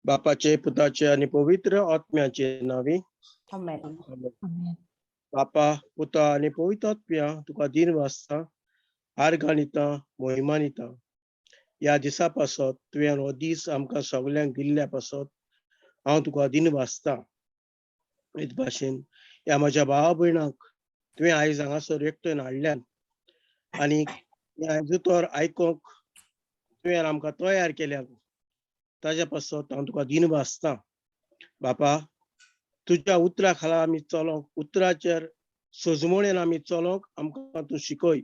बापाचे, पुताचे आनी पवित्र आत्म्याचे नांवी. आमेन. आमेन. बापा, पुता आनी पवित्र आत्म्या, तुका दिन वाचता, आर्गां दिता, मोहिमा दिता. ह्या दिसा पासत तुवें हो दीस आमकां सगल्यांक दिल्ल्या पासत हांव तुका दिन वाचता. हेच भाशेन ह्या म्हज्या भावा भयणांक तुवें आयज हांगासर एकटोन हाडल्यान आनी हें उतर आयकोंक तुवें आमकां तयार केल्या, ताज्या पासत हांव तुका दिन वाचता. बापा, तुज्या उतरा खाला आमी चलोंक, उतराचेर सजमणेन आमी चलोंक आमकां तूं शिकय.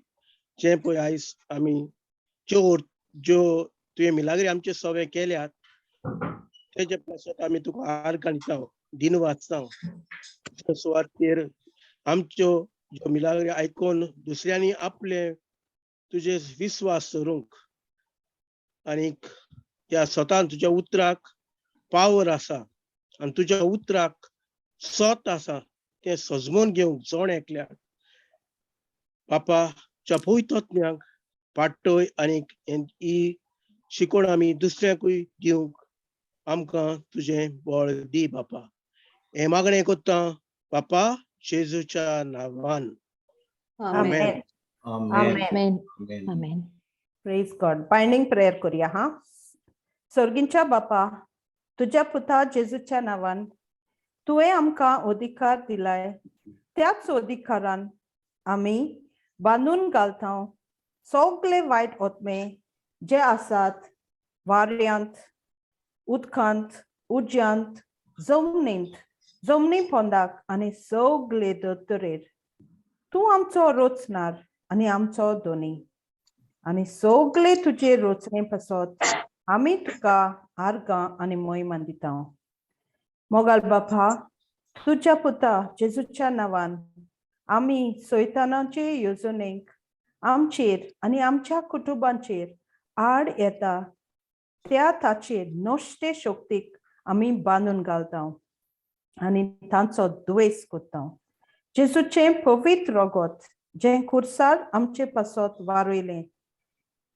जें पळय आयज आमी ज्यो ज्यो तुवें मिलाग्री आमचे सवे केल्यात तेजे पासत आमी तुका आर्गां दिता, दिन वाचता. सुवातेर आमच्यो ज्यो मिलाग्री आयकून दुसऱ्यांनी आपले तुजे विस्वास धरूंक आनीक त्या स्वतान तुज्या उतराक पावर आसा आनी तुज्या उतराक सत आसा तें सजमोवन घेवंक जण एकल्याक बापा च्या पवित्र आत्म्याक पाटय आनीक ही शिकवण आमी दुसऱ्यांकूय दिवंक आमकां तुजें बळ दी बापा. हें मागणें करता बापा जेजूच्या नांवान. आमेन. आमेन. आमेन. आमेन. आमेन. प्रेज गॉड. बायंडींग प्रेयर करूया. हा, सर्गींच्या बापा, तुज्या पुता जेजूच्या नांवान तुवें आमकां अधिकार दिलाय, त्याच अधिकारान आमी बांदून घालता सगळे वायट आत्मे जे आसात वाऱ्यांत, उदकांत, उज्यांत, जमनींत, जमनी पोंदाक आनी सगळे दोतोरेर. तूं आमचो रोचणार आनी आमचो दोनी आनी सगळे तुजे रोचणे पासत आमी तुका आर्गां आनी मोहिमान दिता. मोगाल बापा, तुज्या पुता जेजूच्या नांवान आमी सैतानाचे येवजणेक आमचेर आनी आमच्या कुटुंबांचेर आड येता त्या ताचेर नश्टे शक्तीक आमी बांदून घालता आनी तांचो द्वेस करता. जेजूचें पवित्र रगत जें कुर्सार आमचे पासत वारयलें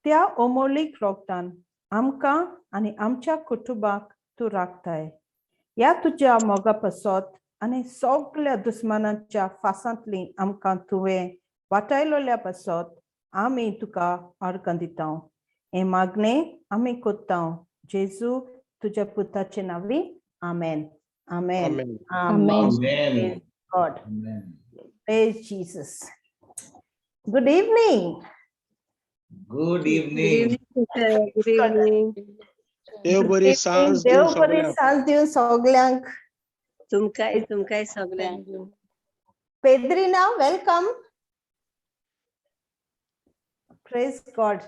त्या अमोलीक रोगतान आमकां आनी आमच्या कुटुंबाक तूं राखताय. ह्या तुज्या मोगा पासत आनी सगल्या दुस्मानाच्या फासांतली आमकां तुवें वाटायलोल्या पासत आमी तुका आर्गां दिता. हें मागणें आमी करता जेजू तुज्या पुताचे नांवी. आमेन. आमेन. आमेन. आमेन. आमेन. God. Amen. Praise Jesus. Good evening. Good evening. Good evening. देव बरी सांज देव दिवं बरी सगळ्यांक. सांज दिवं सगल्यांक. तुमकांय तुमकांय सगळ्यांक. Pedrina, welcome. Praise God.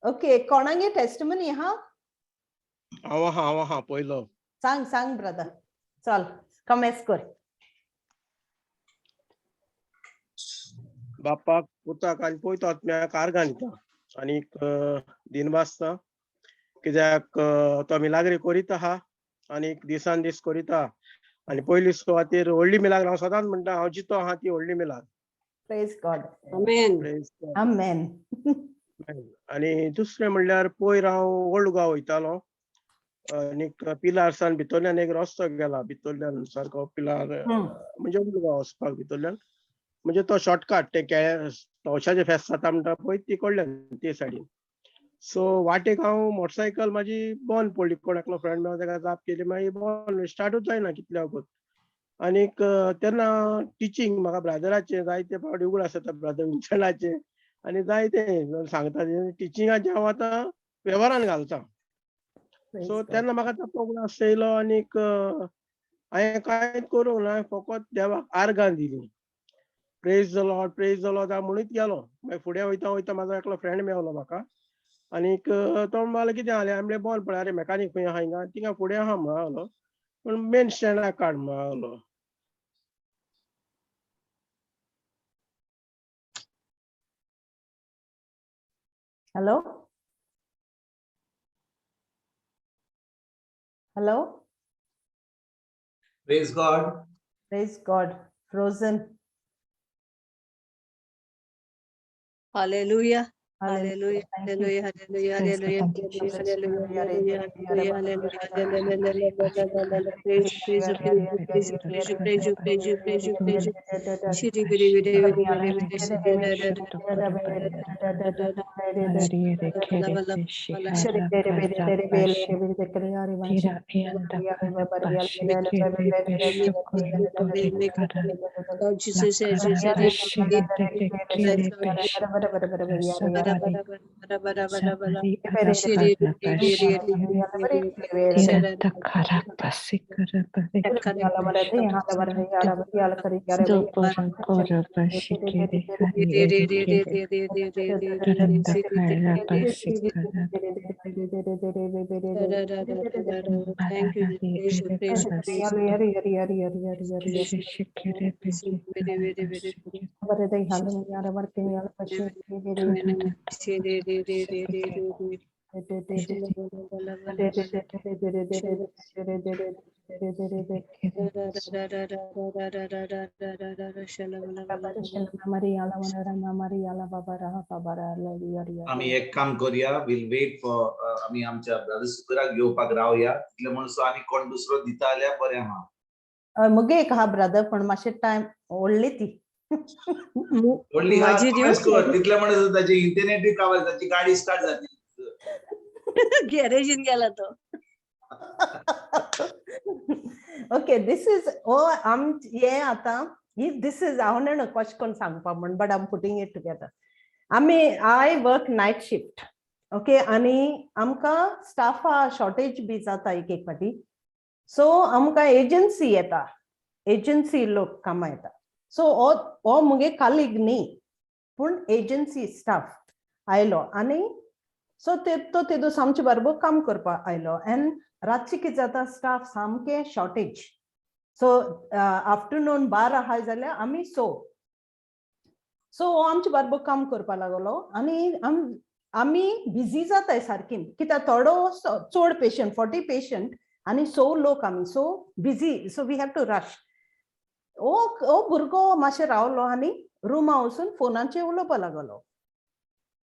Okay, कोणागे टेस्टिमनी हा? हांव आहा, हांव आहा पयलो. सांग सांग ब्रदर, चल कमेस कर. बापाक, पुताक आनी पवित्र आत्म्याक आर्गां दिता आनीक दिन वाचता, कित्याक तो मिलाग्री करीत आहा आनीक दिसान दीस करीत आहा. आनी पयली सुवातेर व्हडली मिलाग्र हांव सदांच म्हणटा, हांव जितो आहा ती व्हडली मिलाग्र. Praise God. आमेन. Praise God. आमेन. आनी दुसरें म्हणल्यार पयर हांव ओल्ड गोवा वयतालो आनीक पिलारसान भितरल्यान एक रस्तो गेला, भितरल्यान सारको पिलार म्हणजे ओल्ड गोवा वचपाक भितरल्यान, म्हणजे तो शॉर्टकट ते केळ्या तवशाचे फेस्त जाता म्हणटा पळय ती कडल्यान ते सायडीन. सो वाटेक हांव मोटरसायकल म्हाजी बंद पडली, कोण एकलो फ्रेंड मेळ्ळो ताका जाप केली, मागीर बंद स्टार्टूच जायना कितल्या वगत. आनीक तेन्ना टिचींग म्हाका ब्रादराचें जायते फावटी उगडास जाता, ब्रादर विन्सनाचें आनी जायते सांगता टिचिंगाचें हांव आतां वेव्हारान घालता. सो तेन्ना म्हाका तो उगडास येयलो आनीक हांवें कांयच करूंक ना, फकत देवाक आर्गां दिलीं. Praise the Lord, praise the Lord हांव म्हणीत गेलो. मागीर फुडें वयता वयता म्हाजो एकलो फ्रेंड मेवलो म्हाका आनीक तो म्हणपाक कितें जालें, हांवें म्हणलें बॉल पळय, आरे मेकानीक खंय आहा हिंगा, थिंगा फुडें आहा म्हणलो, पूण मेन स्टँडाक काड म्हणलो. Hello, hello. Praise God. Praise God. Frozen. Hallelujah. Hallelujah, Thank you. hallelujah, hallelujah, Praise God. hallelujah, Thank you, Jesus. hallelujah, hallelujah, hallelujah, hallelujah, hallelujah. Praise you, praise you, praise you, praise you, praise you, praise you, praise you, praise you. Shiri biri biri biri biri biri shiri da da da da da da da da. Lord Jesus, Jesus, Thank you, praise you, praise you, praise you. Very, very, very good. आमी एक काम करूया, will wait for आमी आमच्या brother सुकराक येवपाक रावया. तितले म्हणसर आनी कोण दुसरो दिता जाल्यार बरें आहा. मुगे एक हा ब्रदर, पण मातशें टायम ओडली ती. व्हडली हा. माझी कोमेस कर. तितले म्हणसर ताची इंटरनेटूय काबार, ताची गाडी स्टार्ट जातली. गॅरेजीन गेला तो. ओके, this is ओ आम हे आतां ही this is हांव जाणा कशें करून सांगपा म्हण, but I'm putting it together. आमी, I work night shift, okay? आनी आमकां स्टाफा शॉर्टेज बी जाता एक एक फावटी. सो आमकां एजन्सी येता, एजन्सी लोक कामां येता. सो हो हो मुगे कालीग न्ही, पूण एजन्सी स्टाफ आयलो आनी सो ते तो ते दीस आमचे बरोबर काम करपाक आयलो. एंड रातचे कितें जाता, स्टाफ सामकें शॉर्टेज. सो आफ्टरनून 12 आहा जाल्यार आमी सो सो हो आमचे बरोबर काम करपाक लागलो आनी आमी बिजी जाताय सारकी, कित्याक थोडो चड पेशंट, 40 पेशंट आनी सो लोक आमी, so busy, so we have to rush. हो हो भुरगो मातशें रावलो आनी रुमा वचून फोनाचेर उलोवपाक लागलो.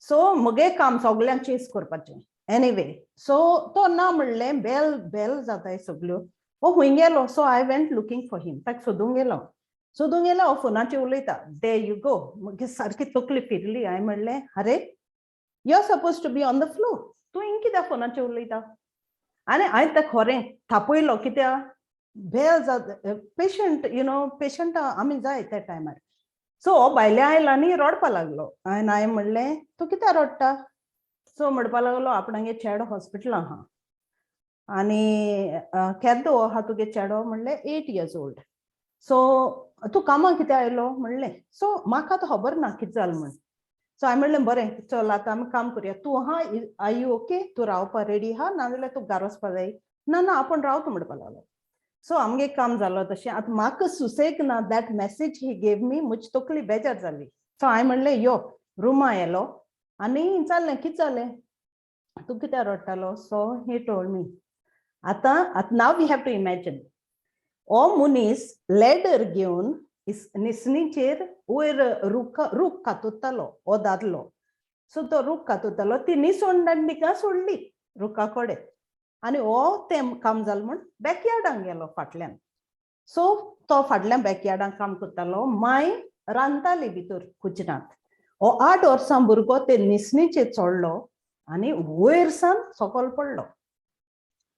सो मुगे काम सगल्यांक चेस करपाचें. एनिवे, सो तो ना म्हणलें बेल बेल जाताय सगल्यो. हो खंय गेलो? So I went looking for him. ताका सोदूंक गेलो, सोदूंक गेलो, हो फोनाचेर उलयता. There you go. मागीर सारकी तकली फिरली. हांवें म्हणलें, "अरे, you are suppose to be on the floor. तूं हिंग कित्याक फोनाचेर उलयता?" आनी हांवें तें खरें थापयलो, कित्याक बेल जाता, पेशंट you know पेशंटा आमी जाय त्या टायमार. सो हो भायले आयलो आनी रडपा लागलो. हांवें हांवें म्हणलें, "तूं कित्याक रडटा?" सो म्हणपा लागलो, आपणागे चेडो हॉस्पिटलां आहा. आनी केदो आहा तुगे चेडो? म्हणलें, 8 इयर्स ओल्ड. सो तूं कामाक कित्याक आयलो म्हणलें. सो म्हाका आतां खबर ना कितें जालें म्हण. सो हांवें म्हणलें, "बरें, चल, आतां आमी काम करुया. तूं आहा, are you okay? तूं रावपा रेडी आहा, नाजाल्यार तूं घरा वचपा जाय?" "ना ना, आपूण रावता" म्हणपा लागलो. सो आमगे काम जालो तशें. आतां म्हाका सुसेग ना. That message he gave me, म्हजी तकली बेजार जाली. सो हांवें म्हणलें, "यो." रुमा येलो आनी विचारलें, "कितें जालें? तूं कित्याक रडटालो?" So he told me. आतां आतां now we have to imagine, हो मनीस लॅडर घेवन निसणीचेर वयर रूख रूख कातुतालो हो दादलो. सो तो रूख कातुतालो, ती निसण तिका सोडली रुखा कडेन आनी हो तें काम जालें म्हूण बॅकयार्डान गेलो फाटल्यान. सो तो फाटल्यान बॅकयार्डान काम करतालो, माय रांदताली भितर कुचनांत. हो 8 वर्सां भुरगो ते निसणीचेर चडलो आनी वयर सान सकयल पडलो.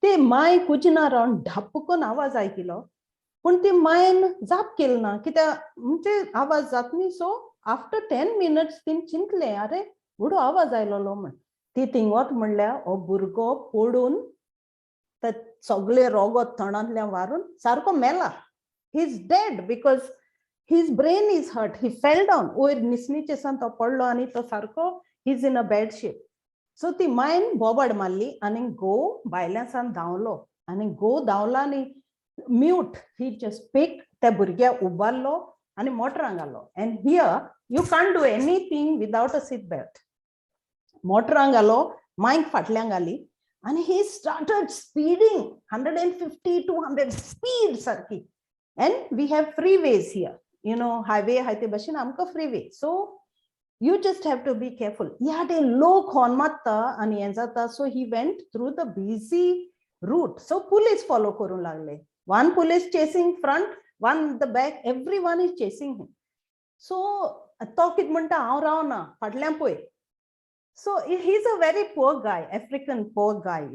ते माय कुजिना रावन ढाप्प आवाज आयकिलो, पूण ती मायन जाप केली ना, कित्याक म्हणजे आवाज जात न्ही. सो आफ्टर 10 मिनट्स तीन चिंतलें, अरे, व्हडो आवाज आयलोलो म्हण. ती थिंगोत म्हणल्यार हो भुरगो पडून ते सगळे रोगत तोंडांतल्यान वारून सारको मेला. He is dead because his brain is hurt. He fell down, वयर निसणीचे सान तो पडलो आनी तो सारको, he is in a bad shape. So ती मायन बोबाड मारली आनी घोव भायल्यान सान धांवलो आनी घोव धांवलो आनी म्यूट, he just pick त्या भुरग्याक उबारलो आनी मोटरान घालो. And here you can't do anything without a seat belt. मोटरान घालो, मायक फाटल्यान घाली आनी he started speeding, 150, 200 speed सारकी. And we have freeways here, highway आहाय ते भशेन आमकां freeway. So You just have to be careful. ह्या ते लोक हॉर्न मारता आनी हें जाता. So he went through the busy route, so police follow करूंक लागले. One police chasing front, one the back, everyone is chasing him. So तो कितें म्हणटा, हांव रावना फाटल्यान पळय. So he is a very poor guy, African poor guy.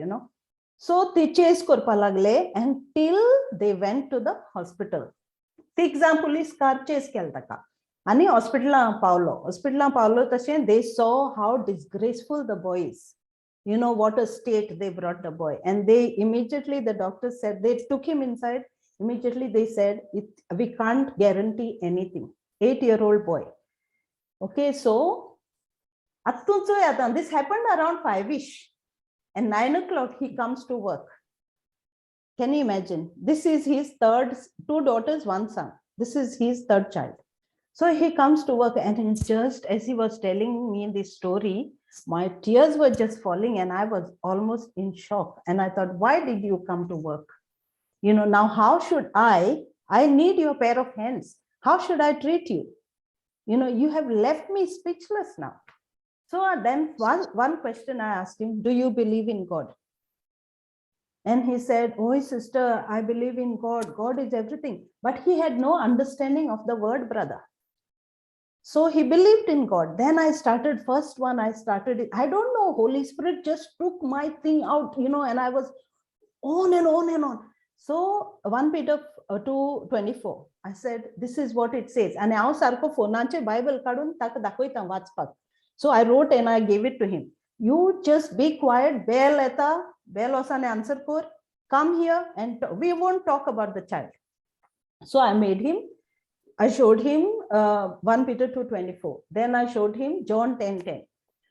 So ते चेस करपाक लागले and till they went to the hospital. तीग जाण पुलीस कार चेस केले ताका आनी हॉस्पिटलां पावलो. हॉस्पिटलां पावलो तशें they saw how disgraceful the boy is, what a state they brought the boy. And they immediately, the doctor said, they took him inside. Immediately they said, we can't guarantee anything. 8-year-old boy. Okay, so आत्तूं चोय आतां, this happened around 5ish and 9 o'clock he comes to work. Can you imagine? This is his third, two daughters, one son. This is his third child. So he comes to work, and he just as he was telling me this story, my tears were just falling and I was almost in shock. And I thought, why did you come to work? Now how should I need your pair of hands. How should I treat you? You have left me speechless now. So then one question I asked him, do you believe in God? And he said, oh, sister, I believe in God. God is everything. But he had no understanding of the word, brother. So he believed in God. Then I started, first one I started, I don't know, Holy Spirit just took my thing out, and I was on and on and on. So 1 Peter 2:24, I said, this is what it says. And हांव सारको फोनाचे Bible काडून ताका दाखयता वाचपाक. So I wrote and I gave it to him. You just be quiet, bell येता, bell वचोन answer कर, come here and we won't talk about the child. So I made him, I showed him 1 Peter 2:24. Then I showed him John 10:10.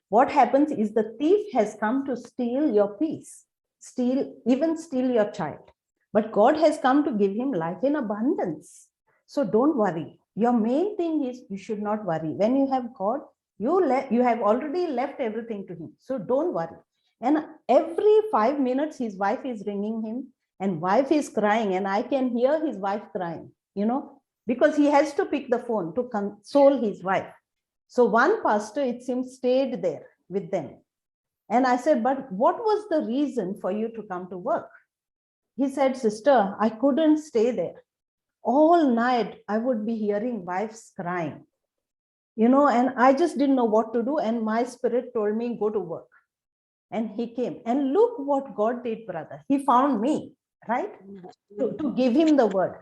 What happens is the thief has come to steal your peace, even steal your child. But God has come to give him life in abundance. So don't worry. Your main thing is you should not worry. When you have God, you have already left everything to him. So don't worry. And every 5 minutes, his wife is ringing him and wife is crying. And I can hear his wife crying, because he has to pick the phone to console his wife. So one pastor, it seems, stayed there with them. And I said, but what was the reason for you to come to work? He said, sister, I couldn't stay there. All night I would be hearing wives crying, and I just didn't know what to do. And my spirit told me, go to work. And he came. And look what God did, brother. He found me, right? To give him the word.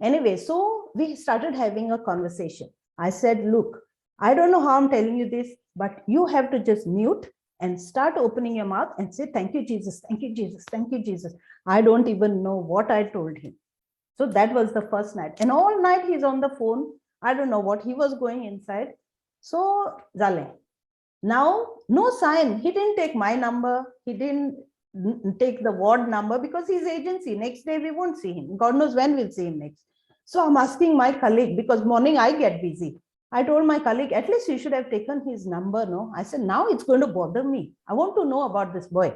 Anyway, so we started having a conversation. I said, look, I don't know how I'm telling you this, but you have to just mute and start opening your mouth and say, thank you, Jesus. Thank you, Jesus. Thank you, Jesus. I don't even know what I told him. So that was the first night. And all night he's on the phone. I don't know what he was going inside. So, zale. Now, no sign. He didn't take my number. He didn't take the ward number because he's agency. Next day we won't see him. God knows when we'll see him next. So I'm asking my colleague, because morning I get busy. I told my colleague, at least you should have taken his number, no? I said, now it's going to bother me. I want to know about this boy.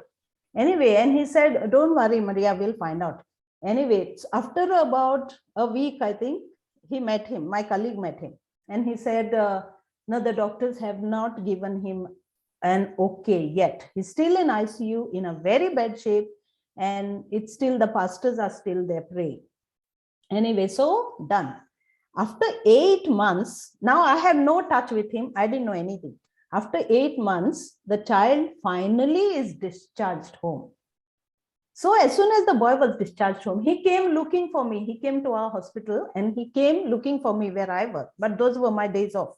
Anyway, and he said, don't worry, Maria, we'll find out. Anyway, after about a week, I think, he met him, my colleague met him. And he said, no, the doctors have not given him an okay yet. He's still in ICU in a very bad shape. And it's still, the pastors are still there praying. Anyway, so done. After 8 months, now I have no touch with him. I didn't know anything. After 8 months, the child finally is discharged home. So as soon as the boy was discharged home, he came looking for me. He came to our hospital and he came looking for me where I work. But those were my days off.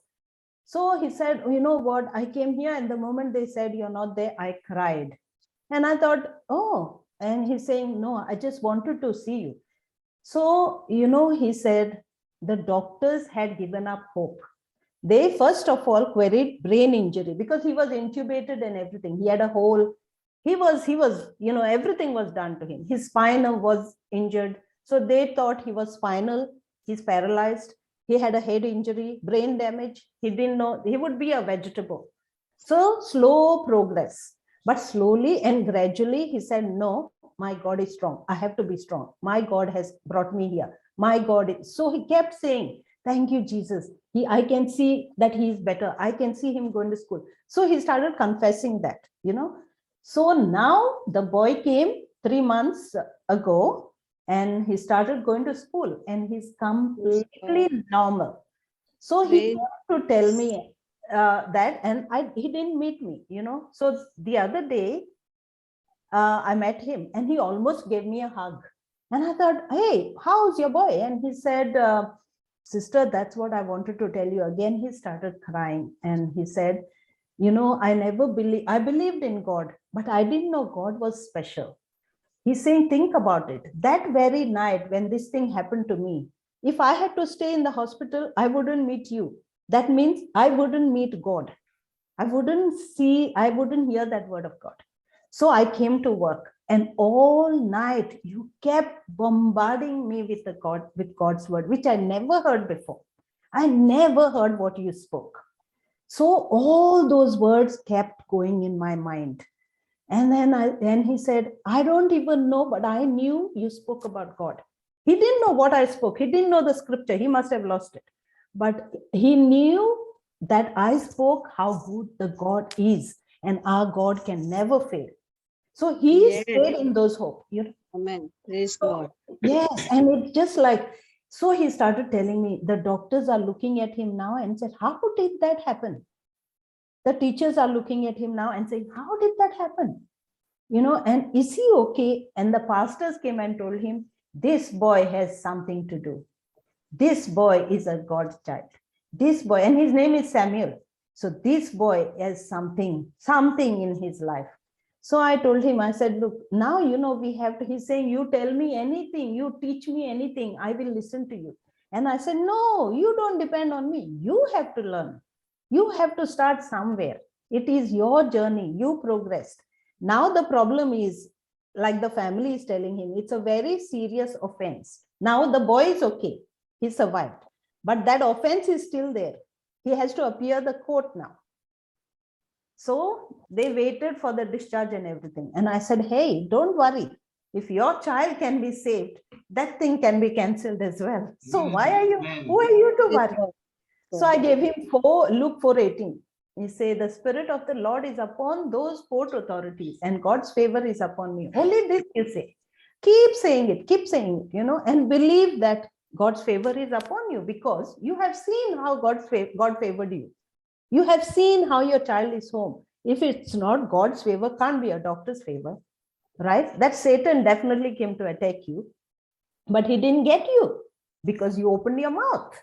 So he said, you know what? I came here and the moment they said you're not there, I cried. And I thought, oh, and he's saying, no, I just wanted to see you. So, he said, the doctors had given up hope. They first of all queried brain injury because he was intubated and everything. He had a hole. He was, you know, everything was done to him. His spine was injured. So they thought he was spinal. He's paralyzed. He had a head injury, brain damage. He didn't know he would be a vegetable. So slow progress, but slowly and gradually he said, no, my God is strong. I have to be strong. My God has brought me here. My God is. So he kept saying, Thank you, Jesus. I can see that he is better. I can see him going to school. So he started confessing that, you know. So now the boy came 3 months ago and he started going to school and he's completely normal. So he came to tell me that, and he didn't meet me, you know. So the other day, I met him and he almost gave me a hug. And I thought, hey, how's your boy? And he said, sister, that's what I wanted to tell you. Again, he started crying and he said, you know, I never believed, I believed in God, but I didn't know God was special. He's saying, think about it. That very night when this thing happened to me, if I had to stay in the hospital, I wouldn't meet you. That means I wouldn't meet God. I wouldn't see, I wouldn't hear that word of God. So I came to work, and all night you kept bombarding me with with God's word, which I never heard before. I never heard what you spoke. So all those words kept going in my mind. And then he said, I don't even know, but I knew you spoke about God. He didn't know what I spoke. He didn't know the scripture. He must have lost it. But he knew that I spoke how good the God is, and our God can never fail. So he stayed in those hope. You know? Amen. Praise God. Yes. And it just like, so he started telling me the doctors are looking at him now and said, how did that happen? The teachers are looking at him now and saying, how did that happen? You know, and is he okay? And the pastors came and told him, this boy has something to do. This boy is a God's child. This boy, and his name is Samuel. So this boy has something in his life. So I told him, I said, look, now, you know, we have to, he's saying, you tell me anything, you teach me anything, I will listen to you. And I said, no, you don't depend on me. You have to learn. You have to start somewhere. It is your journey. You progressed. Now the problem is, like the family is telling him, it's a very serious offense. Now the boy is okay. He survived. But that offense is still there. He has to appear the court now. So they waited for the discharge and everything. And I said, hey, don't worry. If your child can be saved, that thing can be cancelled as well. So why are you, who are you to worry? So I gave him Luke 4:18. He said, the spirit of the Lord is upon those court authorities and God's favor is upon me. Only this you say. Keep saying it, you know, and believe that God's favor is upon you, because you have seen how God favored you. You have seen how your child is home. If it's not God's favor, can't be a doctor's favor, right? That Satan definitely came to attack you, but he didn't get you because you opened your mouth,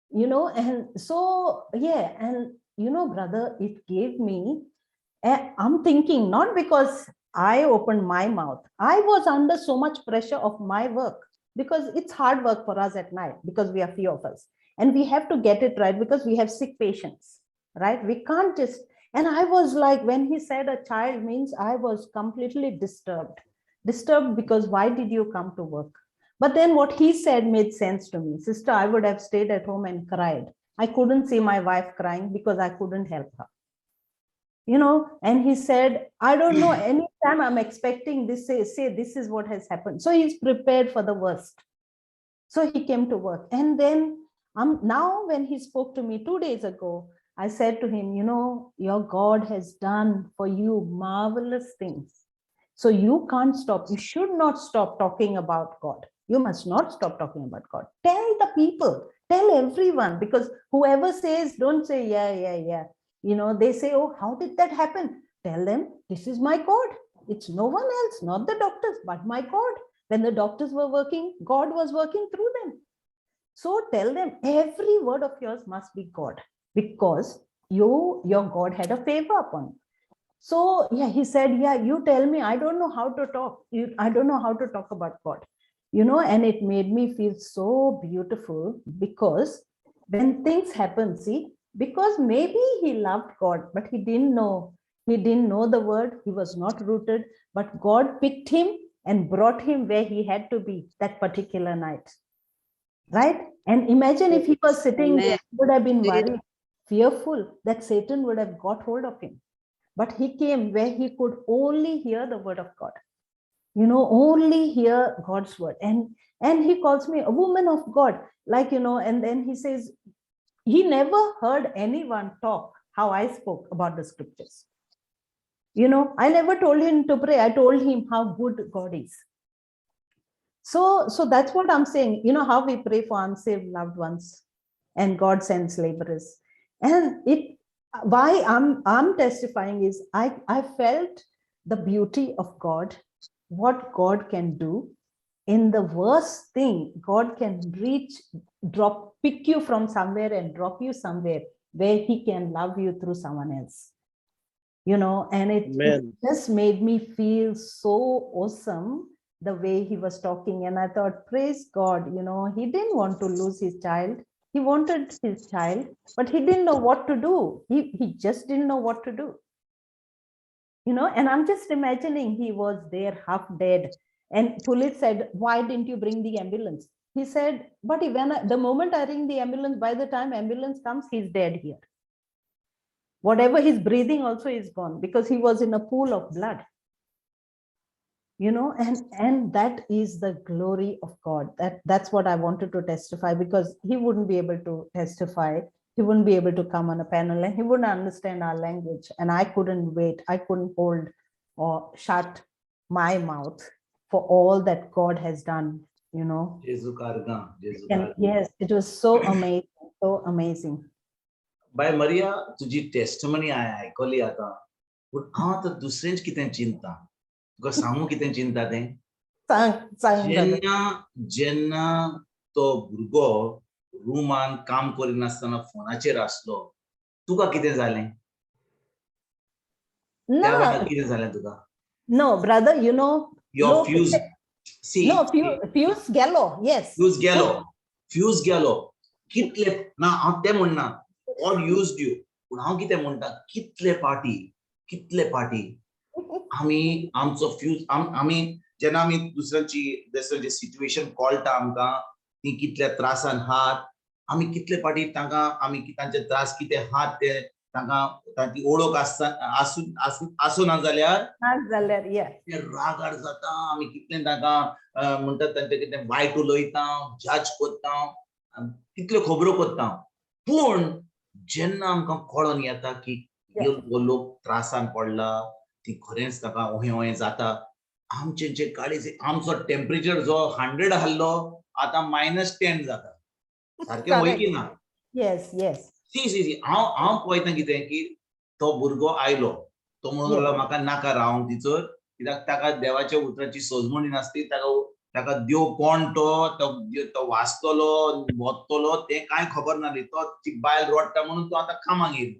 you know? And so, yeah. And you know, brother, it gave me, I'm thinking not because I opened my mouth. I was under so much pressure of my work, because it's hard work for us at night, because we are few of us and we have to get it right because we have sick patients, right? We can't just, and I was like, when he said a child means, I was completely disturbed because why did you come to work? But then what he said made sense to me. Sister, I would have stayed at home and cried. I couldn't see my wife crying because I couldn't help her. You know, and he said, I don't know, anytime I'm expecting this, say this is what has happened. So he's prepared for the worst. So he came to work. And then now when he spoke to me 2 days ago, I said to him, you know, your God has done for you marvelous things. So you can't stop. You should not stop talking about God. You must not stop talking about God. Tell the people, tell everyone, because whoever says, don't say, yeah, yeah, yeah. You know, they say, oh, how did that happen? Tell them, this is my God. It's no one else, not the doctors, but my God. When the doctors were working, God was working through them. So tell them every word of yours must be God, because your God had a favor upon you. So yeah, he said, yeah, you tell me, I don't know how to talk. I don't know how to talk about God, you know, and it made me feel so beautiful, because when things happen, see, because maybe he loved God, but he didn't know. He didn't know the word. He was not rooted, but God picked him and brought him where he had to be that particular night. Right? And imagine if he was sitting there, he would have been worried, fearful that Satan would have got hold of him. But he came where he could only hear the word of God. Only hear God's word. And he calls me a woman of God, like, and then he says, he never heard anyone talk how I spoke about the scriptures. I never told him to pray. I told him how good God is. So that's what I'm saying. You know how we pray for unsaved loved ones and God sends laborers. And it, why I'm testifying is I felt the beauty of God, what God can do. In the worst thing, God can reach, drop, pick you from somewhere and drop you somewhere where he can love you through someone else. And it Amen. just made me feel so awesome the way he was talking. And I thought, praise God, he didn't want to lose his child. He wanted his child, but he didn't know what to do. He just didn't know what to do. And I'm just imagining he was there half dead. And police said, why didn't you bring the ambulance? He said, but the moment I ring the ambulance, by the time ambulance comes, he's dead here. Whatever he's breathing also is gone because he was in a pool of blood. And that is the glory of God. That's what I wanted to testify, because he wouldn't be able to testify. He wouldn't be able to come on a panel and he wouldn't understand our language. And I couldn't wait. I couldn't hold or shut my mouth for all that God has done, you know. Jesu karga, Jesu And karga. yes, it was so amazing, so amazing. Bye Maria, तुजी testimony हांवें आयकली आतां, पूण हांव आतां दुसरेंच कितें चिंता, तुका सांगू कितें चिंता तें? सांग, सांग brother. जेन्ना तो भुरगो रुमान काम करिनासतना फोनाचेर आसलो, तुका कितें जालें? त्या No, वेळार कितें जालें तुका? no, brother, you know. Your no, fuse, see, No, fuse गेलो, yes. Fuse गेलो, फ्यूज गेलो. कितले ना हांव तें म्हणना, God used you, पूण हांव कितें म्हणटा, कितले पाटी आमी आमचो फ्यूज, आमी जेन्ना आमी दुसऱ्यांची सिट्युएशन कळटा आमकां, ती कितल्या त्रासान आहात, आमी कितले पाटी तांकां आमी तांचे त्रास कितें आहात ते तांकां तांची ओळख आसता आसूं आसूं आसूना जाल्यार ना जाल्यार, yeah. ते रागार जाता. आमी कितलें तांकां म्हणटात तांचे कितें वायट उलयता, जज करता, कितल्यो खबरो करता. पूण जेन्ना आमकां कळोन येता की हो लोक त्रासान पडला, ती खरेंच ताका ओहें ओहें जाता, आमचें जे काळीज, आमचो टेम्परेचर जो 100 आहलो आतां -10 जाता. सारकें वय की ना? Yes, yes. See see see हांव पळयता कितें की तो भुरगो आयलो, तो म्हणून लागलो म्हाका नाका रावंक तिचर, कित्याक ताका देवाच्या उतराची सजमणी नासली, ताका देव कोण तो, तो वाचतलो वतलो तें कांय खबर नासली. तो ती बायल रडटा म्हणून तो आतां कामाक येयलो.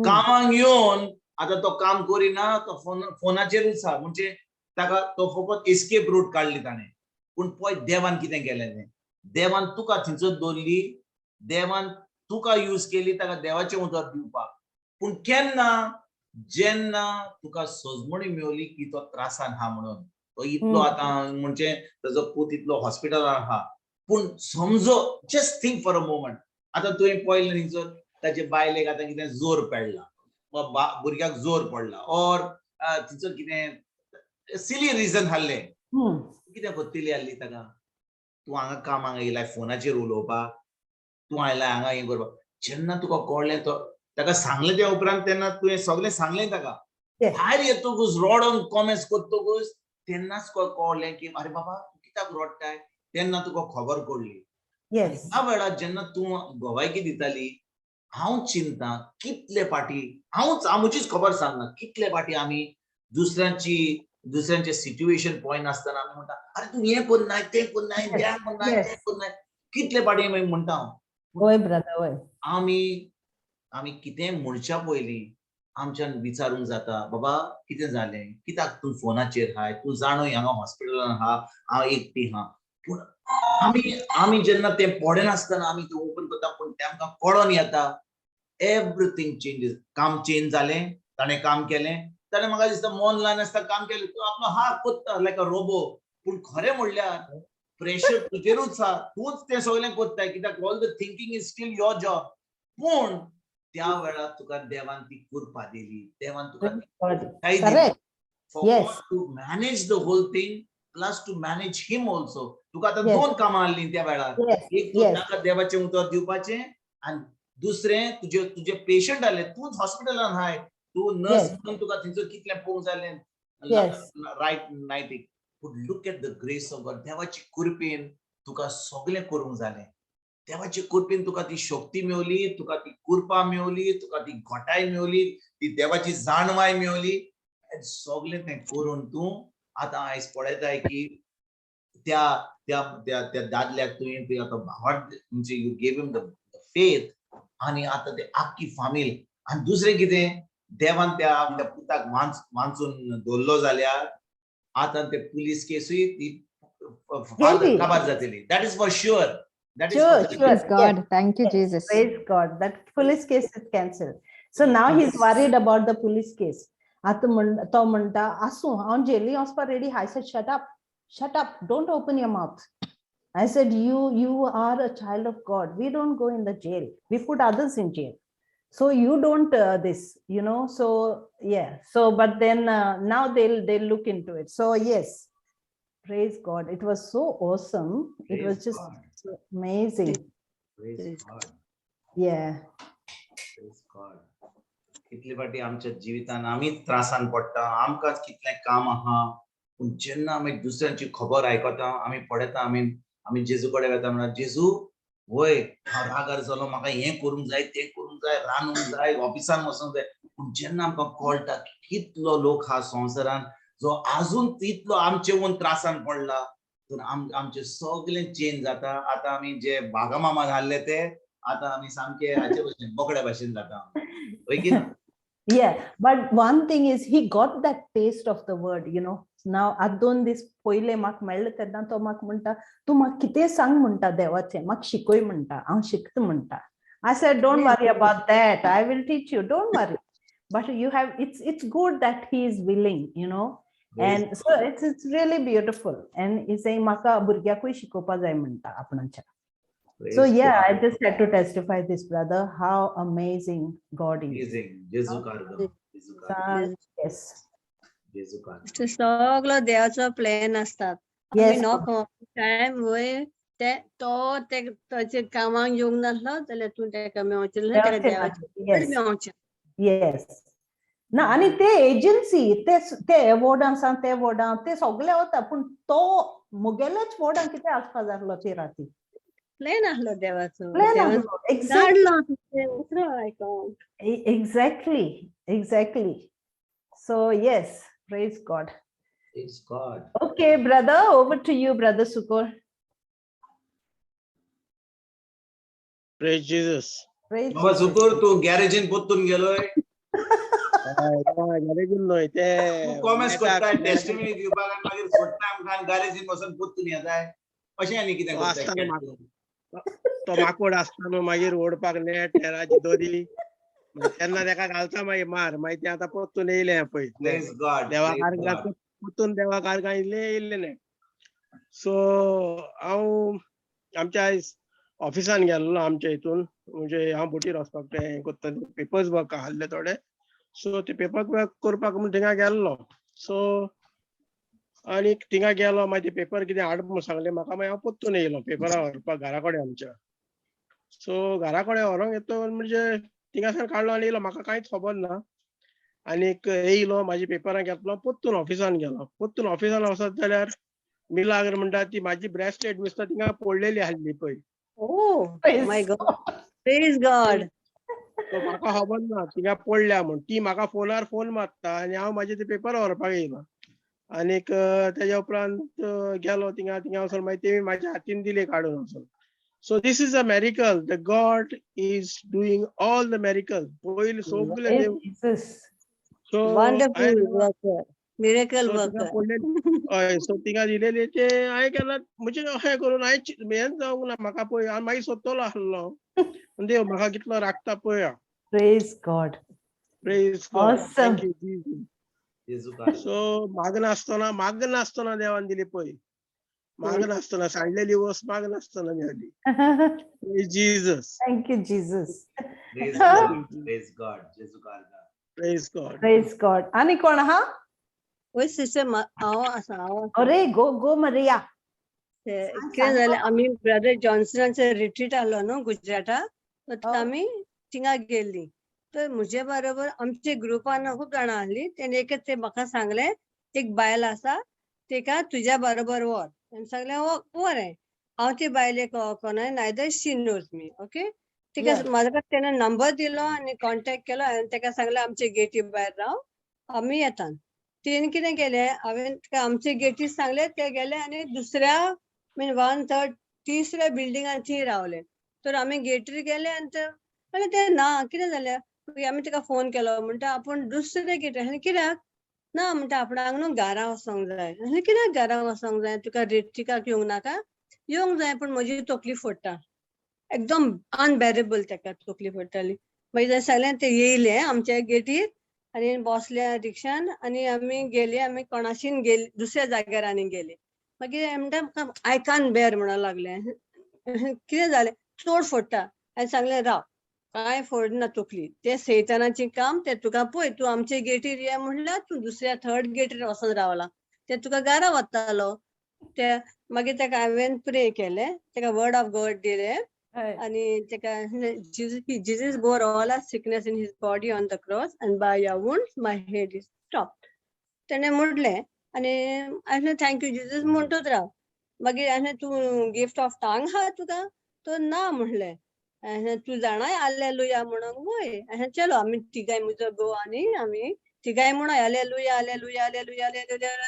कामाक येवन आतां तो काम करिना, तो फोनाचेरूच आसा. म्हणजे ताका तो फकत एस्केप रूट काडली ताणें. पूण पळय देवान कितें केलें तें, देवान तुका थंयसर दवरली, देवान तुका यूज केली ताका देवाचें उतर दिवपाक. पूण केन्ना जेन्ना तुका सजमणी मेवली की तो त्रासान आहा म्हणून, तो इतलो आतां म्हणजे ताजो पूत इतलो हॉस्पिटलान आहा, पूण समजो, just think for a moment, आतां तुवें पळयलें न्ही ताजे बायलेक आतां कितें जोर पडला वा भुरग्याक जोर पडला ऑर तिचो कितें सिली रिजन आहलें, कितें करतली आहली ताका? तूं हांगा कामाक येयलाय फोनाचेर उलोवपाक, तूं आयलाय हांगा हें करपाक. जेन्ना तुका कळ्ळें, तो ताका सांगलें त्या उपरांत तेन्ना तुवें सगळें सांगलें ताका, भायर येतकूच रडोन कॉमेंट्स करतकूच तेन्नाच तुका कळ्ळें की अरे बाबा तूं कित्याक रडटाय, तेन्ना तुका खबर पडली. ह्या वेळार जेन्ना तूं गवायकी दिताली, हांव चिंता कितले पाटी, हांवूच आमचीच खबर सांगना, कितले पाटी आमी दुसऱ्यांचे सिट्युएशन पळयनासतना आमी म्हणटा, अरे तूं हें करनाय, तें करनाय, तें करनाय, तें करनाय, कितले पाटी आमी म्हणटा. वय ब्रदर, वय. आमी कितें म्हणच्या पयलीं आमच्यान विचारूंक जाता, बाबा कितें जालें, कित्याक तूं फोनाचेर आहाय, तूं जाणूय हांगा हॉस्पिटलान आहा, हांव एकटी आहा. पूण आमी जेन्ना तें पळयनासतना आमी तें ओपन करता, पूण तें आमकां कळोन येता, एवरीथींग चेंजीस. काम चेंज जालें, ताणें काम केलें, ताणें म्हाका दिसता मन लायनासतना काम केलें, तूं आपलो हात कोत्ता लायक अ रोबो. पूण खरें म्हणल्यार प्रेशर तुजेरूच आहा, तूंच तें सगळें कोत्ताय, कित्याक all the thinking is still your job. पूण त्या वेळार तुका देवान ती कृपा दिली, देवान तुका ती दिली. For God to manage the whole thing. plus to manage him also. तुका आतां दोन कामां आहलीं त्या वेळार. एक तूं ताका देवाचें उतर दिवपाचें आनी दुसरें तुजे तुजे पेशंट आसले, तूंच हॉस्पिटलान हाय, तूं नर्स म्हणून तुका थंयसर कितलें पळोवंक जालें रायट नायटीक. पूण look at the grace of God. देवाची कृपेन तुका सगळें करूंक जालें. देवाचे कृपेन तुका ती शक्ती मेवली, तुका ती कृपा मेवली, तुका ती घटाय मेवली, ती देवाची जाणवाय मेवली. आनी सगळें तें करून तूं आतां आयज पळयताय की त्या त्या त्या त्या दादल्याक तुवें तुवें आतां भावार्थ म्हणजे you gave him the faith आनी आतां ते आख्खी फामील. आनी दुसरें कितें, देवान त्या त्या पुताक वांचून दवरलो जाल्यार आतां ते पुलीस केसूय ती गेली. काबार जातली. That is for sure. That is Sure. Praise God. Thank you, Jesus. Praise God. That police case is cancelled. So now he's worried about the police case. आतां म्हण तो म्हणटा आसूं, हांव जेली वचपा ready. I said, "Shut up, shut up, don't open your mouth." I said, You are a child of God. We don't go in the jail. We put others in jail. So you don't this." So yeah. So but then now they'll look into it. So yes, praise God. It was so awesome. It was just so amazing. Praise God. Praise God. कितले फावटी आमच्या जिवितान आमीच त्रासान पडटा, आमकांच कितलें काम आहा, पूण जेन्ना आमी दुसऱ्यांची खबर आयकता, आमी पळयता, आमी आमी जेजू कडेन वता म्हणटा, जेजू वय हांव रागार जालो, म्हाका हें करूंक जाय, तें करूंक जाय, रांदूंक जाय, ऑफिसान वचूंक जाय. पूण जेन्ना आमकां कळटा कितलो लोक आहा संवसारान जो आजून तितलो आमचे वून त्रासान पडला, तर आमचें सगळें चेंज जाता. आतां आमी जे बागामामा घाल्ले ते आतां आमी सामके हाचे भशेन, बोकड्या भशेन जाता, हय की ना? Yeah, but one thing is he got that taste of the word. Now आतां 2 दीस पयले म्हाका मेळ्ळो तेन्ना तो म्हाका म्हणटा, तूं म्हाका कितें सांग म्हणटा देवाचें, म्हाका शिकय म्हणटा, हांव शिकता म्हणटा. I said, "Don't worry about that. I will teach you. Don't worry." But you have it's good that he is willing. And so it's really beautiful. And he's saying म्हाका भुरग्याकूय शिकोवपा जाय म्हणटा आपणाच्या. So Praise yeah, I God. Just had to testify this, brother, how amazing God is. Amazing. जेजू कारगांव, जेजू कारगांव. Yes. जेजू कारगांव. ते सगळो देवाचो प्लॅन आसतात. आमी नको टायम वय ते तो ते ताचे कामाक येवंक नासलो जाल्यार तूं तेका मेवचें ना तेका देवाचें मेवचें. येस, ना आनी ते एजन्सी ते ते वॉर्डान आसा, ते वॉर्डान ते सगळे वता, पूण तो मुगेलेच वॉर्डान कितें आसपा जाल्लो ती राती. प्लॅन आसलो देवाचो. प्लॅन देवान आसलो, एक्झॅक्टली. धाडलो तें उतरां आयकोंक. Exactly. So yes, praise God. Praise God. Okay, brother, over to you, Brother Sukor. Praise Jesus. Praise बाबा Jesus. Sukur, तूं गॅरेजीन परतून गेलोय? गॅरेजीन न्हय ते. तूं कॉमेंट्स करताय, टेस्टिमनी दिवपाक आनी मागीर सोडटा आमकां आनी गॅरेजीन वचून परतून येताय. अशें आनी कितें तो करताय? आसता न्हू, तो माकोड आसता न्हू, मागीर ओडपाक नेट हेराची दोरी, तेन्ना तेका घालता मागीर मार. मागीर ते आतां परतून येयलें पळय. Praise God. देवा कारगां परतून, देवा कारगां इल्लें येयल्लें नेट. सो हांव आमच्या आयज ऑफिसान गेल्लो आमच्या हितून, म्हणजे हांव बोटीर वचपाक तें हें करता, पेपर्स वर्क आहले थोडे. सो ते पेपर वर्क करपाक म्हूण थिंगा गेल्लो. सो आनी थिंगा गेलो, मागीर ते पेपर कितें हाड म्हूण सांगलें म्हाका. मागीर हांव परतून येयलो पेपरां व्हरपाक घरा कडेन आमच्या. सो घरा कडेन व्हरोंक येतो म्हणजे थिंगासान काडलो आनी येयलो. म्हाका कांयच खबर ना. आनीक येयलो, म्हाजी पेपरां घेतलो, परतून ऑफिसान गेलो. परतून ऑफिसान वचत जाल्यार मिलाग्र म्हणटा ती म्हाजी ब्रेसलेट दिसता थिंगा पडलेली आहली पळय. Oh Praise my God, praise God. So म्हाका खबर ना थिंगा पडल्या म्हूण. ती म्हाका फोनार फोन मारता आनी हांव म्हाजे ते पेपर व्हरपाक येयलो. आनीक तेज्या उपरांत गेलो थिंगा. थिंगा वचोन मागीर तेमी म्हाज्या हातीन दिले काडून वचोन. So this is a miracle. The God is doing all the miracle. पयलीं सगळे Praise Dev. Jesus. So wonderful worker, miracle so थिंगा वर्कर. पडलेली, हय, सो थिंगा दिलेली ते हांवें केन्ना म्हणजे अशें करून हांवें हेंच जावंक ना म्हाका पळय. हांव मागीर सोदतलो आसलो, देव म्हाका कितलो राखता पळया. Praise God. Praise God. Awesome. Thank you, Jesus. जेजू कारगांव. सो मागनासतना, मागनासतना देवान दिली पळय. मागनासतना सांडलेली वस्त मागनासतना मेळ्ळी. Praise Jesus. Thank you, Jesus. Praise God. Praise God. जेजू कारगांव. Praise God. Praise God. आनी कोण आहा? वय सिस्टर, हांव आसा, हांव आसा. अरे, गो गो मरिया. ते सांग, कितें सांग. जालें, आमी ब्रदर जॉन्सनाचे रिट्रीट आहलो न्हू गुजराताक, तर आमी थिंगा गेल्ली. तर म्हजे बरोबर आमचे ग्रुपान खूब जाणां आहली. तेणी एकच ते म्हाका सांगलें, एक बायल आसा, तेका तुज्या बरोबर व्हर. तेणी सांगलें, हो बरें. हांव ती बायलेक वळखना, neither she knows me, okay. तिका म्हाका तेणें नंबर दिलो आनी कॉन्टेक्ट केलो आनी तेका सांगलें, आमचे गेटी भायर राव, आमी येता. तेणी कितें केलें, हांवें तेका आमचे गेटी सांगलें, ते गेले आनी दुसऱ्या मीन वन थर्ड तिसऱ्या बिल्डिंगान थंय रावले. तर आमी गेटीर गेले आनी ते म्हणलें, ते ना. कितें जालें? मागीर आमी तेका फोन केलो. म्हणटा, आपूण दुसरे गेटीर. आनी कित्याक ना? म्हणटा, आपणाक न्हू घरा वचोंक जाय. आनी कित्याक घरा वचोंक जाय तुका? रिट्रिटाक येवंक नाका? येवंक जाय, पूण म्हजी तकली फोडटा एकदम अनबेरेबल. तेका तकली फोडटाली. मागीर तेणें सांगलें, ते येयले आमच्या गेटीर आनी बसले रिक्षान आनी आमी गेली. आमी कोणाशीन गेली, दुसऱ्या जाग्यार आनी गेली. मागीर म्हणटा, I कान बेर म्हणूंक लागले. कितें जालें? चड फोडटा. हांवें सांगलें, राव, कांय फोडना तकली, तें सैतानाचें काम तें. तुका पळय, तूं आमचे गेटीर ये म्हणल्यार तूं दुसऱ्या थर्ड गेटीर वचोन रावला, ते तुका घरा वतालो ते. मागीर तेका हांवें प्रे केलें, तेका वर्ड ऑफ गॉड दिलें आनी तेका Jesus bore all our sickness in his body on the cross and by your wounds my head is stopped. तेणें म्हटलें आनी हांवें thank you Jesus म्हणटूच राव. मागीर हांवें, तूं गिफ्ट ऑफ टांग आहा तुका? तो ना म्हणलें. हांवें, तूं जाणाय आलेलुया म्हणूंक? वय. हांवें, चलो, आमी तिगाय, म्हजो घोव आनी आमी तिगाय म्हणून hallelujah, hallelujah, hallelujah,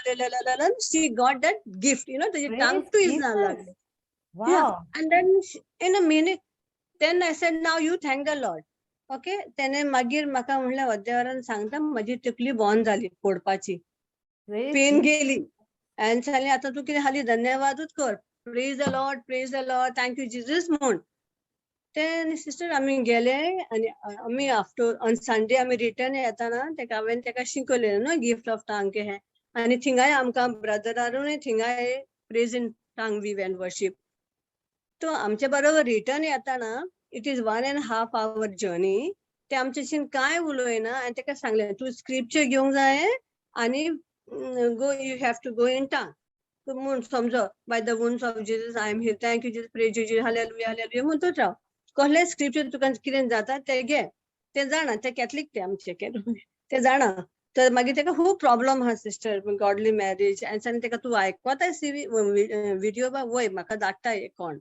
hallelujah. She got that gift. तेजी टांग Praise twist जावंक Jesus. लागली. Yeah. And then in a minute, then I said, "Now you thank the Lord." Okay, तेणे मागीर म्हाका म्हणलें, अर्द्या वरान सांगता, म्हजी तकली बंद जाली फोडपाची. Praise pen Jesus. गेली. आनी सांगलें, आतां तूं कितें खाली धन्यवादूच कर, praise the Lord, praise the Lord, thank you Jesus म्हूण. ते सिस्टर, आमी गेले आनी आमी आफ्टर ऑन संडे आमी रिटर्न येताना तेका हांवें तेका शिकयलें न्हू गिफ्ट ऑफ टांग हें. आनी थिंगाय आमकां ब्रदरानूय थिंगाय praise in tongue, we went worship. तो आमचे बरोबर रिटर्न येताना, it is 1.5 hour journey, ते आमच्याशीन कांय उलयना. आनी तेका सांगलें, तूं स्क्रिप्चर घेवंक जाय आनी go, you have to go in tongue म्हूण समजो, by the wounds of Jesus I am healed, thank you Jesus, praise you, hallelujah, hallelujah म्हणतूच राव. कसलें स्क्रिप्चर तुका कितें जाता ते घे. ते जाणा, ते कॅथलीक, ते आमचे ते जाणा. तर मागीर तेका खूब प्रॉब्लम आहा सिस्टर, गॉडली मॅरेज. आनी सांगलें तेका, तूं आयकता सिवी विडियो बा? वय, म्हाका धाडटा कोण.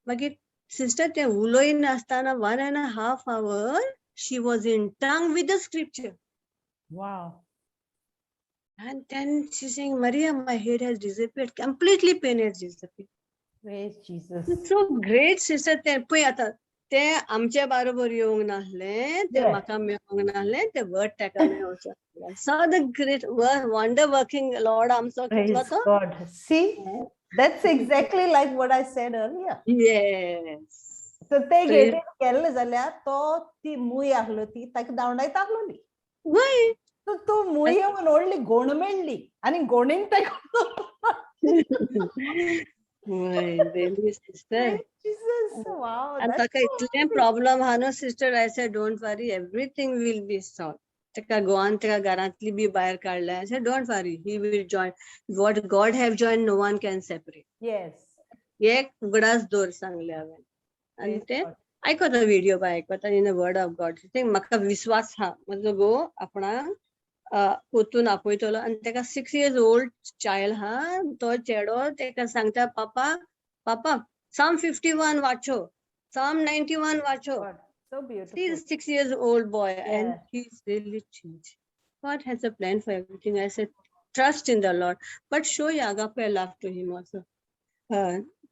मागीर सिस्टर, ते उलयनासतना 1.5 hour she was in tongue with the scripture. And then she's saying, "Maria, my head has disappeared. Completely pain has disappeared." Praise Jesus. It's so great, sister. ते पळय आतां, ते आमच्या बरोबर येवंक नासलें, ते म्हाका मेळोंक नासलें, ते वर्ड ताका मेळोवचें. So the great wonder working Lord आमचो कितलो Praise तो. God. See, that's exactly like what I said earlier. तर ते गेटीर गेल्ले जाल्यार तो ती मूय आहलो, ती ताका धांवडायता आहलोली. तर तूं मूय येवन व्हडली गोण मेळ्ळी आनी गोणीन ताका. वय, really, sister. Jesus, wow. आनी That's ताका so इतलें amazing. Problem आहा न्हू sister. I said, "Don't worry, everything will be solve." ताका गोवान ताका घरांतली बी भायर काडल्या. I said, "Don't worry, he will join. What God have join, no one can separate." एक उगडास दवर सांगले हांवें आनी Praise ते God. आयकता, विडियो बी आयकता in the word of God. ते म्हाका विस्वास आहा, म्हजो घोव आपणाक परतून आपयतलो. आनी ताका 6 इयर्स ओल्ड चायल्ड आहा. तो चेडो ताका सांगता, पापा, पापा, साम 51 वाचो, साम 91 वाचो. God. So He's beautiful. a 6 years old boy and he's really changed. God has a plan for everything. I said, "Trust in the Lord, but show your agape love to him also."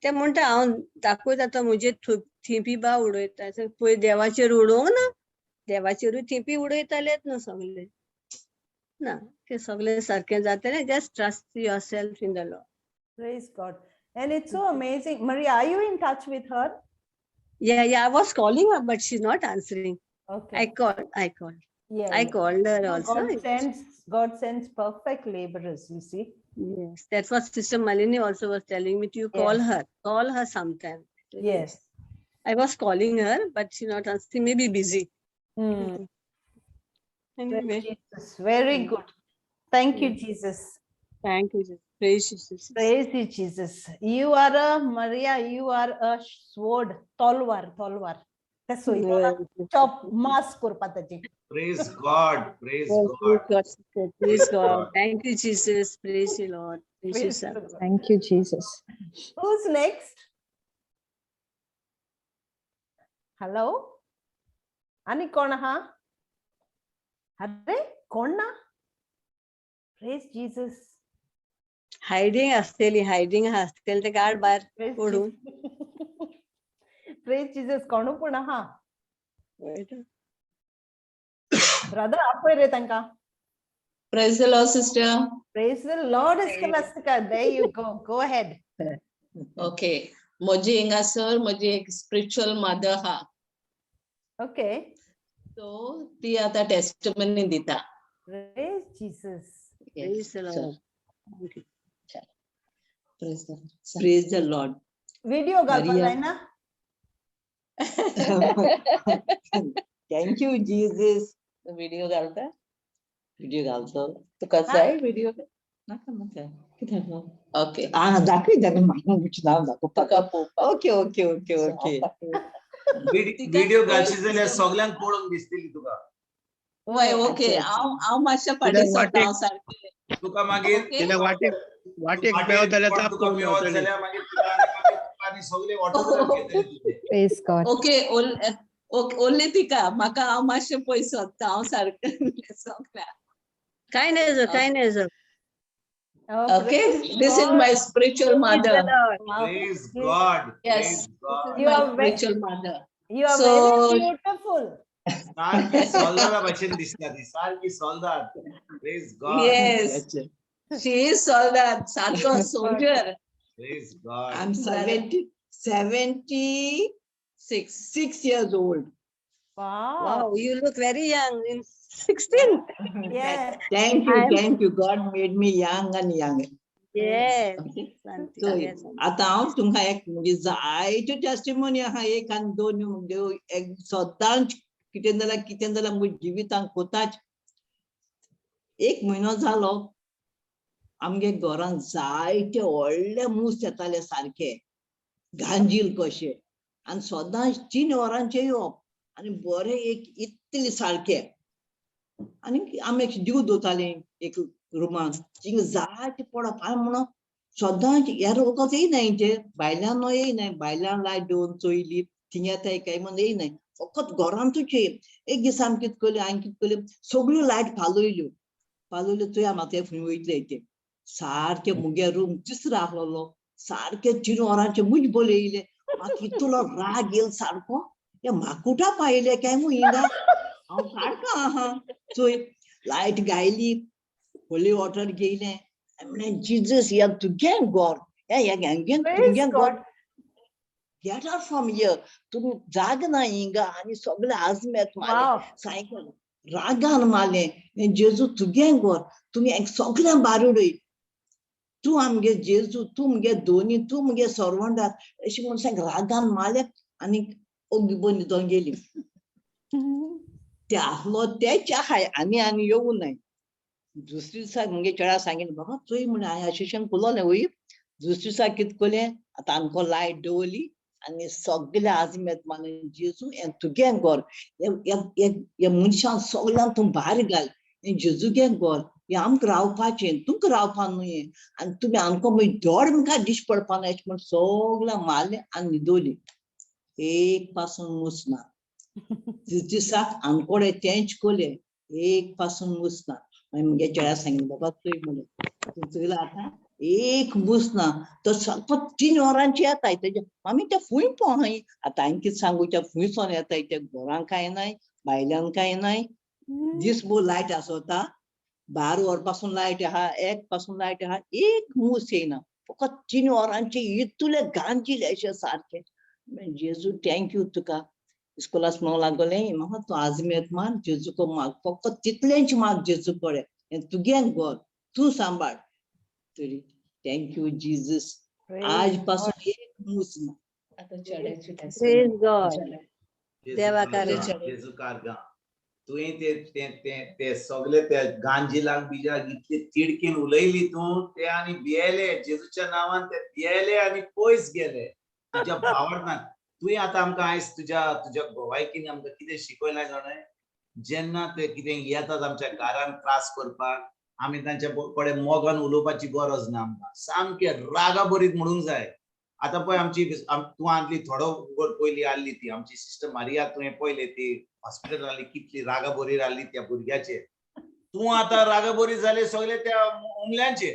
ते म्हणटा, हांव दाखयता आतां म्हजे थिंपी बा उडयता. पळय, देवाचेर उडोवंक ना, देवाचेरूय थिंपी उडयतालेच न्हू सगळे. ना, ते सगळे सारकें जातलें. Just trust yourself in the Lord. Praise God. And it's so amazing. Maria, are you in touch with her? Yeah, I was calling her, but she's not answering. Okay. I called, I called. I called her also. God sends perfect laborers, you see. Yes, that's what Sister Malini also was telling me to call her, call her sometime. I was calling her, but she not answering, maybe busy. Praise Anyway, Jesus. Very good. Thank you, Jesus. Thank you, Jesus. Praise Jesus. Praise you, Jesus. You are a Maria, you are a sword, तलवार, तलवार. ते सोयतला chop मास करपा ताची. Praise God, praise God. God, sister. Praise God. Thank you, Jesus. Praise you, Lord. Praise you, Praise sir. the Lord. Thank you, Jesus. Who's next? Hello? आणि कोण आहा? अरे कोण ना? Praise Jesus. Hiding असतेली, हायडिंग आसतेली ते काढ भायर Praise पडून. Jesus. Praise Jesus. कोणू पूण आहा? ब्रदर आपय रे तांकां. Praise the Lord, sister. Praise the Lord, Scholastica. There you go. Go ahead. Okay. म्हजी हिंगासर म्हजी एक स्पिरिच्युअल मदर हा. Okay. सो ती आता टेस्टिमनी दिता. Praise Jesus. Yes, Praise the sir. Lord. Thank you. Praise the Lord. Praise the Lord. Video घालपा Maria. जायना? Thank you, Jesus. Video घालता? व्हिडिओ घालतो. तुका जाय व्हिडिओ? नाका नाका. कित्याक? ओके. आ दाखय दाखय म्हाका नांव दाखोवपाक. तुका पळोवपाक. Okay okay okay okay. Video घालशी जाल्यार सगळ्यांक पळोवंक दिसतली तुका. वय ओके. हांव हांव मातशें फाटीं सरता हांव सारकें. तुका मागीर ओके. तिने वाटेक वाटेक मेळत जाल्यार कोण ताप तुका करून मेळत मेळटली. जाल्यार मागीर तुका आनी सगळे ऑटोग्राफ घेतले तुजे. Praise God. Okay okay only तिका म्हाका हांव मातशें पयस सोदता हांव सारकें सगळ्या. काय नाही जो, काय नाही जो. Oh, Okay, praise this is God. my spiritual mother. Wow. Praise God. Yes. Praise God. You My are very- spiritual mother. You are So- very beautiful. सारखी सोल्दारा भशेन दिसता ती, सारखी सोल्दार. Praise God. Yes, she is soldier, सारको soldier. Praise God. I'm 76 years old. Wow. Wow, you look very young in 16. Yeah. Thank you, thank you. God made me young and young. Yes. Okay. Santi, So, yes. आतां हांव तुमकां एक म्हणजे जायत्यो testimony आहा, एक आनी दोन म्हणजे एक सदांच कितें जाल्यार कितें जाल्यार म्हज्या जिवितांत कोताच. एक म्हयनो जालो आमगे घरांत जायते व्हडले मूस येताले, सारके गांजील कशे, आनी सदांच 3 वरांचेर येवप आनी बरे एक इतले सारके, आनी आमी एक जीव दवरताली एक रुमान, थिंगा जायते पडप. हांवें म्हणून सदांच ह्या रोगाक येयनाय, ते भायल्यान येयनाय, भायल्यान लायट दवरून चोयली थिंग येताय काय म्हणून येयनाय, फकत घरांतूच येय. एक दीस आमी कितें केलें, हांवें कितें केलें, सगळ्यो लायट पालयल्यो पालयल्यो, चोया म्हाका खंय वयतले ते. सारके मुगे रूम तिसरो आहलोलो, सारके 3 वरांचे मुज बोल येयले. म्हाका इतलो राग येयलो सारको, हे माकुटा पायले काय मु हिंगा, हांव सारको आहा. चोय लायट गायली, होली वॉटर घेयलें, म्हणलें जिजस ह्या तुगें घर, ह्या हेंगें Praise तुगें घर, God. Get out from here, तुमी जाग ना हिंगा. आनी सगळे आजमेत मारले. Wow. सायकल रागान मारलें, हें जेजू तुगें घर, तुमी हें सगळ्यां भायर उडय, तूं आमगे जेजू, तूं मुगे दोनी, तूं मुगे सर्वंटार, अशें म्हणून सांग रागान मारलें आनी ओगी बंद न्हिदोन गेली. ते आहलो तेच आहाय आनी आनी येवूं नाय. दुसरे दिसा मुगे चेड्या सांगिल्लें, बाबा चोय म्हण हांवें अशें अशें उलोवलें वयर. दुसरे दिसा कितें केलें, आतां आमकां लायट दवरली आनी सगळे आजमेत मारलें, जेजू हें तुगें घर, ह्या मनशान सगळ्यांक तूं भायर घाल, हें जेजूगें घर, हें आमकां रावपाचें, तुमकां रावपा न्हू, आनी तुमी आमकां मागीर धड मुखार दीस पडपा ना, अशें म्हण सगळ्यांक मारलें आनी न्हिदोली. एक पासून मूस ना. दुसरे दिसाक आमकोडे तेंच कोलें, एक पासून मूस ना. मागीर मुगे चेड्या सांगिल्लें, बाबा चोय म्हणलें तूं चोयलां आतां एक मूस ना, तो सारको 3 वरांचे येताय तेजे. मामी ते फूंय पळय, आतां हांवें कितें सांगू, ते फूंय सोन येताय, ते घरान कांय नाय, भायल्यान कांय नाय, दीसभर लायट आसता, 12 वर पासून लायट आहा, 1 पासून लायट आहा, एक मूस येयना, फकत 3 वरांचे इतले गांजील अशे सारके. जेजू thank you तुका. इस्कोलास म्हणूंक लागलें, म्हाका तूं आजमेत मार जेजूको माग, फकत तितलेंच माग जेजू कडेन, हें तुगें घर तूं सांबाळ. तरी thank you Jesus, आज पासून एक मूस ना. आता चेड्याची Praise God. जेजू देवा कारगां, कार्य. जेजू कारगां. तुवें ते ते ते ते सगळे त्या गांजीलाक बिजाक इतले तिडकीन उलयली तूं, ते आनी भियेले जेजूच्या नांवान, ते भियेले आनी पयस गेले तुज्या भावार्थान. तुवें आतां आमकां आयज तुज्या तुज्या गोवायकीन आमकां कितें शिकयलां जाणा, जेन्ना ते कितें येतात आमच्या घरान त्रास करपाक, आमी तांच्या कडेन मोगान उलोवपाची गरज ना, आमकां सामकें रागा बरीत म्हणूंक जाय. आतां पळय आमची तूं आहली थोडो वगत पयलीं आहली ती आमची सिस्टर मारिया, तुवें पळयलें ती हॉस्पिटल आहली कितली रागा बरीर आहली त्या भुरग्याचेर. तूं आतां रागा बरी जाले सगळे त्या उमल्यांचेर.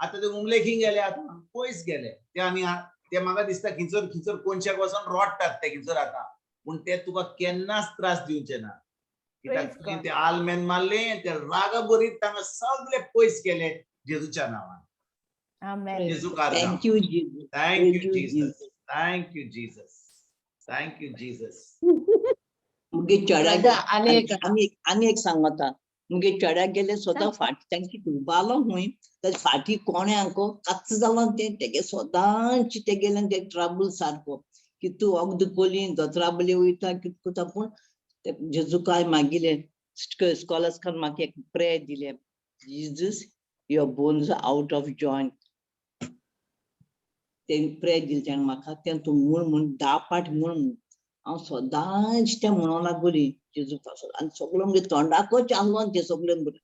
आतां ते उमले खंय गेले, आतां पयस गेले ते. आनी ते म्हाका दिसता खिंचर खिंचर कोनशाक वचोन रडटात ते खिंचर आतां, पूण ते तुका केन्नाच त्रास दिवचे ना, कित्याक Praise तुवें God. ते आलमेन मारले, ते रागा बरीत तांकां सगळे पयस केले जेजूच्या नांवान. Amen. जेजू कारदाम. Thank you Jesus. Thank you, Thank you, Jesus. Jesus. Thank you, Jesus. Thank you, Jesus. मुगे चेड्याक दादा, आनी एक आनी आनी एक सांगता, मुगे चेड्याक गेले स्वता फाटी तांकी उबालो खूंय ताजे फाटी कोण्यांक काच्च जालो तें तेगे सदांच तेगेलें तें ट्रबल सारको की तूं वखद कोली दोतोरा बली वयता कित करता. पूण ते जेजूकाय मागिलें, स्कॉलर्सकान म्हाका एक प्रेयर दिलें, Jesus your bones out of joint. तें प्रेयर दिलें तेणें म्हाका, तें तूं म्हूण म्हूण 10 पाट म्हूण म्हूण. हांव सदांच तें म्हणोंक लागली जेजू पासत आनी सगळो मुगे तोंडाकच आहलो तें सगळें बरें.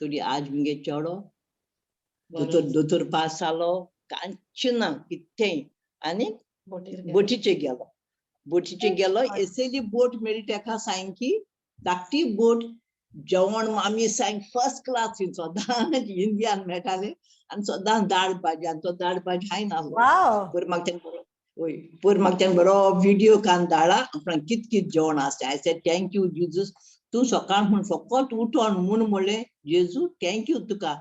तरी आज मुगे चेडो दोतोर दोतोर पास जालो, कांयच ना कितेंय, आनी बोटीचेर गेलो, बोटीचेर गेलो. एसएली बोट मेळ्ळी तेका, सामकी धाकटी बोट. जेवण आमी सामकें फर्स्ट क्लास, सदांच इंडियान मेळटालें आनी सदांच दाळ भाजी, आनी तो दाळ भाजी खायनासलो. पयर म्हाका तेणें बरो, वय, पयर म्हाका तेणें बरो विडियो काडून धाडला आपणाक कित कित जेवण आसता. I said thank you Jesus, तूं सकाळ म्हूण फकत उठोन म्हूण म्हणलें जेजू thank you तुका,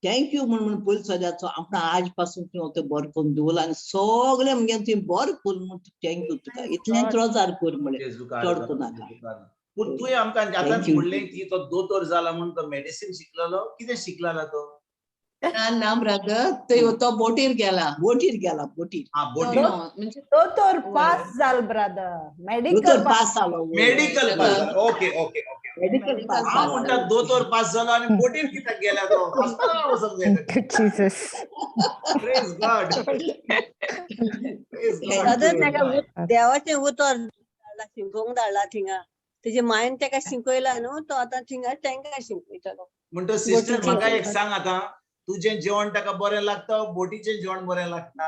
thank you म्हूण म्हूण पयलीं सदांचो आपणा आज पासून तूं तें बरें करून दवरला आनी सगळें मुगे तुवें बरें कर म्हूण thank you तुका, इतलेंच रोजार कर म्हणलें, जेजू चड कारदाम, करूं नाका. जेजू कारदाम. पूण तुवें आमकां आतांच Thank you. म्हणलें की तो दोतोर जाला म्हूण तो मेडिसीन शिकलेलो, कितें शिकलेलो तो? ना ना ब्रदर, तो बोटीर गेला. बोटीर गेला, बोटीर. हा, बोटीर. No, म्हणजे दोतोर पास जाल ब्रदर, मेडिकल. दोतोर पास जालो. मेडिकल पास जालो. Okay okay okay. Medical pass. हांव म्हणटा दोतोर पास जालो आनी बोटीर कित्याक गेला तो, हॉस्पिटलान वचोंक जाय Thank you, Jesus. Praise God, praise God. दादा, ताका देवाचें उतर धाडला, शिकोवंक धाडला थिंगा. तेजे मायन ताका शिकयला न्हू, तो आतां थिंगा तांकां शिकयतलो. म्हणटा सिस्टर, बोटीचें म्हाका एक जेवण. सांग, आतां तुजें जेवण ताका बरें लागता, बोटीचें जेवण बरें लागता?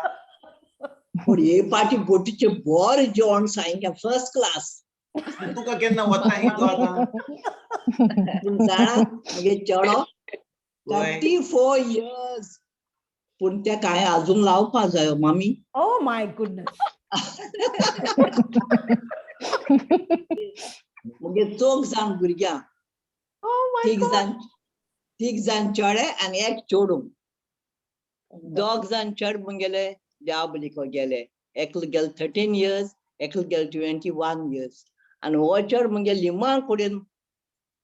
पूण हे पाटी बोटीचें बरें जेवण सामकें फर्स्ट क्लास. तुका केन्ना वता ही तूं आतां? पूण जाणा मुगे चेडो वय. 34 इयर्स, पूण तेका हांवें अजून लावपा जायो मामी. Oh my goodness. मुगे चौग जाण भुरग्यां. Oh my तीग God. जाण, तीग जाण चेडे आनी एक चेडूं. दोग जाण चेडे मुगेले देवा बलिको गेले, एकलो गेलो 13 इयर्स, एकलो गेलो 21 इयर्स. आनी हो चेडो मुगे लिमा कडेन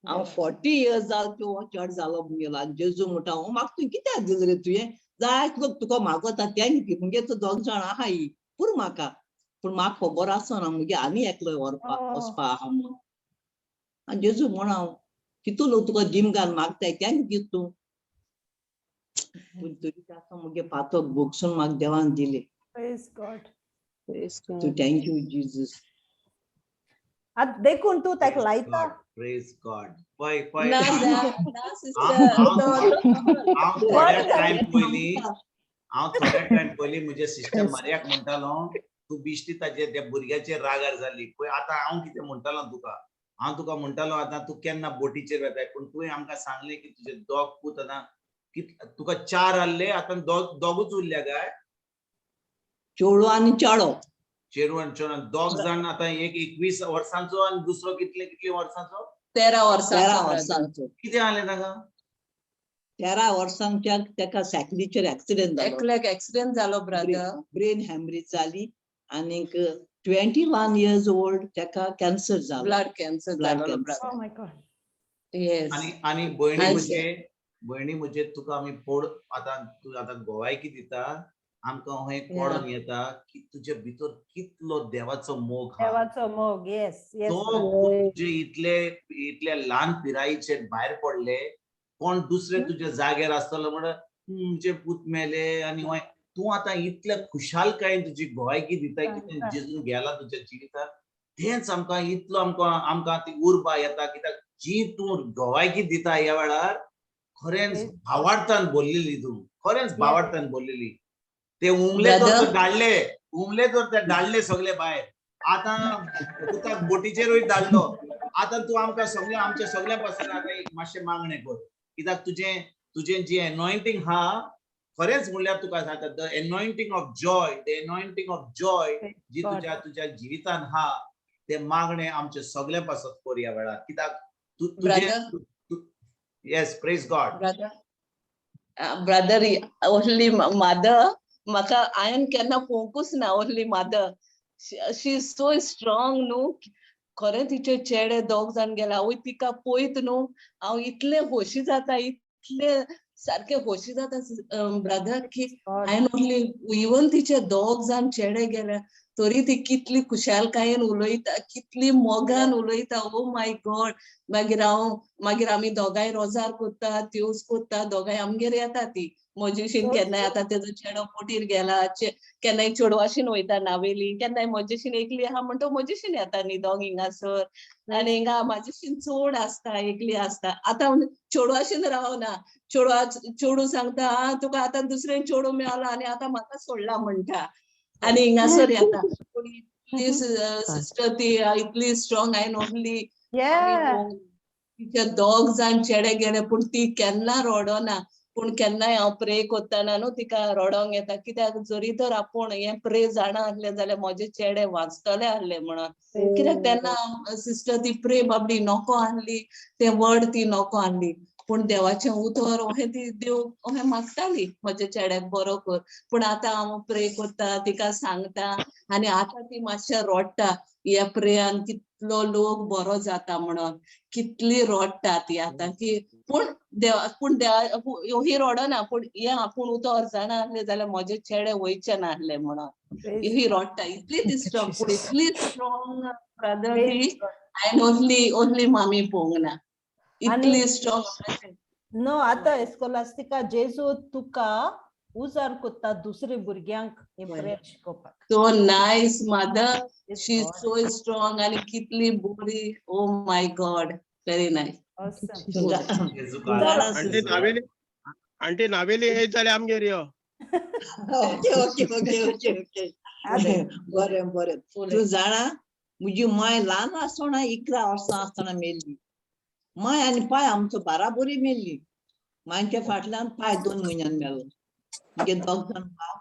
हांव 40 इयर्स जालो की हो चेडो जालो मुगेलो. आनी जेजू म्हणटा, हो म्हाका तूं कित्याक दिलें रे तुवें, जायते लोक तुका मागोता तें मुगे तो दोग जाण आहाय पुरो म्हाका, पूण म्हाका खबर आसना मुगे आनी एकलो व्हरपा वचपा आहा म्हूण. आनी जेजू म्हण हांव कितू लोक तुका दिमगान मागताय तें दीत तूं, पूण तरी ताका मुगे पातक भोगसून म्हाका देवान दिले. Praise God. तूं thank you Jesus. आतां देखून तूं ताका लायता. प्रेज गॉड. पळय पळय, ना ना ना सिस्टर. हांव थोड्या टायम पयलीं, हांव थोड्या टायम पयलीं म्हज्या सिस्टर मारियाक म्हणटालो, तूं बिश्टी ताजे त्या भुरग्याचेर रागार जाली. पळय आतां हांव कितें म्हणटालो तुका, हांव तुका म्हणटालो आतां तूं केन्ना बोटीचेर वेताय, पूण तुवें आमकां सांगलें की तुजे दोग पूत आतां तुका चार आहले, आतां दोगूच उरल्या काय? चेडू आनी चेडो. चेडू आनी चेडो दोग जाण. आतां एक 21 वर्सांचो आनी दुसरो कितले कितले वर्सांचो? 13 13 वर्सांचो brother. वर्सांचो. कितें जालें ताका? 13 वर्सांच्या तेका सायकलीचेर एक्सिडेंट जालो. एकल्याक एक्सिडेंट जालो ब्रदर. ब्रेन हॅमरेज जाली आनीक 21 इयर्स ओल्ड तेका कॅन्सर जालो. Blood cancer Blood जालो cancer. Brother. Oh my God. Yes. आनी आनी भयणी आनी म्हजे, भयणी म्हजे, तुका आमी पोड आतां तूं आतां गोवायकी दिता. आमकां हें कळोन येता की तुजे भितर कितलो देवाचो मोग हा. देवाचो मोग, येस येस. तो तुजे इतले इतले ल्हान पिरायेचेर भायर पडले, कोण दुसरे तुज्या जाग्यार आसतलो म्हणून तुमचे पूत मेले आनी हय तूं आतां इतले खुशालकायेन तुजी गोवायकी दिता की जेजून गेला तुज्या जिवितांत, तेंच आमकां इतलो आमकां आमकां ती उर्बा येता, कित्याक जी तूं गोवायकी दिता ह्या वेळार खरेंच भावार्थान बोल्लेली तूं, खरेंच भावार्थान बोल्लेली. ते उमले तर धाडले, उमले तर ते धाडले सगळे भायर, आतां पुताक बोटीचेरूय धाडलो, आतां तूं आमकां सगळ्या आमच्या सगळ्या पासून आतां एक मातशें मागणें कर, कित्याक तुजें तुजें जी एनॉयंटींग हा खरेंच म्हणल्यार तुका सांगता, the anointing of joy, the anointing of joy जी तुज्या तुज्या जिवितान हा, ते मागणें आमचे सगळ्या पासत कर ह्या वेळार, कित्याक तूं तुजें. Yes, praise God. Brother, brother, only mother म्हाका हांवें केन्ना पळोवंकूच ना. Only mother, she is so strong न्हू. खरें तिचे चेडे दोग जाण गेले, आवय तिका पळयत न्हू हांव इतलें खोशी जाता, इतलें सारकें खोशी जाता ब्रदर की हांवें ओन्ली इवन तिचे दोग जाण चेडे गेले तरी ती कितली खुशालकायेन उलयता, कितली मोगान उलयता. ओ my God. मागीर हांव मागीर आमी दोगांय रोजार कोत्ता, त्योस कोत्ता, दोगांय आमगेर येता ती म्हजेशीन. केन्नाय आतां तेजो चेडो बोटीर गेला, केन्नाय चेडवाशीन वयता नावेली, केन्नाय म्हजेशीन एकली आहा म्हणटा म्हजेशीन येता न्ही दोग हिंगासर. आनी हिंगा म्हाजेशीन चड आसता, एकली आसता. आतां चेडवाशीन रावना, चेडवा चेडूं सांगता आं तुका आतां दुसरें चेडूं मेळ्ळां आनी आतां म्हाका सोडला म्हणटा, आनी हिंगासर येता. पूण इतली सिस्टर ती इतली स्ट्रॉंग हांवें ओन्ली तिचे दोग जाण चेडे गेले पूण ती केन्ना रडना. पूण केन्नाय हांव प्रे कोत्ताना न्हू तिका रडोंक येता, कित्याक जरी तर आपूण हें प्रे जाणा आसलें जाल्यार म्हजे चेडे वाचतले आसले म्हणून. कित्याक तेन्ना सिस्टर ती प्रे बाबडी नको आहली, ते वर्ड ती नको आहली, पूण देवाचें उतर अहें ती देव अहें मागताली म्हज्या चेड्याक बरो कर. पूण आतां हांव प्रे करता, तिका सांगता आनी आतां ती मातशें रडटा, ह्या प्रेयान कितलो लोक बरो जाता म्हणून कितली रडटा ती आतां की. पूण देवा, पूण देवा ही रडना, पूण हें आपूण उतर जाणा आसलें जाल्यार म्हजे चेडे वयचे नासले म्हणून ही रडटा. इतली ती स्ट्रॉंग, पूण इतली स्ट्रॉंग ब्रदर ती हांवें ओन्ली ओन्ली मामी पळोवंक ना इतली स्ट्रॉंग. नो, आतां एस्कोलास्टिका जेजू तुका उजार कोत्ता दुसरे भुरग्यांक हें प्रेयर शिकोवपाक. So nice mother, she is so strong आणि कितली बरी. Oh my God, very nice. Aunty Navelim, aunty Navelim येयत जाल्यार आमगेर यो. Okay okay okay okay okay, बरें बरें. तूं जाणा म्हजी माय ल्हान आसतना 11 वर्सां आसतना मेल्ली. माय आनी पाय आमचो बाराबोरी मेल्ली. मांयच्या फाटल्यान पाय 2 म्हयन्यान मेलो. म्हगे दोग जाण भाव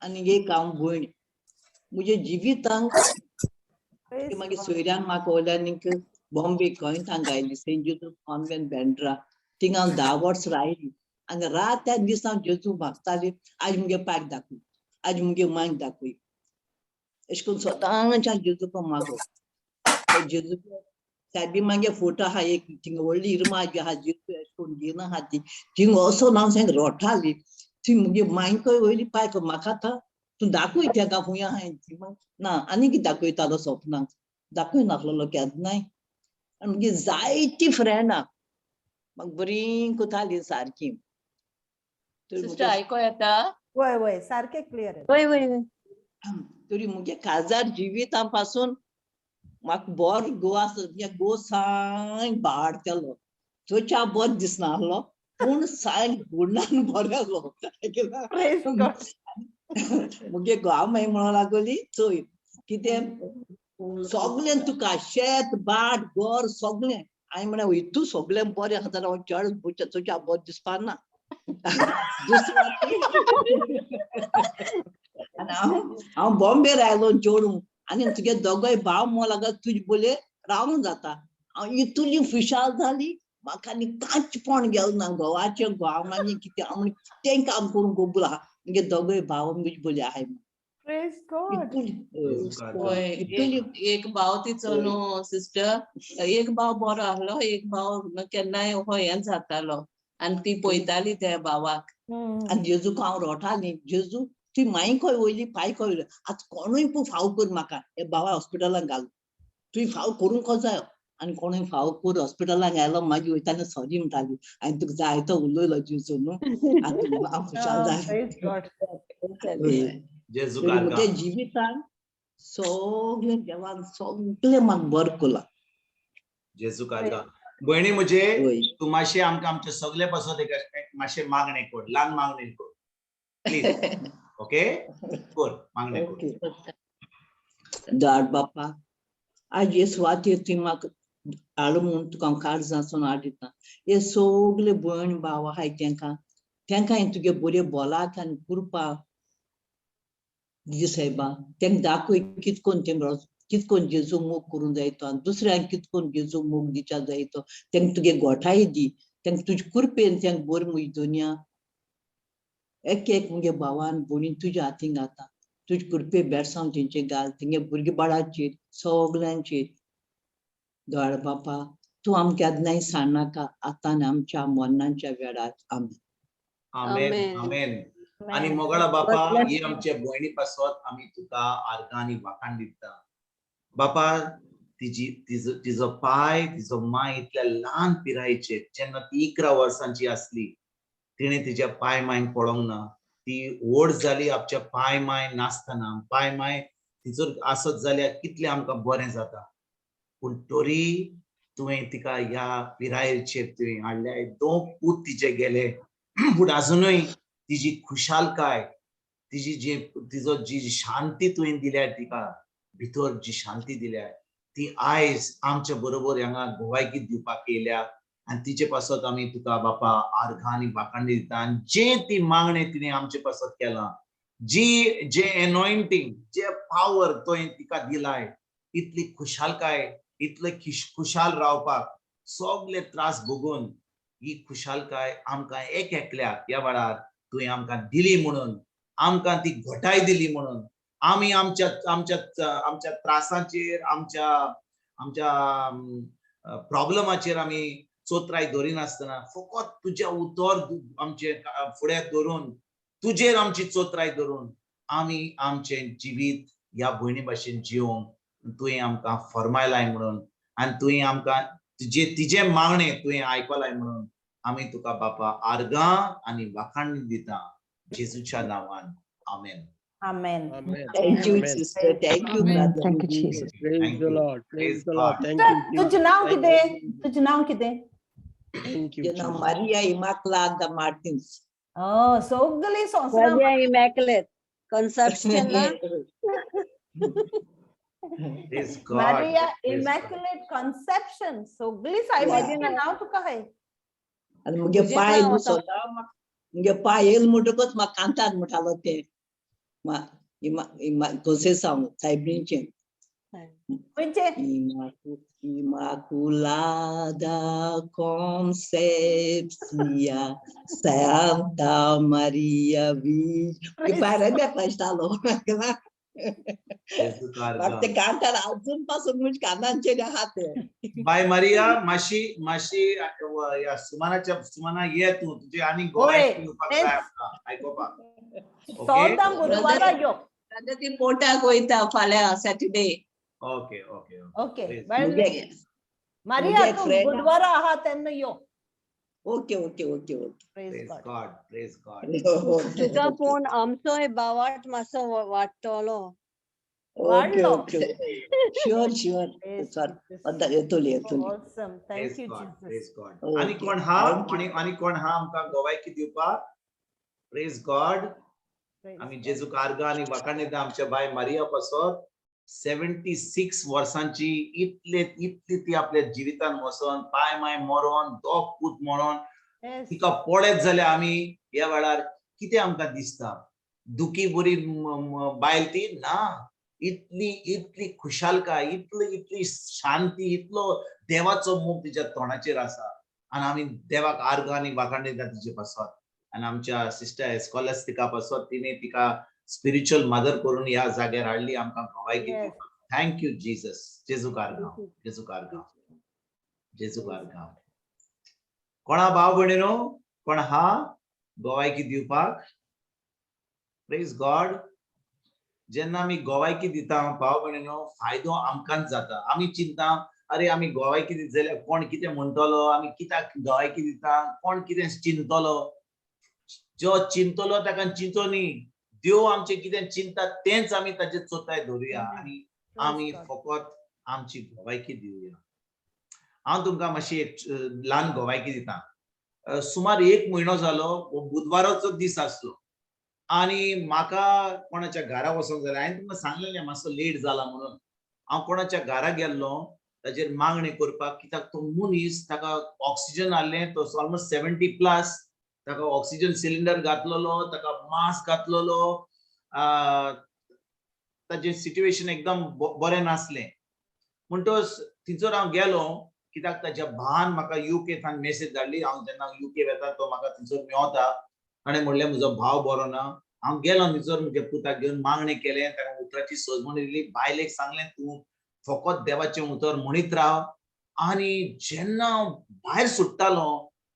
आनी एक हांव भयण. म्हज्या जिवितांक मागीर सोयऱ्यान म्हाका वयल्यान बॉम्बे गोंयतांक आयली, सेंट जोजफ कॉन्वेंट बँड्रा, थिंगा हांव 10 वर्सां रायली. आनी रात त्या दीस हांव जेजू मागताली, आज मुगे पायक दाखय, आज मुगे मांयक दाखय, अशें करून सदांच हांव जेजूक मागो. जेजू सायबी मागे फोटो आहा एक थिंगा व्हडली इरमाज आहा, जेजू अशें करून घेवन आहा ती, थिंगा वचोन हांव सामकें रोठाली. थंय मुगे मांयकय वयली पायक म्हाका आतां तूं दाखय तेका खूंय आहा ती. ना आनी कितें दाखयतालो सपनाक, दाखय नासलेलो केन्नाय. आनी मुगे जायती फ्रेंडां म्हाका बरीं कोतालीं सारकीं. सिस्टर आयको येता? वय वय, सारकें क्लियर. वय वय वय. तरी मुगे काजार जिविता पासून म्हाका बरो गोवा, गोवा सामको बाडटेलो, चोच्या बरो दिसना आसलो पूण सामको गुणान बरो आसलो. मुगे घोवा मागीर म्हणूंक लागली चोय कितें सगळें तुका शेत भाट घर सगळें. हांवें म्हणलें हितू सगळें बरें आसा जाल्यार हांव चड चोच्या बरो दिसपा ना. आनी हांव हांव बॉम्बे आयलो चेडूं आनी तुगे दोगोय भाव म्हणूंक लागलो तुजे बोले रावूंक जाता. हांव इतली खुशाल जाली, म्हाका आनी कांयच पण गेलो ना घोवाचें, घोवा मागीर कितें हांव कितेंय काम करूंक कबूल आहा, मुगे दोगोय भाव म्हजे बोले आहाय. एक भाव तिचो न्हू सिस्टर, एक भाव बरो आहलो, एक भाव केन्नाय हो हें जातालो आनी ती पळयताली त्या भावाक. आनी जेजूक हांव रोठाली, जेजू तुवें मांयकय वयली पायकय वयली, आतां कोणूय पूण फाव कर म्हाका हे बाबा हॉस्पिटलान घाल, तुवें फाव करूंक जाय आनी कोणूय फाव कर हॉस्पिटलान घालो. मागीर वयताना सॉरी म्हणटाली, हांवें तुका जाय तो उलयलो जेजू न्हू, आतां हांव खुशाल जालें. Praise God. हय. जेजू तरी म्हज्या कारगां. जिवितान सगळें देवान सगळें म्हाका बरें केलां. जेजू कारगां. भयणी म्हजे, हय. तूं मातशें आमकां आमचे सगळे पासत एक एक मातशें मागणें कर, ल्हान मागणें कर प्लीज. ओके, कर मागणें कर. ओके. दाड बापा, आज हे सुवातेर तुवें म्हाका हाडलो म्हूण तुका हांव काळजासून हाड दिता. हे सगळे भयण भाव आहाय तेंकां तेंकां हांवें तुगे बऱ्यो बोलाक आनी कृपा दी सायबा. तेंकां दाखय कित कोन्न तें कित कोन्न जेजू मोग करूंक जाय तो आनी दुसऱ्यांक कित कोन्न जेजू मोग दिवच्या जाय तो. तेंकां तुगे गोठाय दी, तेंकां तुजे कृपेन तेंकां बरी म्हजी दुनिया. एक एक मुगे भावान भयणीन तुज्या हातीन घालता, तुजे कृपे बेडसांव तेंचे घाल, तेंगे भुरगे बाळाचेर सगल्यांचेर. दोळ बापा, तूं आमकां केन्नाय सांडनाका, आतां आनी आमच्या मरणाच्या वेळार. आमेन. आमेन. आमेन. आमेन. आनी मोगळा बापा, ही आमच्या भयणी पासत आमी तुका आर्गां आनी वाखाण दिता बापा. तिजी तिजो तिजो पाय, तिजो माय इतल्या ल्हान पिरायेचेर, जेन्ना ती 11 वर्सांची आसली, तिणें तिज्या पाय मांयक पळोवंक ना. ती व्हड जाली आमच्या पाय माय नासतना. पाय माय तिचो आसत जाल्यार कितलें आमकां बरें जाता, पूण तरी तुवें तिका ह्या पिरायेचेर तुवें हाडल्या. दोन पूत तिचे गेले, पूण आजुनूय तिजी खुशालकाय, तिजी जी तिजो जी शांती तुवें दिल्या तिका, भितर जी शांती दिल्या, ती आयज आमच्या बरोबर हांगा भलायकी दिवपाक येयल्या. आनी तिचे पासत आमी तुका बापा आर्गां आनी वाखाण दिता. आनी जे ती मागणें तिणें आमचे पासत केलां, जी जे एनॉयंटींग, जे पावर तुवें तिका दिलाय, इतली खुशालकाय, इतले खुशाल रावपाक, सगले त्रास भोगून ही खुशालकाय आमकां एक एकल्याक ह्या वेळार तुवें आमकां दिली म्हणून, आमकां ती घटाय दिली म्हणून, आमी आमच्या आमच्या आमच्या त्रासांचेर, आमच्या आमच्या प्रॉब्लमाचेर आमी चोत्राय दवरिनासतना फकत तुजें उतर आमचे फुड्याक धरून, तुजेर आमची चोत्राय धरून आमी आमचें जिवीत ह्या भयणी भाशेन जिवंक तुवें आमकां फर्मायलाय म्हणून, आनी तुवें आमकां तुजे तिजें मागणें तुवें आयकलाय म्हणून आमी तुका बापा आर्गां आनी वाखाण दिता जेजूच्या नांवान. आमेन. Amen. Amen. Thank you, Amen. sister. Thank you, Amen. brother. Thank you, Jesus. Praise Thank the you. Lord. Praise Praise the Lord. God. Thank you, Jesus. तुझं नाव Thank कितें? you. तुझं नाव कितें? Thank you, You know, Jesus. Maria Immaculata Martins. Oh, सगळीं संवसारां. Maria Immaculate Conception ना. Praise God. Maria Praise God. Immaculate Conception, सगळी सायबाचें नांव तुका हाय. आनी मुगे तुजें पाय नांव न्हू आसा. सदां मुगे पाय येयल म्हणटकच म्हाका कांतार म्हणटालो ते कोसेसांव सायबीणचें. खंयचें? Imaculada Concepción, Santa Maria Virgem. पाय बेकलासतालो. जेजू म्हाका ते कारगां. कांतार अजून पासून म्हणजे कानांचेर आहा ते. बाय मारिया, मातशी मातशी ह्या सुमनाच्या, सुमना ये तूं, तुजे आनी गोवा होय, येवपाक तेच. जाय आमकां आयकोपाक. ओके. सदां बुधवारा यो. आतां ती पोर्टाक वयता फाल्यां Saturday. Okay okay. Okay. Praise. मुगे मारिया, मुगे तूं friend- बुधवारा आहा तेन्ना यो. Okay okay okay okay. Praise praise God. God. Praise God. तुका फोन आमचोय बावाट मातसो वाडटलो. ओके. वाडलो. Okay, sure sure. Praise sir Jesus. आतां येतोली येतोली. Awesome. Thank praise you, God. Jesus. Praise God. Okay, आनी कोण हा? Thank you. आनी आनी कोण हा आमकां गोवायकी दिवपाक? Praise God. Praise आमी God. जेजूक आर्गां आनी वाखाण दिता आमच्या बाय मारिया पासत. 76 वर्सांची, इतले इतली ती आपल्या जिवितान वचोन, पाय माय मरोन, दोग पूत मरोन, तिका पळयत जाल्यार आमी ह्या वेळार कितें आमकां दिसता? दुखी बरी बायल ती ना. इतली इतली खुशालकाय, इतली इतली शांती, इतलो देवाचो मोग तिच्या तोंडाचेर आसा. आनी आमी देवाक आर्गां आनी वाखाण दिता तिचे पासत. आनी आमच्या सिस्टर एस्कॉलास्टिका पासत, तिणे तिका स्पिरिच्युअल मदर करून ह्या जाग्यार हाडली आमकां भलायकी. Thank you Jesus. जेजूक आर्गां, जेजूक आर्गां, जेजूक आर्गां. कोणा भाव भयणीनो, कोण हा गोवायकी दिवपाक? Praise God. जेन्ना आमी गोवायकी दिता भाव भयणीनो, फायदो आमकांच जाता. आमी चिंता, अरे आमी गोवायकी दित जाल्यार कोण कितें म्हणटलो, आमी कित्याक गोवायकी दिता, कोण कितें चिंतलो. जो चिंतलो ताका चिंतो न्ही. देव आमचें कितें चिंता तेंच आमी ताजेर चोताय धरुया आनी आमी फकत आमची गोवायकी दिवया. हांव तुमकां मातशी एक ल्हान गोवायकी दिता. सुमार एक म्हयनो जालो, हो बुधवाराचो दीस आसलो आनी म्हाका कोणाच्या घरा वचोंक जाय. हांवें तुमकां सांगलेलें मातसो लेट जाला म्हणून. हांव कोणाच्या घरा गेल्लो ताजेर मागणें करपाक, कित्याक तो मनीस ताका ऑक्सिजन आहलें, तो ऑलमोस्ट 70+, ताका ऑक्सिजन सिलिंडर घातलेलो, ताका मास्क घातलेलो. ताजें सिट्युएशन एकदम बरें नासलें. म्हणटच थंयसर हांव गेलो, कित्याक ताच्या भावान म्हाका युके थावन मेसेज धाडली. हांव जेन्ना युके वता तो म्हाका थंयसर मेवता. ताणें म्हणलें म्हजो भाव बरो ना. हांव गेलो थंयसर, म्हज्या पुताक घेवन मागणें केलें, ताका उतराची सजमणी दिली, बायलेक सांगलें तूं फकत देवाचें उतर म्हणीत राव. आनी जेन्ना हांव भायर सुट्टालो,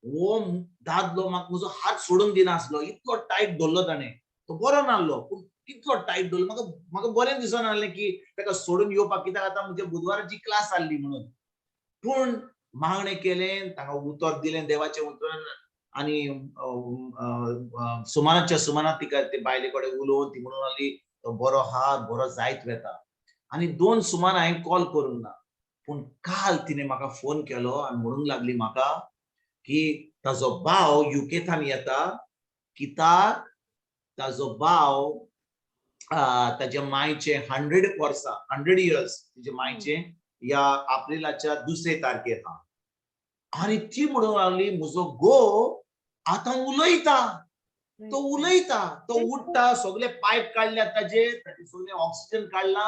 हो दादलो म्हाका म्हजो हात सोडून दिनासलो, इतलो टायट धरलो ताणें. तो बरो नासलो पूण इतलो टायट धरलो, म्हाका बरें दिसनासलें की ताका सोडून येवपाक, कित्याक आतां म्हज्या बुधवाराची क्लास आहली म्हणून. पूण मागणें केलें, ताका उतर दिलें देवाचें उतर आनी सुमाराच्या सुमाराक तिका ते बायले कडेन उलोवन ती म्हणून लागली तो बरो आहा, बरो जायत वता. आनी दोन सुमार हांवें कॉल करूंक ना, पूण काल तिणें म्हाका फोन केलो आनी म्हणूंक लागली म्हाका की ताजो भाव युकेथान येता, कित्याक ताजो भाव ताज्या मायचे 100 वर्सां, 100 इयर्स तिच्या मायचे ह्या एप्रिलाच्या दुसरे तारखेर आहा. आनी ती म्हणूंक लागली म्हजो घोव आतां उलयता, तो उलयता, तो उठ्ठा, सगळे पायप काडल्या ताजे, ताजे सगळे ऑक्सिजन काडला,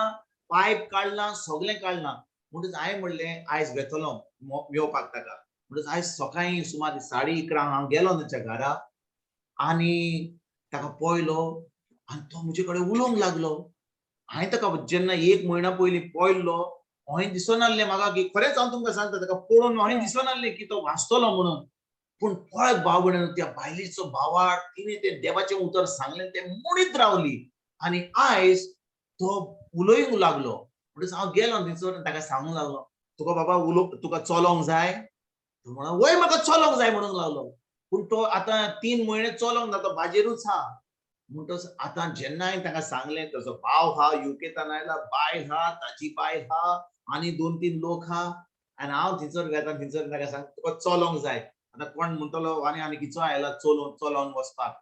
पायप काडला, सगळें काडलां. म्हणटच हांवें म्हणलें आयज वेतलो मेवपाक ताका. म्हणटच आयज सकाळीं सुमार 11:30 हांव गेलो ताच्या घरा आनी ताका पळयलो आनी तो म्हजे कडेन उलोवंक लागलो. हांवें ताका जेन्ना एक म्हयन्या पयलीं पळयल्लो, हांवें दिसनासलें म्हाका की, खरेंच हांव तुमकां सांगता, ताका पळोवन हांवें दिसनासलें की तो वाचतलो म्हणून. पूण पळयत भाव भयणीनो, त्या बायलेचो भावार्थ, तिणें तें देवाचें उतर सांगलें, तें म्हणीत रावली आनी आयज तो उलोवंक लागलो. म्हणटच हांव गेलो थंयसर आनी ताका सांगूंक लागलो, तुका बाबा उलो, तुका चलोंक जाय? तो म्हणून वय म्हाका चलोंक जाय म्हणूंक लागलो. पूण तो आतां 3 म्हयने चलोंक ना, तो बाजेरूच आहा. म्हणटच आतां जेन्ना हांवें ताका सांगलें ताजो भाव हा युकेतान आयला, बायल हा, ताजी बायल हा आनी दोन तीन लोक हा आनी हांव थंयसर वेता, थंयसर ताका सांग तुका चलोंक जाय. आतां कोण म्हणटलो आनी आनी किचो आयला चलोवन चलोवन वचपाक.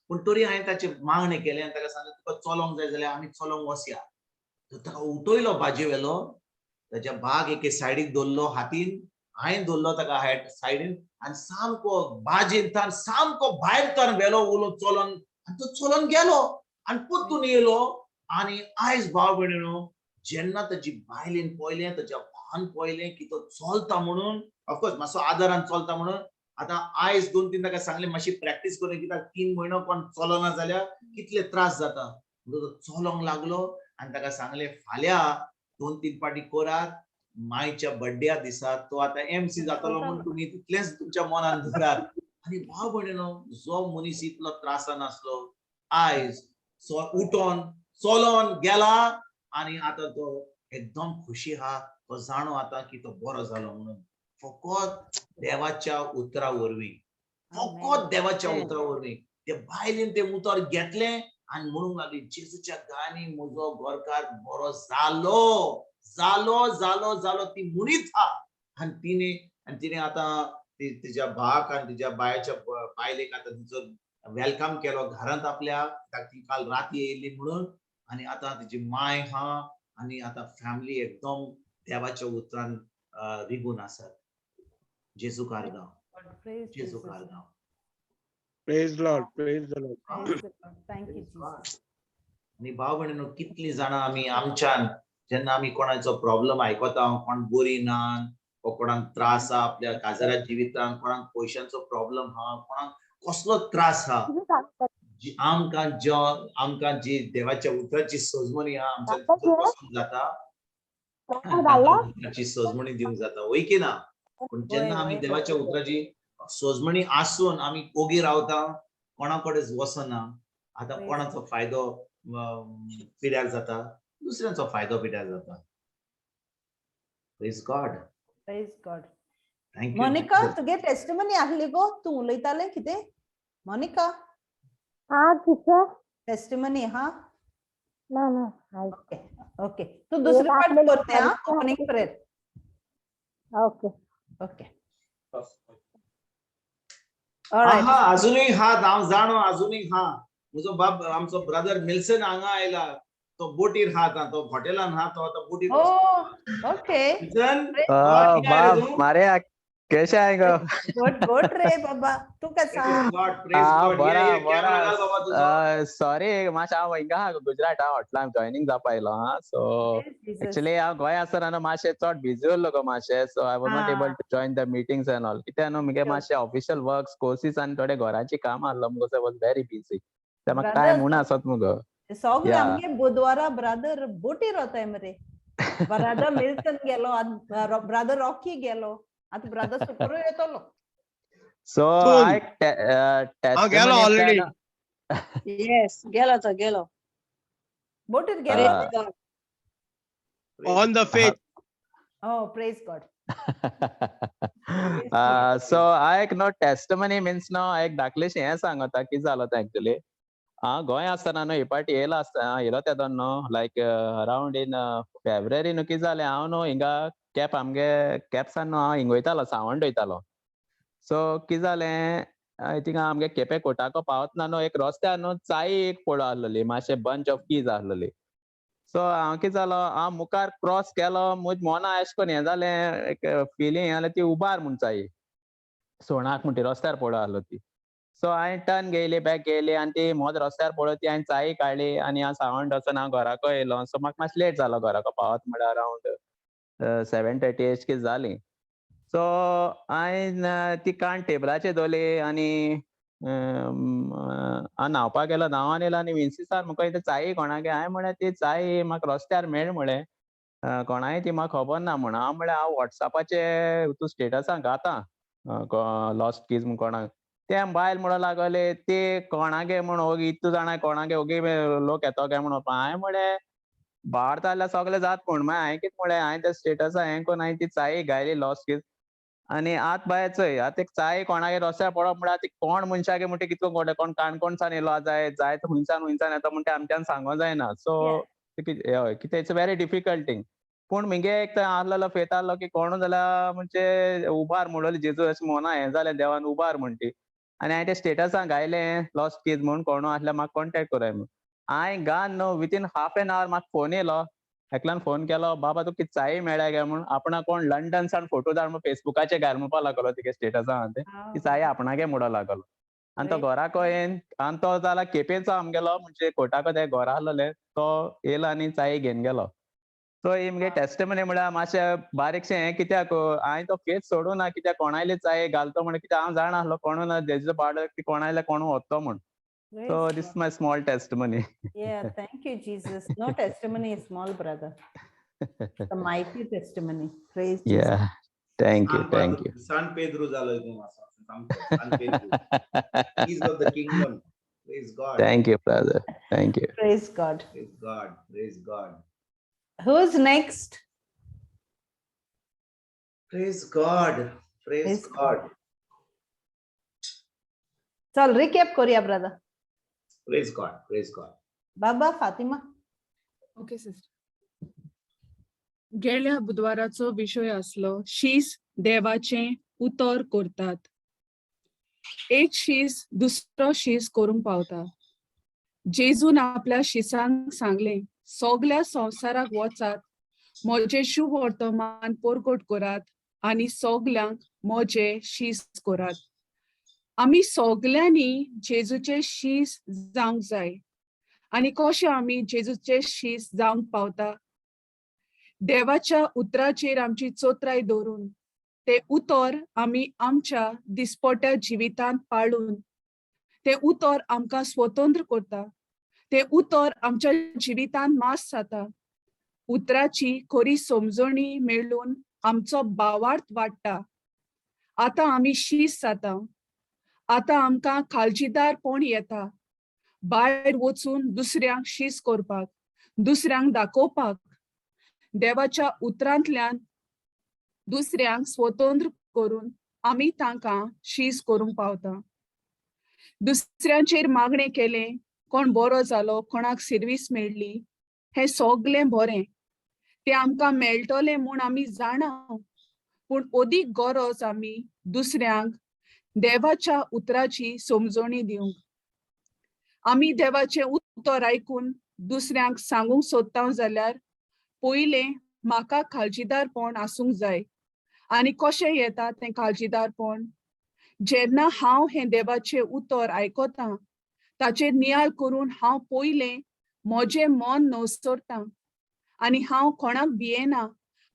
पूण तरी हांवें ताचें मागणें केलें आनी ताका सांगलें तुका चलोंक जाय जाल्यार आमी चलोंक वचया. तर ताका उठयलो बाजे वेलो, ताच्या भाग एके सायडीक दवरलो हातीन, हांवें दवरलो ताका सायडीन आनी सामको बाजेंतान सामको भायर तर व्हेलो उलो चलोन आनी तो चलोन गेलो आनी परतून येयलो. आनी आयज भाव भयणीनो, जेन्ना ताजी बायलेन पळयलें, ताच्या भावान पळयलें की तो चलता म्हणून, ऑफकोर्स मातसो आदारान चलता म्हणून. आतां आयज दोन तीन ताका सांगलें मातशी प्रॅक्टीस करून, कित्याक 3 म्हयनो कोण चलना जाल्यार कितले त्रास जाता. म्हणून तो चलोंक लागलो आनी ताका सांगलें फाल्यां दोन तीन पाटी करात, मायच्या बड्ड्या दिसा तो आतां एमसी जातलो म्हूण तुमी तितलेंच तुमच्या मनान धरात. आनी भाव भयणीनो, जो मनीस इतलो त्रासान आसलो आयज उठोन चलोन गेला आनी आतां तो एकदम खुशी आहा. तो जाणो आतां की तो बरो जालो म्हणून, फकत देवाच्या उतरा वरवीं, फकत देवाच्या उतरा वरवीं. ते बायलेन तें उतर घेतलें आनी म्हणूंक लागली जेजूच्या गांनी म्हजो घरकार बरो जालो, जालो, जालो, जालो. ती म्हणीत आहा आनी तिणे आतां तिच्या भाक आनी तिच्या बायच्या बायलेक आतां तिचो welcome केलो घरांत आपल्या. ती काल राती येयल्ली म्हणून. आनी आतां तिची माय आहा आनी आतां फॅमिली एकदम देवाच्या उतरान रिगून आसात. जेजू कारगांव. Praise जेजू Jesus. कारगांव. Praise Lord, praise the Lord. Praise the Lord. Thank you, Jesus. आनी भाव भयणीनो, कितली जाणां आमी आमच्यान जेन्ना आमी कोणाचो प्रॉब्लम आयकता, कोण बरी ना वो कोणाक त्रास आहा आपल्या काजारा जिवितान, कोणाक पयशांचो प्रॉब्लम आहा, कोणाक कसलो त्रास आहा, आमकां जो आमकां जी देवाच्या उतराची सजमणी आहा, आमच्या बसून जाता आनी तांकां उतराची सजमणी दिवंक जाता, वय की ना? पूण जेन्ना आमी देवाच्या उतराची सजमणी आसून आमी ओगी रावता, कोणा कडेन वचना. आतां कोणाचो फायदो पिड्यार जाता? दुसऱ्यांचो फायदो पिड्यार जाता. Praise God. Praise God. Thank you. Monica, तुगे टेस्टिमनी आहली गो, तूं उलयतालें कितें? मोनिका? हा किसं? टेस्टिमनी हा? ना ना हाय. ओके ओके, तूं दुसरी पार्ट करते हा, opening prayer. Okay. Okay, alright. हा, अजूनही हा, हांव जाणो अजूनही हा. म्हजो बाब, आमचो ब्रदर मिल्सन हांगा आयला. तो बोटीर हा आतां, तो हॉटेलान हा, तो आतां बोटीर. ओ ओके. मिल्सन. बाब मारे, कैसे आएगा? गुड गुड रे बाबा, तूं कसा? गॉड, प्रेज गॉड. बरा कॅमेरा घाल बाबा तुजो. बरा. सॉरी, मातशें हांव हिंगा आहा, गुजरात हांव हॉटेलान जॉयनींग जावपा आयलो हा. सो एक्चुअली हांव गोंय आसतना न्हू मातशें चड बिजी उरलो गो मातशें, so I was not able to join the meetings and all. कित्याक न्हू मुगे मातशें ऑफिशियल वर्क्स, कोर्सीस आनी थोडे घराची कामां आहलो मुगो, so was very busy. ते म्हाका टायम उणो आसत मुगो. सगळे Yeah. आमगे बुधवारा ब्रदर बोटीर वताय मरे. ब्रदर मिल्टन गेलो, ब्रदर रॉकी गेलो, आतां ब्रदर सुकरू येतलो. So Cool. हांव हांव गेलो already. Yes, गेलो तो गेलो. बोटीर गेलो. God. On the faith. Oh, praise God. So हांव एक न्हू टेस्टमनी मिन्स न्हू एक धाकलेशें हें सांगता, कितें जालो तें. एक्चुअली हांव गोंय आसतना न्हू, ही पाटी येयलो आसतना, येयलो तेदोन न्हू, लायक अरावंड इन फेब्रुवारी न्हू, कितें जालें, हांव न्हू हिंगा केप, आमगे केप्सान न्हू हांव हिंग वयतालो, सावंड वयतालो. सो कितें जालें, I think आमगे केपें कोटाको पावतना न्हू, एक रस्त्यार न्हू चाई एक पडो आहलोली, मातशें बंच ऑफ कीज आहलोली. सो हांव कितें जालो, हांव मुखार क्रॉस केलो, म्हज मना एशें कोन्न हें जालें, एक फिलींग जालें, ती उबार म्हूण चाई सोणाक म्हण ती रस्त्यार पडो आहलो ती. सो हांवें टर्न घेयली, बॅक घेयली आनी ती मोद रस्त्यार पडो ती हांवें चाई काडली आनी हांव सावंड वचोन हांव घराको येयलो. सो म्हाका मातशें लेट जालो घराको पावत म्हळ्यार, अरावंड 7:30 एश कितें जाली. सो हांवें ती काण टेबलाचेर दवरली आनी हांव न्हांवपाक गेलो. न्हांवन येयलो आनी विन्सीसान म्हाका इतलें, चाई कोणागे? हांवें म्हळें, ती चाई म्हाका रस्त्यार मेळ म्हळें, कोणाय ती म्हाका खबर ना म्हण. हांव म्हळें, हांव वॉट्सॅपाचे तूं स्टेटसान घाता लॉस्ट कीज म्हूण कोणाक. ते बायल म्हणून लागले, ते कोणागे म्हूण ओगी इतू जाणा कोणागे, ओगी लोक येतो काय म्हूण. हांवें म्हळें, भारत जाल्यार सगळे जात म्हूण. मागीर हांवें कितें म्हळें, हांवें त्या स्टेटसा हें करून हांवें ती चाई घायली लॉस्ट कीज. आनी आत बाय चोय, आतां एक चाई कोणागे रस्त्यार पडप म्हळ्यार ती कोण मनशागे म्हणटा कितको कोण कोण काणकोणसान येयलो जाय जाय, हुंयसान हुंयसान येता म्हणटा आमच्यान सांगो जायना. सो हय, कितें, it's very difficult thing. पूण मुगे एक तर आहलोलो फेथ आहलो की कोणू जाल्यार म्हणजे उबार म्हणलोली जेजू, अशें मना हें जालें, देवान उबार म्हणटी. आनी हांवें ते स्टेटसान घायलें लॉस्ट कीज म्हूण, कोणू आसल्यार म्हाका कॉन्टेक्ट कराय म्हूण. हांवें घान न्हू विथीन हाफ एन our म्हाका फोन येयलो. एकल्यान फोन केलो, बाबा तुका कितें चाई मेळ्ळ्या काय म्हूण. आपणा कोण लंडन सावन फोटो धाड म्हूण फेसबुकाचेर घाल म्हणपाक लागलो. तुगे स्टेटसान ते ती चाई आपणागे म्हणूंक लागलो आनी तो घराको येन आनी तो जाला केपेंचो आमगेलो, म्हणजे कोटाको ते घरा आहलोले, तो येयलो आनी चाई घेवन गेलो. सो ही मुगे टेस्टमनी म्हळ्यार मातशें बारीकशें हें, कित्याक हांवें तो फेथ सोडूं ना, कित्याक कोणायले चाये घालतो म्हण, कित्याक हांव जाणा आसलो कोणू ना जेजूचो पाड ती कोणायले कोणू व्हरतो म्हण. So this my small testimony. Yeah, thank you, Jesus. No testimony is small, brother. The mighty testimony. Praise Jesus. Yeah, thank you, thank you. San Pedro जालो तूं आसा सामको सान Pedro. Keys of the kingdom. Praise God. Thank you, brother, thank you. Praise God. Praise God. Praise God. Who's next? Praise God. Praise Praise God. चल recap करूया brother. Praise God. Praise God. Baba Fatima. Okay sister. गेल्या बुधवाराचो विशय आसलो शीस देवाचें उतर करतात. एक शीस दुसरो शीस करूंक पावता. जेजून आपल्या शिसांक सांगलें, सगल्या संवसाराक वचात, म्हजें शुभवर्तमान परगट करात आनी सगल्यांक म्हजे शीस करात. आमी सगल्यांनी जेजूचे शीस जावंक जाय. आनी कशें आमी जेजूचे शीस जावंक पावता? देवाच्या उतराचेर आमची चोत्राय दवरून, ते उतर आमी आमच्या दिसपट्या जिवितांत पाळून, ते उतर आमकां स्वतंत्र करता, ते उतर आमच्या जिवितांत मास जाता. उतराची खरी समजणी मेळून आमचो भावार्थ वाडटा. आतां आमी शीस जाता. आतां आमकां काळजीदारपण येता. भायर वचून दुसऱ्यांक शीस करपाक, दुसऱ्यांक दाखोवपाक, देवाच्या उतरांतल्यान दुसऱ्यांक स्वतंत्र करून आमी तांकां शीस करूंक पावता. दुसऱ्यांचेर मागणें केलें, कोण बरो जालो, कोणाक सिर्वीस मेळ्ळी, हें सगलें बरें, तें आमकां मेळटलें म्हूण आमी जाणा. पूण अदीक गरज आमी दुसऱ्यांक देवाच्या उतराची समजणी दिवंक. आमी देवाचें उतर आयकून दुसऱ्यांक सांगूंक सोदता जाल्यार पयलें म्हाका काळजीदारपण आसूंक जाय. आनी कशें येता तें काळजीदारपण? जेन्ना हांव हें देवाचें उतर आयकतां, ताचेर नियाळ करून हांव पयलें म्हजें मन नवसरतां आनी हांव कोणाक भियेना.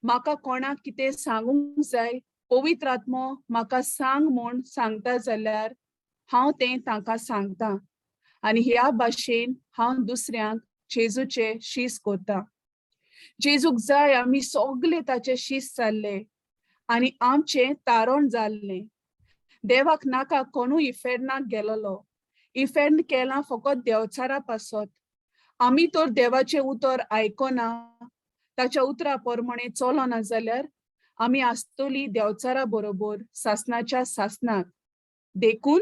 म्हाका कोणाक कितें सांगूंक जाय, पवित्र आत्मो म्हाका सांग म्हूण सांगता जाल्यार हांव तें तांकां सांगता आनी ह्या भाशेन हांव दुसऱ्यांक जेजूचे शीस करता. जेजूक जाय आमी सगले ताचे शीस जाल्ले आनी आमचें तारण जाल्लें. देवाक नाका कोणूय इफेर्नाक गेलोलो. इफेर्न केलां फकत देवचारा पासत. आमी तर देवाचें उतर आयकना, ताच्या उतरा प्रमाणे चलना जाल्यार आमी आसतली देवचारा बरोबर सासनाच्या सासनाक. देखून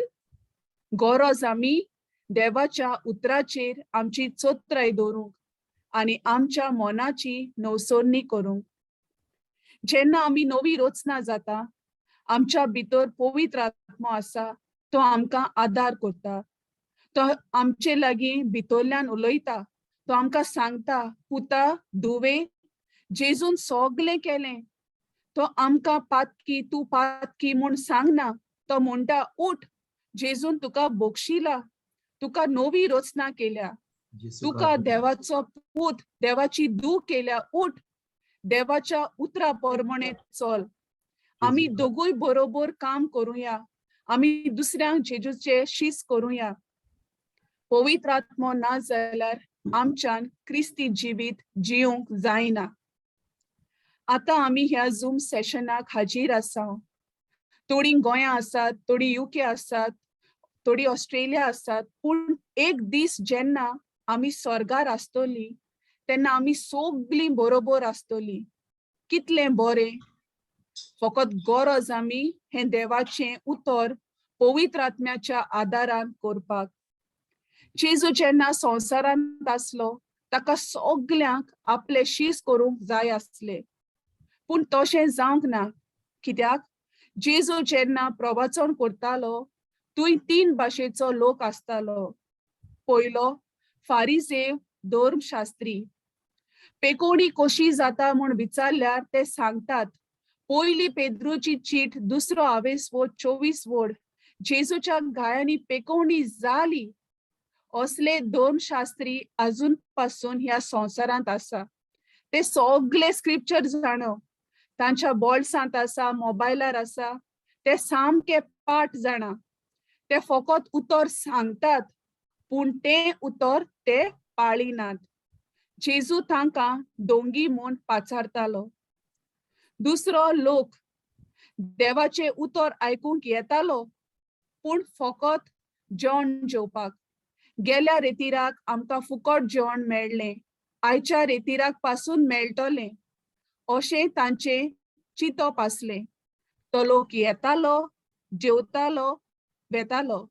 गरज आमी देवाच्या उतराचेर आमची चोत्राय दवरूंक आनी आमच्या मनाची नवसरणी करूंक. जेन्ना आमी नवी रचना जाता, आमच्या भितर पवित्र आत्मो आसा, तो आमकां आदार करता. तो आमचे लागीं भितरल्यान उलयता. तो आमकां सांगता, पुता, धुवे, जेजून सगलें केलें. तो आमकां पातकी, तूं पातकी म्हूण सांगना. तो म्हणटा, उठ, जेजून तुका बक्षिला, तुका नवी रचना केल्या, तुका देवाचो पूत, देवाची धूव केल्या. उठ, देवाच्या उतरा प्रमाणे चल. आमी दोगूय बरोबर काम करुया. आमी दुसऱ्यांक जेजूचे शीस करुया. पवित्र आत्मो ना जाल्यार आमच्यान क्रिस्ती जिवीत जिवंक जायना. आतां आमी ह्या झूम सेशनाक हाजीर आसा. थोडीं गोंया आसात, थोडीं युके आसात, थोडीं ऑस्ट्रेलिया आसात. पूण एक दीस जेन्ना आमी स्वर्गार आसतली तेन्ना आमी सगलीं बरोबर आसतली. कितलें बरें! फकत गरज आमी हें देवाचें उतर पवित्र आत्म्याच्या आदारान करपाक. जेजू जेन्ना संवसारांत आसलो, ताका सगल्यांक आपले शीस करूंक जाय आसले, पूण तशें जावंक ना. कित्याक? जेजू जेन्ना प्रवचन करतालो, थंय तीन भाशेचो लोक आसतालो. पयलो फारिजेव धर्मशास्त्री. पेकोडी कशी जाता म्हूण विचारल्यार ते सांगतात, पयली पेद्रूची चीट, दुसरो आवेस वोड, 24 वोड, जेजूच्या गायांनी पेकोवणी जाली. असले धर्मशास्त्री अजून पासून ह्या संवसारांत आसा. ते सगले स्क्रिप्चर जाणो, तांच्या बोल्सांत आसा, मोबायलार आसा. ते सामके पाठ जाणा. ते फकत उतर सांगतात, पूण तें उतर ते पाळिनात. जेजू तांकां दोंगी म्हूण पाचारतालो. दुसरो लोक देवाचें उतर आयकूंक येतालो, पूण फकत जेवण जेवपाक. गेल्या रेतिराक आमकां फुकट जेवण मेळ्ळें, आयच्या रेतिराक पासून मेळटलें, अशें तांचें चिंतप आसलें. तो लोक येतालो, जेवतालो, वेतालो.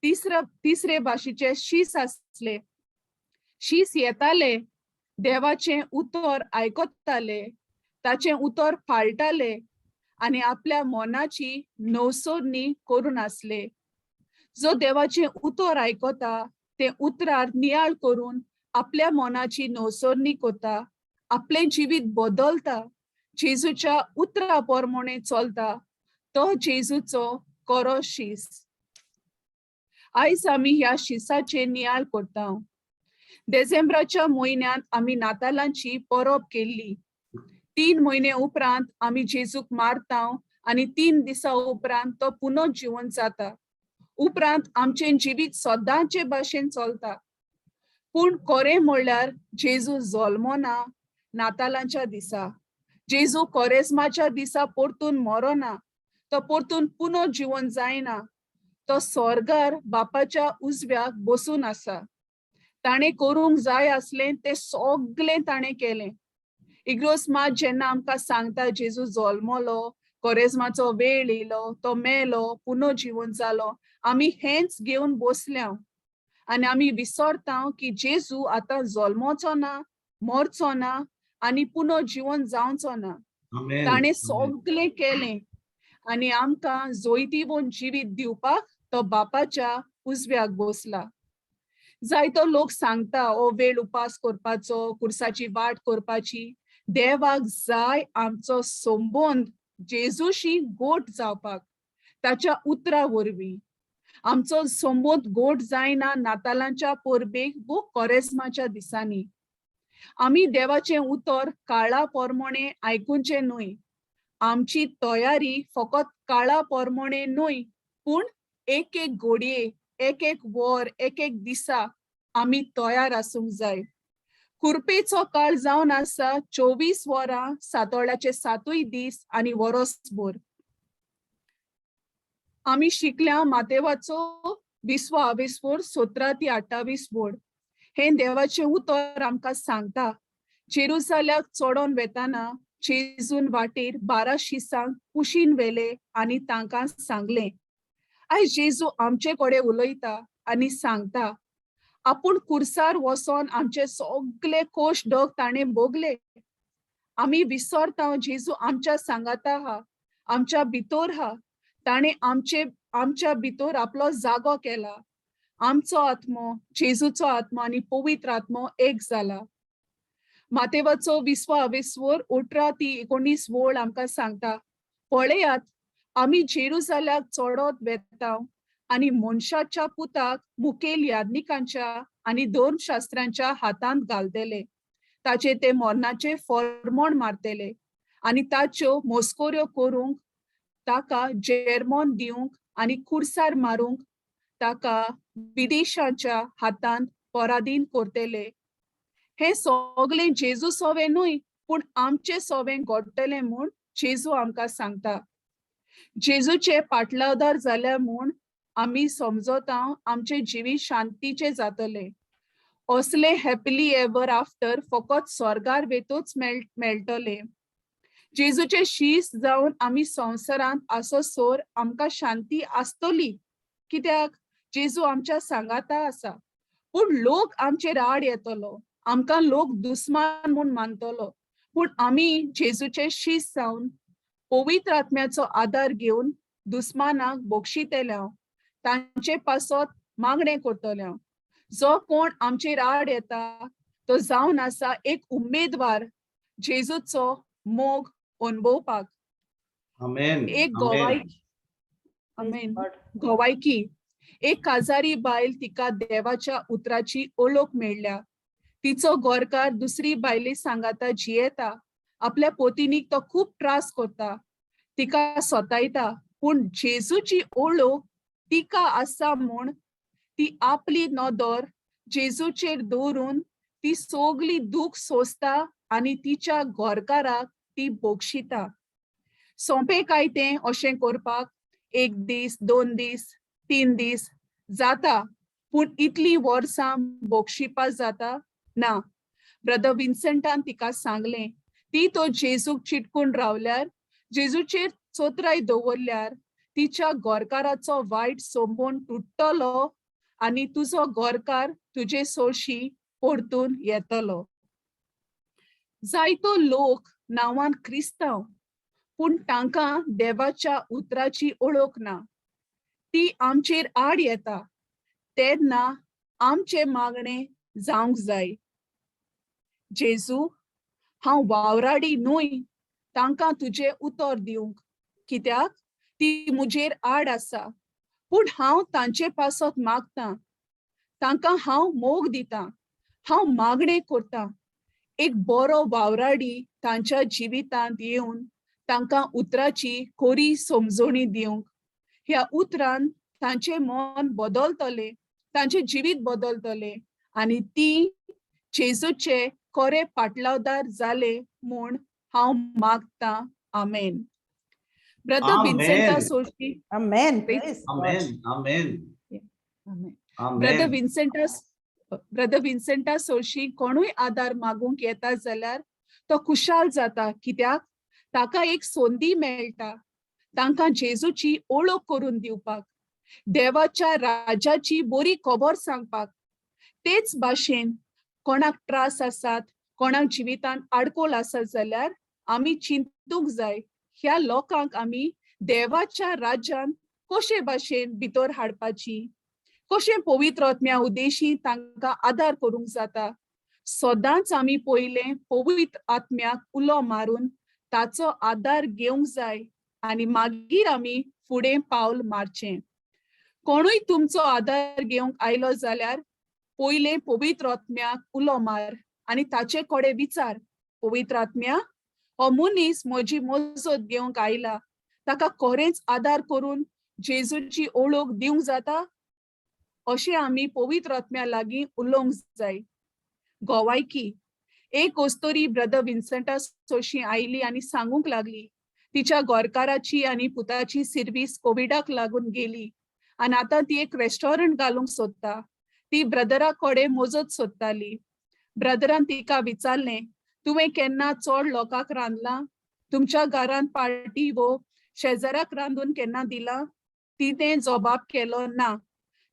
तिसरे भाशेचे शीस आसले. शीस येताले, देवाचें उतर आयकताले, ताचें उतर पाळटाले आनी आपल्या मनाची नवसरणी करून आसले. जो देवाचें उतर आयकता, तें उतरार नियाळ करून आपल्या मनाची नवसरणी करता, आपलें जिवीत बदलता, जेजूच्या उतरा प्रमाणे चलता, तो जेजूचो खरो शीस. आयज आमी ह्या शिसाचेर नियाळ करता. देसेंब्राच्या म्हयन्यांत आमी नातालांची परब केल्ली. 3 म्हयने उपरांत आमी जेजूक मारता आनी 3 दिसां उपरांत तो पुनः जिवन जाता. उपरांत आमचें जिवीत सदांचे भाशेन चलता. पूण खरें म्हणल्यार जेजू जल्मना नातालांच्या दिसा. जेजू कोरेस्माच्या दिसा परतून मरना, तो परतून पुनः जिवन जायना. तो स्वर्गार बापाच्या उजव्याक बसून आसा. ताणें करूंक जाय आसलें तें सगलें ताणें केलें. इग्रोस मात जेन्ना आमकां सांगता जेजू जल्मलो, कोरेज्माचो वेळ येयलो, तो मेलो, पुनो जिवन जालो, आमी हेंच घेवन बसल्या आनी आमी विसरता की जेजू आतां जल्मोचो ना, मरचो ना आनी पुनो जिवन जावचो ना. आमेन. ताणें आमेन. सगलें केलें आनी आमकां जैतिवंत जिवीत दिवपाक तो बापाच्या उजव्याक बसला. जायतो लोक सांगता हो वेळ उपास करपाचो, कुर्साची वाट करपाची. देवाक जाय आमचो संबंद जेजूशी गोट जावपाक ताच्या उतरा वरवीं. आमचो संबंद गोट जायना नातालांच्या परबेक वो कोरेस्माच्या दिसांनी. आमी देवाचें उतर काळा पोरमोणे आयकुचें न्हय. आमची तयारी फकत काळा पोरमोणे न्हय, पूण एक एक घडये, एक एक वर, एक एक दिसा आमी तयार आसूंक जाय. कुरपेचो काळ जावन आसा 24 वरां, सातोळ्याचे 7 दीस आनी वरोसभर. आमी शिकल्या मातेवाचो 20वो आवेसवर 17 ती 28 वोड. हें देवाचें उतर आमकां सांगता जेरुजाल्याक चडोन वेताना जेजून वाटेर 12 शिसांक कुशीन व्हेले आनी तांकां सांगलें. आयज जेजू आमचे कडेन उलयता आनी सांगता आपूण कुर्सार वचोन आमचे सगले कोश डोग ताणें भोगले. आमी विसरता जेजू आमच्या सांगाता हा, आमच्या भितर हा. ताणें आमच्या भितर आपलो जागो केला. आमचो आत्मो जेजूचो आत्मो आनी पवित्र आत्मो एक जाला. मातेवाचो 20वो आवेसवर 18 ती 19 वोळ आमकां सांगता, पळयात आमी जेरुजाल्याक चडत वेता आनी मनशाच्या पुताक मुखेल याज्ञिकांच्या आनी धर्मशास्त्रांच्या हातांत घालतले. ताचे ते मरणाचे फॉर्मोण मारतले आनी ताच्यो मोस्कोऱ्यो करूंक ताका जेरमोन दिवंक आनी कुर्सार मारूंक ताका विदेशांच्या हातांत पराधीन करतले. हें सगलें जेजू सोवें न्हय, पूण आमचें सोवें घडटलें म्हूण जेजू आमकां सांगता. जेजूचे पाटलावदार जाल्या म्हूण आमी समजता आमचें जिवीत शांतीचें जातलें. असलें हॅपिली एवर आफ्टर फकत स्वर्गार वेतूच मेळटलें. जेजूचे शीस जावन आमी संवसारांत आसोसर आमकां शांती आसतली, कित्याक जेजू आमच्या सांगाता आसा. पूण लोक आमचेर आड येतलो, आमकां लोक दुस्मान म्हूण मानतलो, पूण आमी जेजूचे शीस जावन पवित्र आत्म्याचो आदार घेवन दुस्मानाक बक्षितले, तांचे पासत मागणें करतले. जो कोण आमचेर आड येता तो जावन आसा एक उमेदवार जेजूचो मोग अनुभवपाक. आमेन. एक गोवायकी, आमेन, गोवायकी. एक काजारी बायल, तिका देवाच्या उतराची ओळख मेळ्ळ्या. तिचो गोरकार दुसरी बायले सांगाता जियेता. आपल्या पोतिनीक तो खूब त्रास करता, तिका सोतायता, पूण जेजूची ओळख तिका आसा म्हूण ती आपली नदर जेजूचेर दवरून ती सगली दूख सोंसता आनी तिच्या गोरकाराक ती बक्षिता. सोंपें काय तें अशें करपाक? 1 दीस, 2 दीस, 3 दीस जाता, पूण इतली वर्सां बक्षिपा जाता ना. ब्रदर विन्सेंटान तिका सांगलें, ती तो जेजूक चिटकून रावल्यार, जेजूचेर चोत्राय दवरल्यार तिच्या गोरकाराचो वायट सोंबून तुट्टलो आनी तुजो गोरकार तुजे सोशी परतून येतलो. जायतो लोक नांवान क्रिस्तांव, पूण तांकां देवाच्या उतराची ओळख ना. ती आमचेर आड येता तेन्ना आमचें मागणें जावंक जाय. जेजू, हांव वावराडी न्हय तांकां तुजें उतर दिवंक, कित्याक ती म्हजेर आड आसा, पूण हांव तांचे पासत मागतां, तांकां हांव मोग दितां, हांव मागणें करतां. एक बरो वावराडी तांच्या जिवितांत येवन तांकां उतराची कोरी समजणी दिवंक. ह्या उतरान तांचें मन बदलतलें, तांचें जिवीत बदलतलें आनी ती जेजूचे कोरे पाटलावदार जाले म्हूण हांव मागतां. आमेन. Brother विन्सेंटा Amen. सोशी Amen. Praise Praise God. Amen amen brother amen विन्सेंटा brother विन्सेंटा सोशी कोणूय आदार मागूंक येता जाल्यार तो खुशाल जाता, कित्याक ताका एक संदी मेळटा तांकां जेजूची ओळख करून दिवपाक, देवाच्या राजाची बरी खबर सांगपाक. तेच भाशेन कोणाक त्रास आसात, कोणाक जिवितांत आडकोळ आसा जाल्यार आमी चिंतूंक जाय ह्या लोकांक आमी देवाच्या राज्यांत कशे भाशेन भितर हाडपाची, कशें पवित्र आत्म्या उद्देशी तांकां आदार करूंक जाता. सदांच आमी पयलें पवित्र आत्म्याक उलो मारून ताचो आदार घेवंक जाय आनी मागीर आमी फुडें पावल मारचें. कोणूय तुमचो आदार घेवंक आयलो जाल्यार पयलें पवित्र आत्म्याक उलो मार आनी ताचे कडेन विचार, पवित्र आत्म्या, हो मनीस म्हजी मजत घेवंक आयला, ताका खरेंच आदार करून जेजूची ओळख दिवंक जाता? अशें आमी पवित्र आत्म्या लागीं उलोवंक जाय. गोवायकी एक ओस्तोरी ब्रदर विन्संटा सोशी आयली आनी सांगूंक लागली तिच्या गोरकाराची आनी पुताची सिर्वीस कोविडाक लागून गेली आनी आतां ती एक रेस्टॉरंट घालूंक सोदता. ती ब्रदरा कडेन मजत सोदताली. ब्रदरान तिका विचारलें, तुवें केन्ना चड लोकांक रांदलां? तुमच्या घरांत पार्टी वो शेजाराक रांदून केन्ना दिलां? तिणें जबाब केलो ना.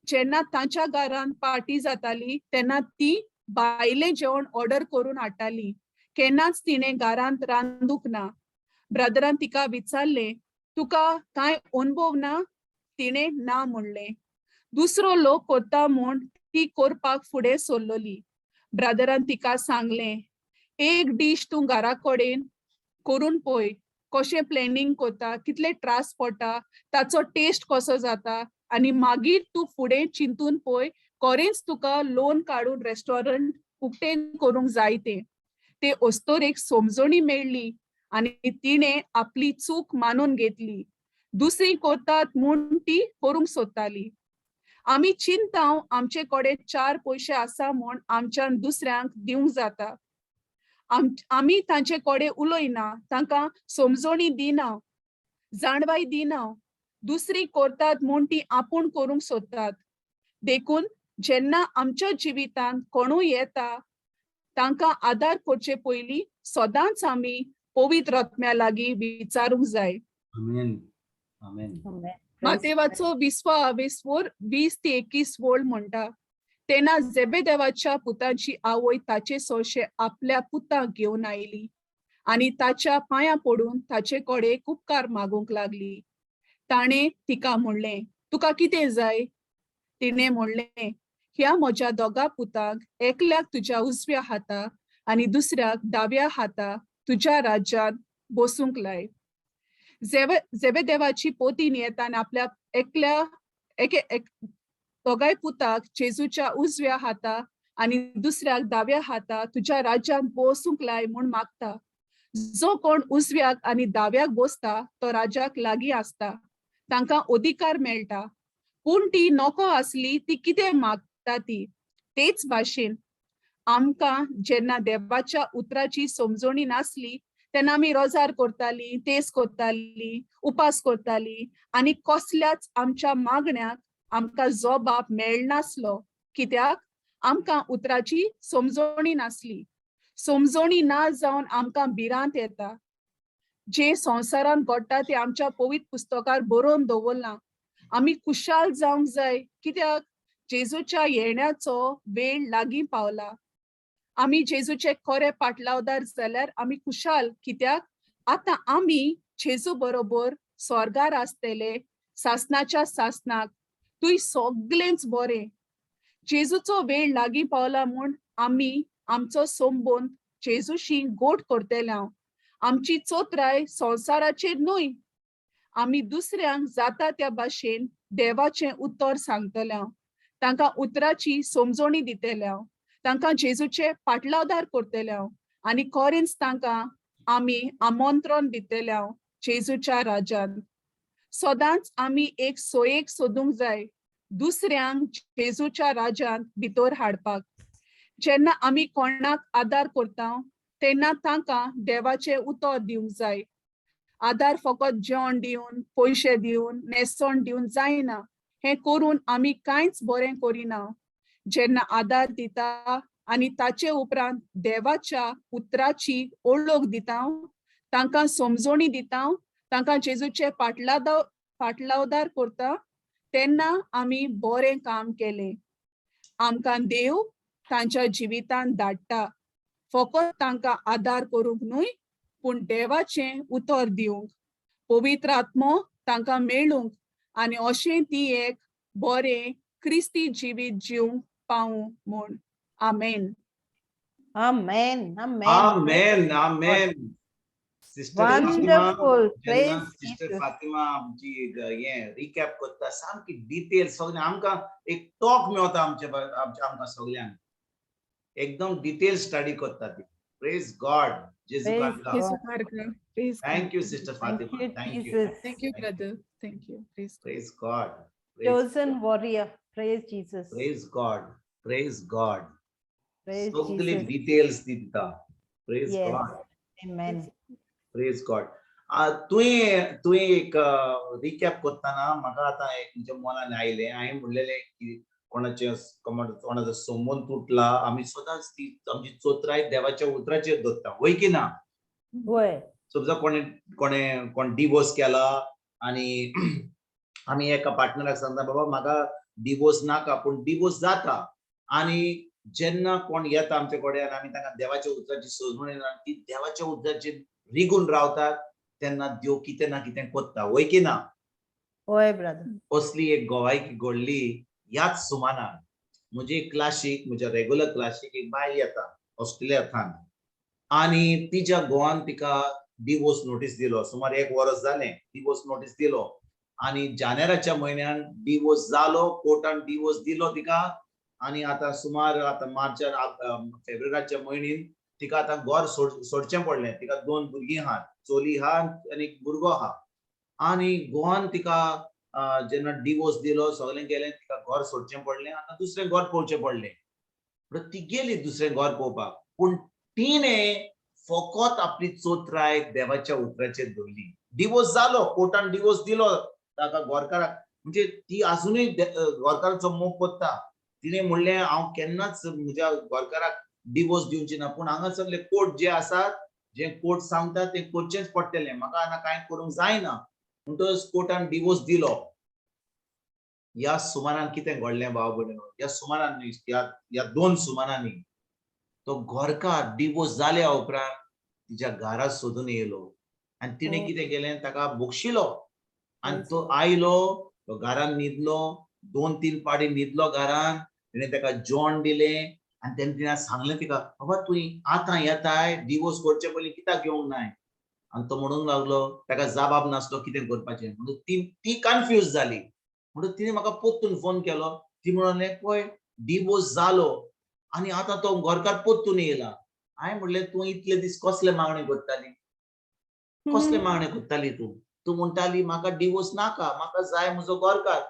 जेन्ना तांच्या घरांत पार्टी जाताली तेन्ना ती भायलें जेवण ऑर्डर करून हाडटाली, केन्नाच तिणें घरांत रांदूंक ना. ब्रदरान तिका विचारलें, तुका कांय अणभव ना? तिणें ना म्हणलें. दुसरो लोक करता म्हूण ती करपाक फुडें सरलोली. ब्रदरान तिका सांगलें, एक डीश तूं घरा कडेन करून पळय, कशें प्लॅनिंग करता, कितले त्रास पडटा, ताचो टेस्ट कसो जाता आनी मागीर तूं फुडें चिंतून पळय, खरेंच तुका लोन काडून रेस्टॉरंट उक्तें करूंक जाय तें. ते अस्तोरेक समजणी मेळ्ळी आनी तिणें आपली चूक मानून घेतली. दुसरी करतात म्हूण ती करूंक सोदताली. आमी चिंता आमचे कडेन चार पयशे आसा म्हूण आमच्यान दुसऱ्यांक दिवंक जाता. आमी तांचे कडेन उलयना, तांकां समजणी दिना, जाणवाय दिना. दुसरी करतात म्हूण ती आपूण करूंक सोदतात. देखून जेन्ना आमच्या जिवितांत कोणूय येता तांकां आदार करचे पयलीं सदांच आमी पवित्र आत्म्या लागीं विचारूंक जाय. आमेन आमेन. Amen. मातेवाचो विसवा आवेसवर 20 ते 21 वोळ म्हणटा, तेन्ना जेबेदेवाच्या पुताची आवय ताचे सोशे आपल्या पुताक घेवन आयली आनी ताच्या पांयां पडून ताचे कडेन उपकार मागूंक लागली. ताणें तिका म्हणलें, तुका कितें जाय? तिणें म्हणलें, ह्या म्हज्या दोगा पुताक एकल्याक तुज्या उजव्या हाता आनी दुसऱ्याक दाव्या हाता तुज्या राज्यांत बसूंक लाय. जेबेदेवाची पोतीन येता आनी आपल्या एकल्या एके एक दोगाय पुताक जेजूच्या उजव्या हाता आनी दुसऱ्याक दाव्या हाता तुज्या राज्यांत बसूंक लाय म्हूण मागता. जो कोण उजव्याक आनी दाव्याक बसता तो राज्याक लागीं आसता, तांकां अधिकार मेळटा. पूण ती नको आसली ती कितें मागता ती. तेच भाशेन आमकां जेन्ना देवाच्या उतराची समजणी नासली तेन्ना आमी रोजार करताली, तेस करताली, उपास करताली आनी कसल्याच आमच्या मागण्याक आमकां जबाब मेळनासलो, कित्याक आमकां उतराची समजणी नासली. समजणी ना जावन आमकां भिरांत येता. जे संवसारांत घडटा तें आमच्या पवित्र पुस्तकार बरोवन दवरलां. आमी खुशाल जावंक जाय, कित्याक जेजूच्या येण्याचो वेळ लागीं पावला. आमी जेजूचे खरे पाटलावदार जाल्यार आमी खुशाल, कित्याक आतां आमी जेजू बरोबर स्वर्गार आसतले सासनाच्या सासनाक. तुय सगळेंच बरें. जेजूचो वेळ लागीं पावला म्हूण आमी आमचो संबंद जेजूशी गोड करतले. आमची चोत्राय संवसाराचेर न्हय, आमी दुसऱ्यांक जाता त्या भाशेन देवाचें उतर सांगतले, तांकां उतराची समजणी दितले, तांकां जेजूचे पाटलावदार करतले आनी खरेंच तांकां आमी आमंत्रण दितले जेजूच्या राज्यांत. सदांच आमी एक सोयेक सोदूंक जाय दुसऱ्यांक जेजूच्या राज्यांत भितर हाडपाक. जेन्ना आमी कोणाक आदार करता तेन्ना तांकां देवाचें उतर दिवंक जाय. आदार फकत जेवण दिवन, पयशे दिवन, न्हेसण दिवन जायना. हें करून आमी कांयच बरें करिना. जेन्ना आदार दिता आनी ताचे उपरांत देवाच्या उतराची ओळख दिता, तांकां समजोणी दिता, तांकां जेजूचे पाटलावदार करता, तेन्ना आमी बरें काम केलें. आमकां देव तांच्या जिवितांत धाडटा फकत तांकां आदार करूंक न्हय, पूण देवाचें उतर दिवंक, पवित्र आत्मो तांकां मेळूंक आनी अशें ती एक बरें क्रिस्ती जिवीत जिवंक पावूं म्हूण. आमेन. Amen. Amen. Amen, amen, sister Fatima. Wonderful. जेन्ना Praise sister Jesus. Fatima आमची हें रिकॅप करता, सामकी डिटेल सगळें, आमकां एक टॉक मेवता आमचे आमकां सगळ्यांक. एकदम डिटेल स्टडी करता ती. प्रेज गॉड. जेजू Praise कारका. God. Jesu कारका. Praise God. Thank you, sister Thank Fatima. you, thank you. Jesus. Thank you, brother. Thank you. Praise God. Praise God. Chosen warrior. Praise Jesus. Praise God, praise God. Praise सगळे Jesus. Details दिता. Praise Yes. God. Amen. Praise God. तुवें एक recap करतना म्हाका आतां एक तुमच्या मनान आयलें. हांवें म्हणलेलें की कोणाचें कोणाचो संबंद तुटला, आमी सदांच ती आमची चोत्राय देवाच्या उतराचेर दवरता, वय की ना? वय. समजा कोणे कोणे कोण डिवोर्स केला आनी आमी एका पार्टनराक सांगता, बाबा म्हाका डिवोर्स नाका, पूण डिवोर्स जाता आनी जेन्ना कोण येता आमचे कडेन आनी आमी तांकां देवाच्या उतराची सजमणी दिता, ती देवाच्या उतराचेर रिगून रावतात, तेन्ना देव कितें ना कितें करता, वय की ना? वय ब्रदर. असली एक गोवायकी घडली ह्याच सुमानान. म्हजे क्लासीक, म्हज्या रेगुलर क्लासीक एक बायल येता ऑस्ट्रेलियांतल्यान आनी तिच्या घोवान तिका डिवोर्स नोटीस दिलो. सुमार एक वर्स जालें डिवोर्स नोटीस दिलो आनी जानेराच्या म्हयन्यान डिवोर्स जालो. कोर्टान डिवोर्स दिलो तिका आनी आतां सुमार आतां मार्चान, फेब्रुवारीच्या म्हयन्यान तिका आतां घर सोडचें पडलें. तिका दोन भुरगीं आहात, चली आहा आनी एक भुरगो आहा. आनी घोवान तिका जेन्ना डिवोर्स दिलो, सगळें केलें, तिका घर सोडचें पडलें. आतां दुसरें घर पळोवचें पडलें. म्हणटकच ती गेली दुसरें घर पळोवपाक, पूण तिणें फकत आपली चोत्राय देवाच्या उतराचेर धरली. डिवोर्स जालो, कोर्टान डिवोर्स दिलो ताका घरकाराक, म्हणजे ती आजुनूय घरकाराचो मोग करता. तिणें म्हणलें, हांव केन्नाच म्हज्या घरकाराक डिवोर्स दिवची ना, पूण हांगासरले कोर्ट जे आसात, जे कोर्ट सांगता तें करचेंच पडटलें, म्हाका आतां कांय करूंक जायना. म्हणटकच कोर्टान डिवोर्स दिलो. ह्या सुमारान कितें घडलें भाव भयणीनो? ह्या सुमारान न्हय, ह्या दोन सुमारांनी तो घरकार डिवोर्स जाल्या उपरांत तिच्या घरा सोदून येयलो आनी तिणें कितें केलें, ताका बक्षिलो आनी तो आयलो, तो घरान न्हिदलो, 2-3 पाटी न्हिदलो घरान. तिणें ताका जेवण दिलें आनी तेन्ना तिणें सांगलें तिका, बाबा तूं आतां येताय, डिवोर्स करचे पयलीं कित्याक येवंक नाय? आनी तो म्हणूंक लागलो, ताका जबाब नासलो कितें करपाचें. म्हणून ती कन्फ्यूज जाली. म्हणून तिणें म्हाका परतून फोन केलो. ती म्हणून, पळय डिवोर्स जालो आनी आतां तो घरकार परतून येयला. हांवें म्हणलें, तूं इतले दीस कसले मागणें करताली, कसले मागणें करताली तूं? तूं म्हणटाली म्हाका डिवोर्स नाका, म्हाका जाय म्हजो घरकार.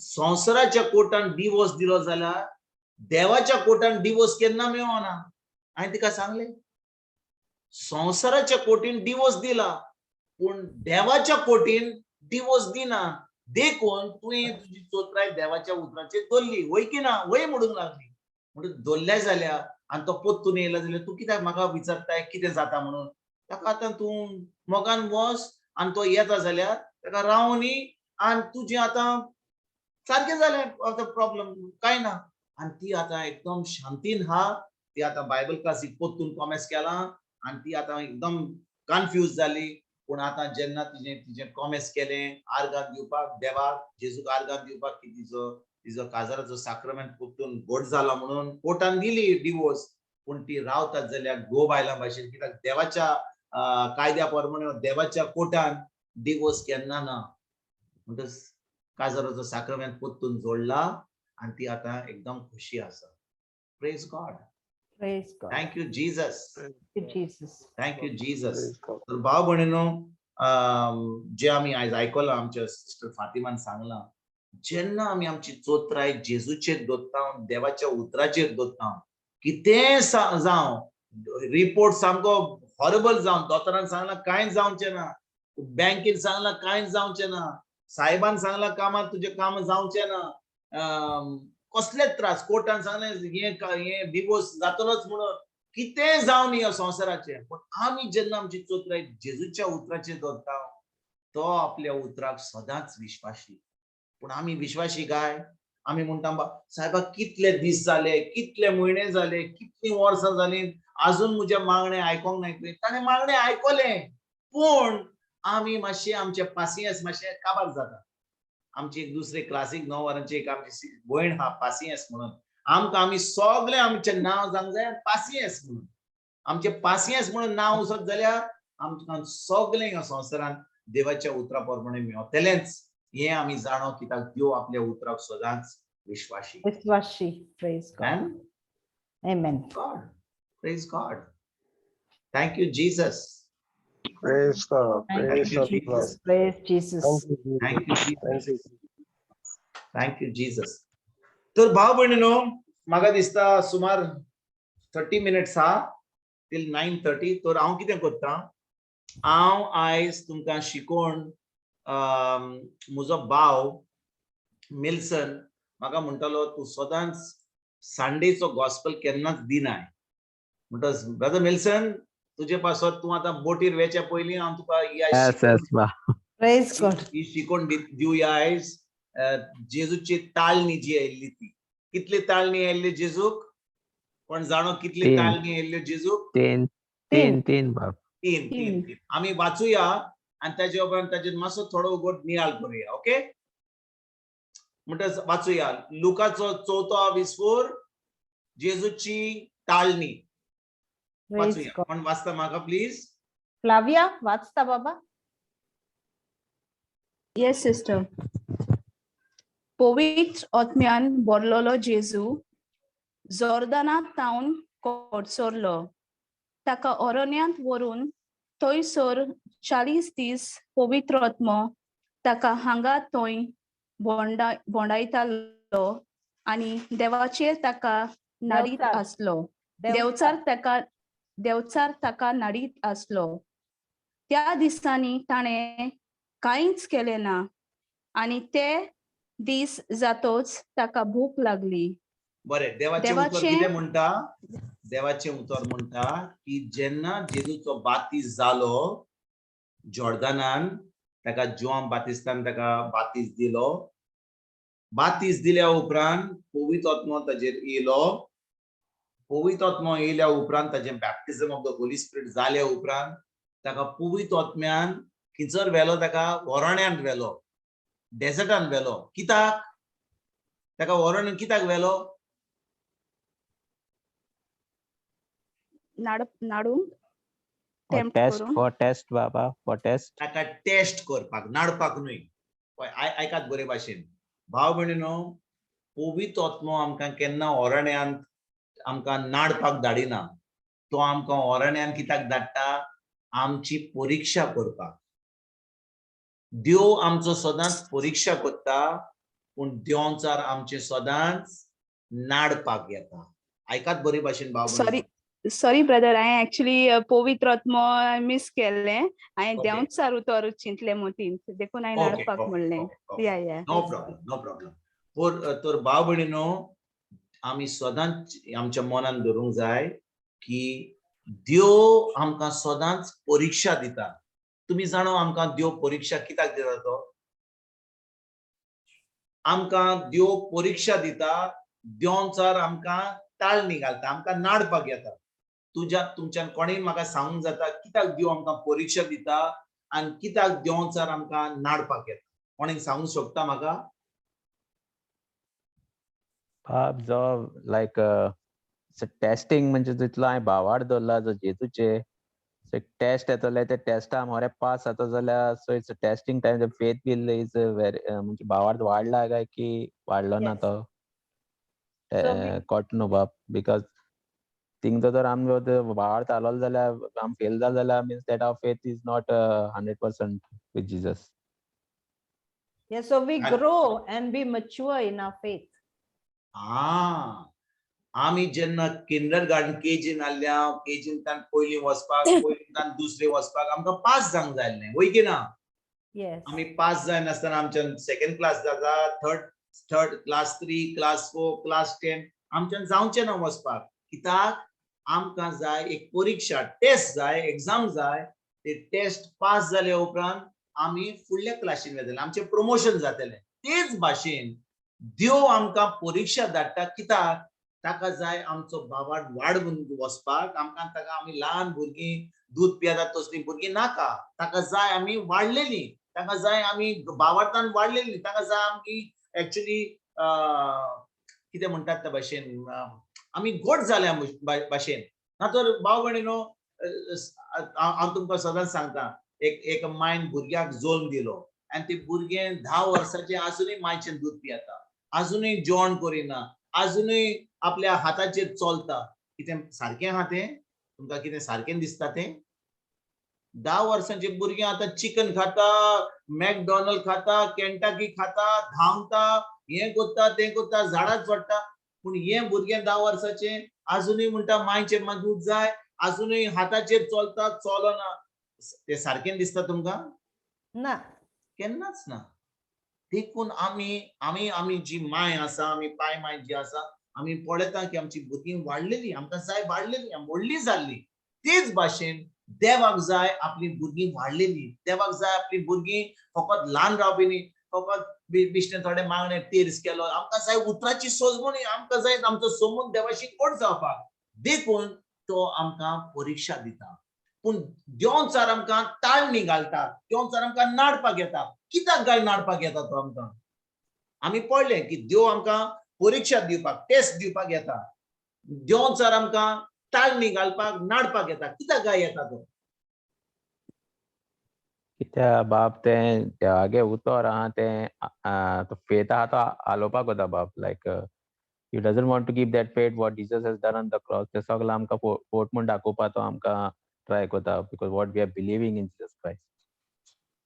संवसाराच्या कोर्टान डिवोर्स दिलो जाल्यार देवाच्या कोर्टान डिवोर्स केन्ना मेळना. हांवें तिका सांगलें, संवसाराच्या कोर्टीन डिवोर्स दिला पूण देवाच्या कोर्टीन डिवोर्स दिना, देखून तुवें तुजी चोत्राय देवाच्या उतराचेर दवरली, वय की ना? वय म्हणूंक लागली. म्हणून दवरल्या जाल्यार आनी तो परतून येयला जाल्यार तूं कित्याक म्हाका विचारताय कितें जाता म्हणून? ताका आतां तूं मोगान वच आनी तो येता जाल्यार ताका रावनी आनी तुजें आतां सारकें जालें, आतां प्रॉब्लम कांय ना. आनी ती आतां एकदम शांतीन आहा. ती आतां बायबल क्लासीक परतून कॉमेस केलां आनी ती आतां एकदम कन्फ्यूज जाली. पूण आतां जेन्ना तिजें कॉमेस केलें आर्गां दिवपाक देवाक, जेजूक आर्गां दिवपाक की तिजो काजाराचो साक्रमेंट परतून घट जाला म्हणून कोर्टान दिली डिवोर्स, पूण ती रावतात जाल्यार गो बायलां भाशेन, कित्याक देवाच्या कायद्या प्रमाणे देवाच्या कोर्टान डिवोर्स केन्ना ना. म्हणटच काजाराचो साक्रमेंट परतून जोडला आनी ती आतां एकदम खुशी आसा. Praise God. Praise God. Thank you Jesus. Thank you, Jesus. Thank you Jesus. तर भाव भयणीनो, जे आमी आयज आयकलां, आमच्या सिस्टर फातिमान सांगलां, जेन्ना आमी आमची चोत्राय जेजूचेर दवरता, देवाच्या उतराचेर दवरता, कितेंय जावं, रिपोर्ट सामको हॉरेबल जावं, दोतोरान सांगलां कांय जावचें ना, बँकेन सांगलां कांयच जावचें ना, साहेबान सांगलां कामात तुजें काम जावचें ना, कसलेच त्रास, कोर्टान सांगलें हें हें डिवोर्स जातलोच म्हणून, कितेंय जावं न्ही ह्या संवसाराचें. पूण आमी जेन्ना आमची चतुराय जेजूच्या उतराचेर दवरता, तो आपल्या उतराक सदांच विश्वासी. पूण आमी विश्वासी काय? आमी म्हणटा सायबा कितले दीस जाले, कितले म्हयने जाले, कितलीं वर्सां जालीं, आजून म्हजें मागणें आयकोंक नाय तुवें. ताणें मागणें आयकलें, पूण आमी मातशें आमचें पासियेंस मातशें काबार जाता. आमची एक दुसरे क्लासीक 9 वरांची एक आमची भयण आहा पासियेंस म्हणून, आमकां आमी सगळें आमचें नांव जावंक जाय पासियेंस म्हणून. आमचें पासियेंस म्हणून नांव वचत जाल्यार आमकां सगळें ह्या संवसारांत देवाच्या उतरा प्रमाणे मेवतलेंच. हें आमी जाणो, कित्याक देव आपल्या उतराक सदांच विश्वासी. विश्वासी. Praise God. Amen. God. Praise God. Thank you, Jesus. Praise God. Thank Praise you, the Lord. Jesus. Praise Jesus. Thank you, Jesus. Thank you, Thank Jesus. you. Thank you, Jesus. तर भाव भयणीनो, म्हाका दिसता सुमार 30 मिनट्स हा till 9:30. तर हांव कितें करता, हांव आयज तुमकां शिकोवन, म्हजो भाव मिल्सन म्हाका म्हणटालो, तूं सदांच संडेचो गॉस्पल केन्नाच दिनाय. म्हणटच ब्रदर मिल्सन, तुजे पासत तूं आतां बोटीर वेच्या पयलीं हांव तुका ही आयज येस बा. Praise God. ही शिकोवन दिवया आयज. जेजूची ताळणी जी आयिल्ली ती कितली ताळणी आयिल्ली जेजूक? कोण जाणो कितली तीन. ताळणी आयिल्ल्यो जेजूक? तीन, तीन, तीन बाब. तीन, तीन, तीन. आमी वाचूया आनी ताजे उपरांत ताजेर मातसो थोडो उगोट नियाळ करूया. ओके, म्हणटच वाचूया लुकाचो चवथो विस्फोर, जेजूची ताळणी. Praise वाचूया. God. कोण वाचता म्हाका प्लीज? फ्लाविया, वाचता बाबा? Yes, sister. पवित्र आत्म्यान भरलेलो जेजू जोर्दनांत तावन कोडसरलो. ताका अरण्यांत व्हरून थंयसर 40 दीस पवित्र आत्मो ताका हांगा थंय भोंवडायतालो आनी देवाचेर ताका नाडीत देंवचार. आसलो. देंवचार ताका नाडीत आसलो. त्या दिसांनी ताणें कांयच केलें ना आनी ते दीस जातोच ताका भूक लागली. बरें, देवाचें उतर कितें म्हणटा? देवाचें उतर म्हणटा की जेन्ना जेजूचो बातीस जालो जॉर्दनान, ताका जुआंव बातिस्तान ताका बातीस दिलो. बातीस दिल्या उपरांत पवित्र आत्मो ताजेर येयलो. पवित्र आत्मो येयल्या उपरांत, ताजें baptism of the Holy Spirit जाल्या उपरांत ताका पवित्र आत्म्यान खंयसर व्हेलो? ताका वरण्यान व्हेलो, डेजर्टान व्हेलो. कित्याक ताका वरण्यान कित्याक व्हेलो? नाडूंक. For Tempt test. करूंक. फॉर टेस्ट बाबा, फॉर टेस्ट. ताका टेस्ट करपाक, नाडपाक न्हय. पळय, आयकात बरे भाशेन भाव भयणीनो, पवित्र आत्मो आमकां केन्ना अरण्यांत आमकां नाडपाक धाडिना. तो आमकां अरण्यांत कित्याक धाडटा? आमची परिक्षा करपाक. देव आमचो सदांच परिक्षा करता, पूण देंवचार आमचे सदांच नाडपाक येता. आयकात बरे भाशेन भाव. सॉरी, सॉरी ब्रदर, हांवें एक्चुली पवित्र आत्मो मिस केल्लें हांवें. देंवचार उतर चिंतलें मतींत, देखून हांवें नाडपाक म्हणलें. या. No problem, no problem. तर भाव भयणीनो, आमी सदांच आमच्या मनान धरूंक जाय की देव आमकां सदांच परिक्षा दिता. तुमी जाणो आमकां देव परिक्षा कित्याक दिता? तो आमकां देव परिक्षा दिता, देंवचार आमकां ताळणी घालता, आमकां नाडपाक येता. तुमच्यान कोणेय म्हाका सांगूंक जाता, कित्याक देव आमकां परिक्षा दिता आनी कित्याक देंवचार आमकां नाडपाक येता? कोणेक सांगूंक शकता म्हाका? बाब, जो लायक टेस्टिंग म्हणजे जितलो हांवें भावार्थ दवरला जो जेजूचे टेस्ट येतले, ते टेस्टा मोरे पास जाता जाल्यार, so it's testing time, the faith will is very, म्हणजे भावार्थ वाडला काय की वाडलो ना तो कट न्हू बाब. Because थिंग जर आमचो भावार्थ आलोलो जाल्यार, आम फेल जाल जाल्यार, means that our faith is not 100% with Jesus. Yeah, so we grow and we mature in our faith. Ah. आमी जेन्ना किंडर गार्डन केजीन आहल्या, केजींतल्यान पयलीं वचपाक, पयलींतल्यान दुसरे वचपाक आमकां पास जावंक जाय आसलें, वय की ना? येस. आमी पास जायनासतना आमच्यान सेकंड क्लास जाता, third class, 3 class, 4 class, 10 आमच्यान जावचें ना वचपाक. कित्याक? आमकां जाय एक परिक्षा, टेस्ट जाय, एग्जाम जाय. ते टेस्ट पास जाले उपरांत आमी फुडल्या क्लासीन वतले, आमचें प्रमोशन जातलें. तेच भाशेन देव आमकां परिक्षा धाडटा. कित्याक? ताका जाय आमचो बाबाट वाड वचपाक. आमकां ताका आमी ल्हान भुरगीं दूद पियेतात तसलीं भुरगीं नाका. ताका जाय आमी वाडलेलीं, ताका जाय आमी बाबाटान वाडलेलीं, ताका जाय आमकी एक्चुली कितें म्हणटात त्या भाशेन आमी गोड जाल्या भाशेन. ना तर भाव भयणीनो, हांव तुमकां सदांच सांगता, एक मायन भुरग्याक जल्म दिलो आनी ते भुरगें 10 वर्साचें आजुनूय मायचें दूद पियेता, आजुनूय जेवण करिना, आजुनूय आपल्या हाताचेर चलता. कितें सारकें आहा तें? तुमकां कितें सारकें दिसता तें? 10 वर्सांचें भुरगें आतां चिकन खाता, मॅकडॉनल्ड खाता, केंटाकी खाता, धांवता, हें करता तें करता, झाडां चडटा. पूण हें भुरगें 10 वर्साचें आजुनूय म्हणटा मायचें म्हाका दूद जाय, आजुनूय हाताचेर चलता, चलना. तें सारकें दिसता तुमकां? ना, केन्नाच ना. देखून आमी आमी आमी जी माय आसा, आमी पाय माय जी आसा, आमी पळयता की आमची भुरगीं वाडलेली, आमकां जाय वाडलेली, व्हडली जाल्ली. तेच भाशेन देवाक जाय आपली भुरगीं वाडलेली, देवाक जाय आपली भुरगीं फकत ल्हान रावपी न्ही, फकत बिश्णे थोडे मागणे तेर्स केलो. आमकां जाय उतराची सोजमणी, आमकां जाय आमचो सोमून देवाशी गोड जावपाक. देखून तो आमकां परिक्षा दिता. पूण देंवचार आमकां ताळणी घालता, देंवचार आमकां नाडपाक येता. कित्याक काय नाडपाक येता तो आमकां? आमी पळयलें की देव आमकां परिक्षा दिवपाक, टेस्ट दिवपाक येता. देंवचार आमकां ताळणी घालपाक, नाडपाक येता. कित्याक काय येता तो? कित्या बाब तें देवागे उतर आहा तें तो फेथ आहा तो आलोवपाक वता बाब. Like he doesn't want to keep that faith what Jesus has done on the cross. तें सगळें आमकां फोट म्हूण दाखोवपा तो आमकां ट्राय करता, because what we are believing in Jesus Christ,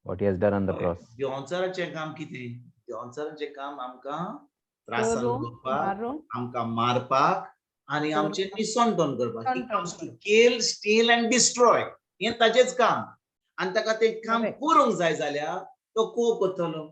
what he has done on the cross. देंवचाराचें काम कितें? देंवचाराचें काम आमकां त्रासान दवरपाक, आमकां मारपाक आनी आमचें निसणटण करपाक. He comes to kill, steal and destroy. हें ताचेंच काम. आनी ताका तें काम करूंक जाय जाल्यार तो को करतलो,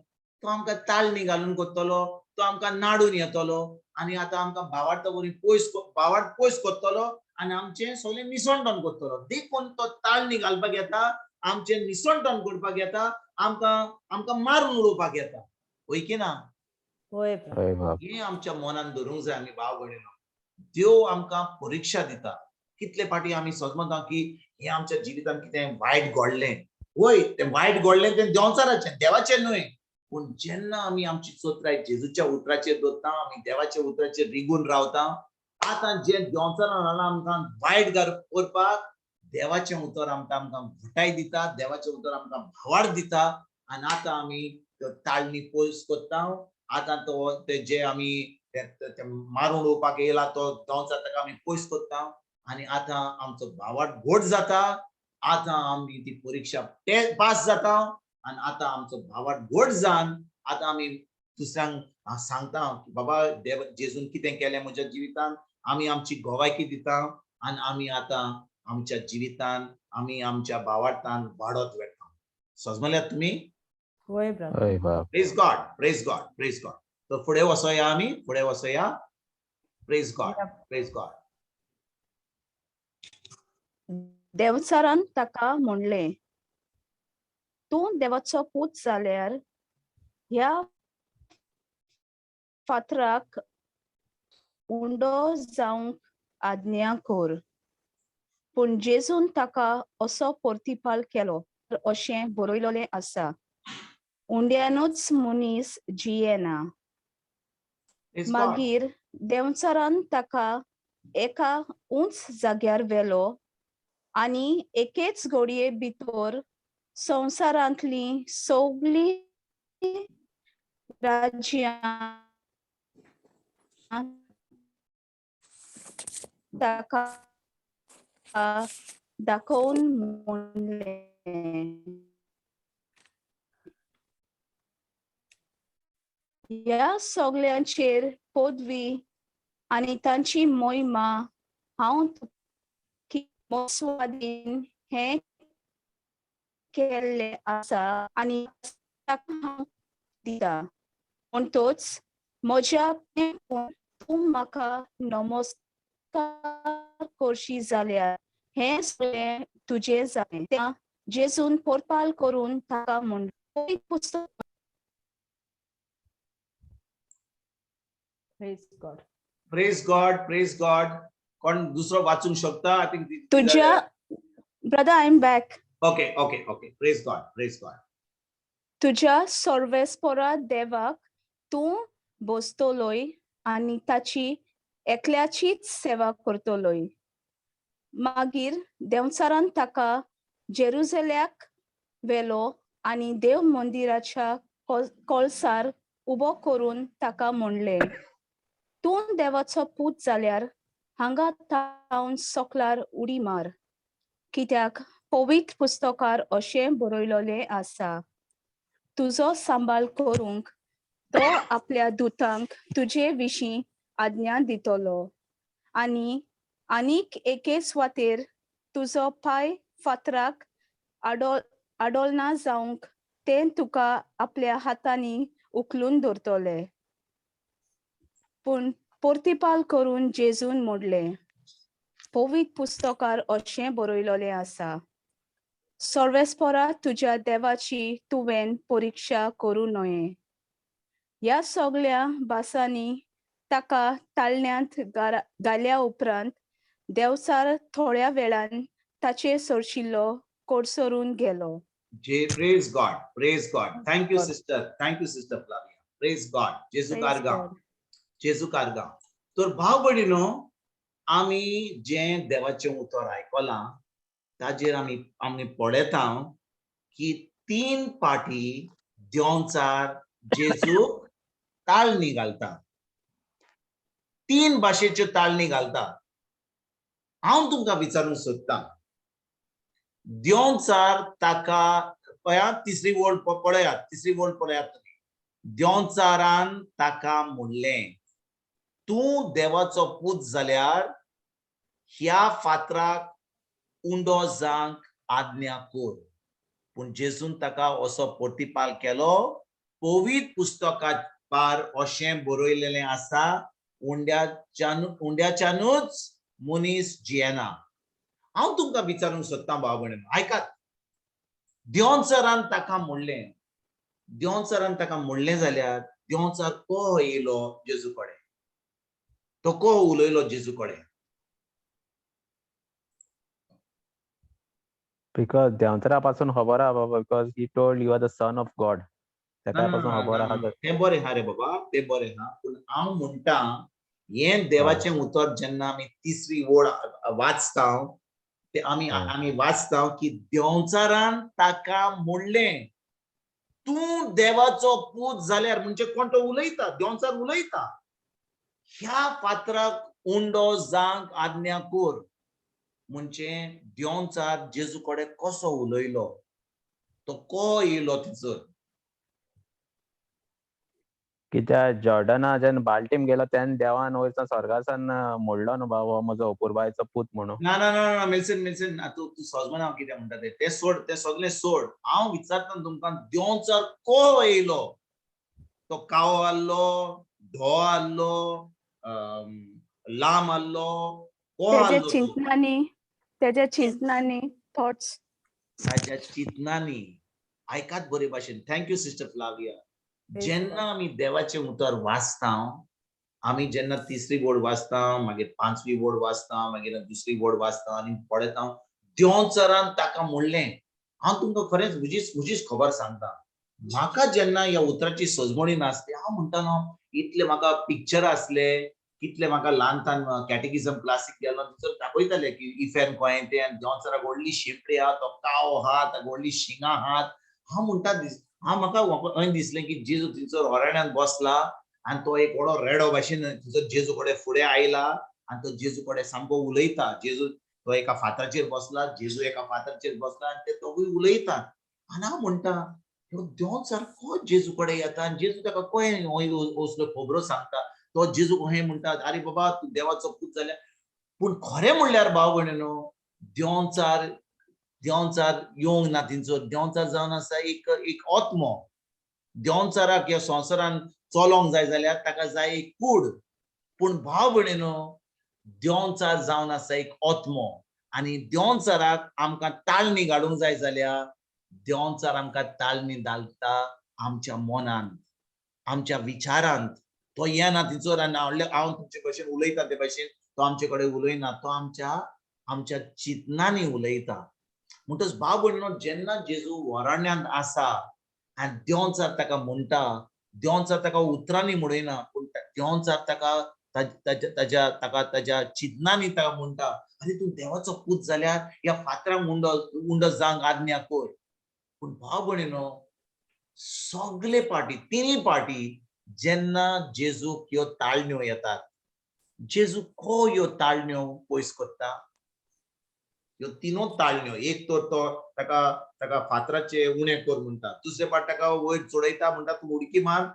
तो आमकां ताळणी घालून करतलो, तो आमकां नाडून येतलो आनी आतां आमकां भावार्थ वरी पयस, भावार्थ पयस करतलो आनी आमचें सगळें निसणटण करतलो. देखून तो ताळणी घालपाक येता, आमचें निसणटण करपाक येता, आमकां आमकां मारून उडोवपाक येता. वय की ना? हें आमच्या मनान धरूंक जाय आमी भाव भयणीनो. देव आमकां परिक्षा दिता. कितले फाटी आमी समजता की हें आमच्या जिवितांत कितें वायट घडलें, वय तें वायट घडलें तें देंवचाराचें, देवाचें न्हय. पूण जेन्ना आमी आमची चोत्राय जेजूच्या उतराचेर दवरता, आमी देवाच्या उतराचेर रिगून रावता, आतां जें देंवचारान आमकां वायट करपाक देवाचें उतर आमकां आमकां घटाय दिता, देवाचें उतर आमकां भावार्थ दिता आनी आतां आमी ताळणी पयस करता. आतां तो ते जे आमी मारून उडोवपाक येयला तो देंवचार ताका आमी पयस करता आनी आतां आमचो भावार्थ घोट जाता. आतां आमी ती परिक्षा पास जाता आनी आतां आमचो भावार्थ घोट जावन आतां आमी दुसऱ्यांक सांगता की बाबा देव जेजून कितें केलें म्हज्या जिवितान. आमी आमची गोवायकी दिता आनी आमी आतां आमच्या जिवितान आमी आमच्या भावार्थान वाडत वता. समजल्यात तुमी? Praise God, praise God, praise God. तर फुडें वचोया आमी, फुडें वचोया. Praise God, praise God. देवचारान ताका म्हणलें, तूं देवाचो पूत जाल्यार ह्या फातराक उंडो जावंक आज्ञा कर. पूण जेजून ताका असो प्रतिपाल केलो, अशें बरयलेलें आसा, उंड्यानूच मनीस जियेना. मागीर देंवचारान ताका एका उंच जाग्यार व्हेलो आनी एकेच घडये भितर संवसारांतली सगळीं राज्यां ताका दाखोवन म्हणलें, ह्या सगळ्यांचेर पदवी आनी तांची मोहिमा हांव स्वाधीन हें केल्लें आसा आनी ताका हांव दिता. म्हणटोच म्हज्या तूं म्हाका नमस्कार करशी जाल्यार हें सगळें तुजें जालें. त्या जेजून पोरपाल करून ताका म्हणलें, पुस्तक. Praise God. Praise God, praise God. कोण दुसरो वाचूंक शकता? I think तुज्या brother, I am back. Okay okay okay, praise God, praise God. तुज्या सर्वेस्पोरा देवाक तूं बसतलोय आनी ताची एकल्याचीच सेवा करतलोय. मागीर देंवचारान ताका जेरुजल्याक व्हेलो आनी देव मंदिराच्या कळसार उबो करून ताका म्हणलें, तूं देवाचो पूत जाल्यार हांगा थावन सकलार उडी मार, कित्याक पवित्र पुस्तकार अशें बरयलेलें आसा, तुजो सांबाळ करूंक तो आपल्या दुतांक तुजे विशीं आज्ञा दितलो आनी आनीक एके सुवातेर तुजो पांय फातराक आडोलना जावंक ते तुका आपल्या हातांनी उखलून दवरतले. पूण पोर्तिपाल करून जेजून म्हणलें, पवित्र पुस्तकार अशें बरयलेलें आसा, सर्वेस्पोरा तुज्या देवाची तुवें परिक्षा करूं नये. ह्या सगळ्या भासांनी ताका ताळण्यांत घाल्या उपरांत देवचार थोड्या वेळान ताचे सरशिल्लो कोडसरून गेलो. जे praise God, praise God. Thank you sister, thank you sister Flavia. Praise God. जेजू कारगांव, जेजू कारगांव. तर भाव भयणीनो, आमी जें देवाचें उतर आयकलां ताजेर आमी आमी पळयता की 3 पाटी देंवचार जेजूक ताळणी घालता, 3 भाशेच्यो ताळणी घालता. हांव तुमकां विचारूंक सोदतां, देंवचार ताका पळयात, तिसरी वळ पळयात, तिसरी वळ पळयात तुमी. देंवचारान ताका म्हणलें, तूं देवाचो पूत जाल्यार ह्या फातराक उंडो जावंक आज्ञा कर. पूण जेजून ताका असो प्रतिपाल केलो, पवित्र पुस्तकात पार अशें बरयलेलें आसा, उंड्याच्यानूच मनीस जियेना. हांव तुमकां विचारूंक सोदतां भाव भयणीनो, आयकात. देंवचारान ताका म्हणलें, देंवचारान ताका म्हणलें जाल्यार देंवचार को येयलो जेजू कडेन, तो को उलयलो जेजू कडेन? Because देंवचारा पासून खबर आहा बाबा, because he told you are the son of God. ताका पासून खबर आहा. तें बरें आहा रे बाबा, तें बरें आहा. पूण हांव म्हणटा हें देवाचें उतर जेन्ना आमी तिसरी ओळ वाचता ते आमी आमी वाचता की देंवचारान ताका म्हणलें, तूं देवाचो पूत जाल्यार, म्हणजे कोण तो उलयता, देंवचार उलयता, ह्या फातराक उंडो जावंक आज्ञा कर. म्हणजे देंवचार जेजू कडेन कसो उलयलो, तो को येयलो तिचर? कित्याक जॉर्डना जेन्ना बाल्टीम गेलो तेन्ना देवान वयरसान स्वर्गासान म्हणलो न्हू बाबा, हो म्हजो अपुरबायेचो पूत म्हणून. ना ना ना मिल्सन, मिल्सन, तूं तूं सोजमना हांव कितें म्हणटा तें, तें सोड, तें सगळें सोड. हांव विचारता तुमकां, देंवचार को येयलो? तो कावो आहलो, धो आहलो, लांब आहलो, को आहलो? चिंतनानी, तेज्या चिंतनानी, थॉट्स, ताज्या चिंतनानी. आयकात बरे भाशेन. Thank you sister Flavia. जेन्ना आमी देवाचें उतर वाचता, आमी जेन्ना तिसरी वोड वाचता, मागीर पांचवी वोड वाचता, मागीर दुसरी वोड वाचता आनी पळयता देंवचारान ताका म्हणलें. हांव तुमकां खरेंच म्हजीच म्हजीच खबर सांगता. म्हाका जेन्ना ह्या उतराची सजमणी नासली, हांव म्हणटालो इतले म्हाका पिक्चर आसले, कितले म्हाका ल्हान कॅटेकिजम क्लासीक गेलो थंयसर दाखयताले की इफेर्न कोयें तें, आनी देंवचाराक व्हडली शेंपडी आहा, तो काव आहा, ताका व्हडली शिंगां आहात. हांव म्हणटा, हांव म्हाका अशें दिसलें की जेजू थंयसर अरण्यांत बसला आनी तो एक व्हडलो रेडो भाशेन थंयसर जेजू कडेन फुडें आयला आनी तो जेजू कडेन सामको उलयता. जेजू तो एका फातराचेर बसला, जेजू एका फातराचेर बसला आनी ते दोगूय उलयतात. आनी हांव म्हणटा, ह्यो देंवचार को जेजू कडेन येता आनी जेजू ताका कोय असल्यो खबरो सांगता. तो जेजूक अहें म्हणटा, आरे बाबा तूं देवाचो पूत जाल्यार. पूण खरें म्हणल्यार भाव भयणीनो, देंवचार देंवचार येवंक ना तेंचो. देंवचार जावन आसा एक एक आत्मो. देंवचाराक ह्या संवसारान चलोंक जाय जाल्यार ताका जाय एक कूड. पूण भाव भयणीनो, देंवचार जावन आसा एक आत्मो आनी देंवचाराक आमकां ताळणी घालूंक जाय जाल्यार देंवचार आमकां ताळणी घालता आमच्या मनांत, आमच्या विचारांत. तो येना थंयसर आनी हांव तुमचे भशेन उलयता ते भशेन तो आमचे कडेन उलयना, तो आमच्या आमच्या चिंतनांनी उलयता. म्हणटच भाव भयणीनो, जेन्ना जेजू वराण्यांत आसा आनी देंवचार ताका म्हणटा, देंवचार ताका उतरांनी म्हणना, पूण देंवचार ताका ताच्या ताका ताच्या चिंतनांनी ताका म्हणटा, आरे तूं देवाचो पूत जाल्यार ह्या फातरांक उंडो उंडो जावंक आज्ञा कर. पूण भाव भयणीनो, सगले पार्टी, तिनूय पार्टी जेन्ना जेजूक ह्यो ताळण्यो येतात, जेजू को ह्यो ताळण्यो पयस करता. ह्यो तिनूय ताळण्यो, एक तर तो ताका ताका फातराचे उणे कर म्हणटा, दुसरे पाट ताका वयर चडयता म्हणटा तूं उडकी मार,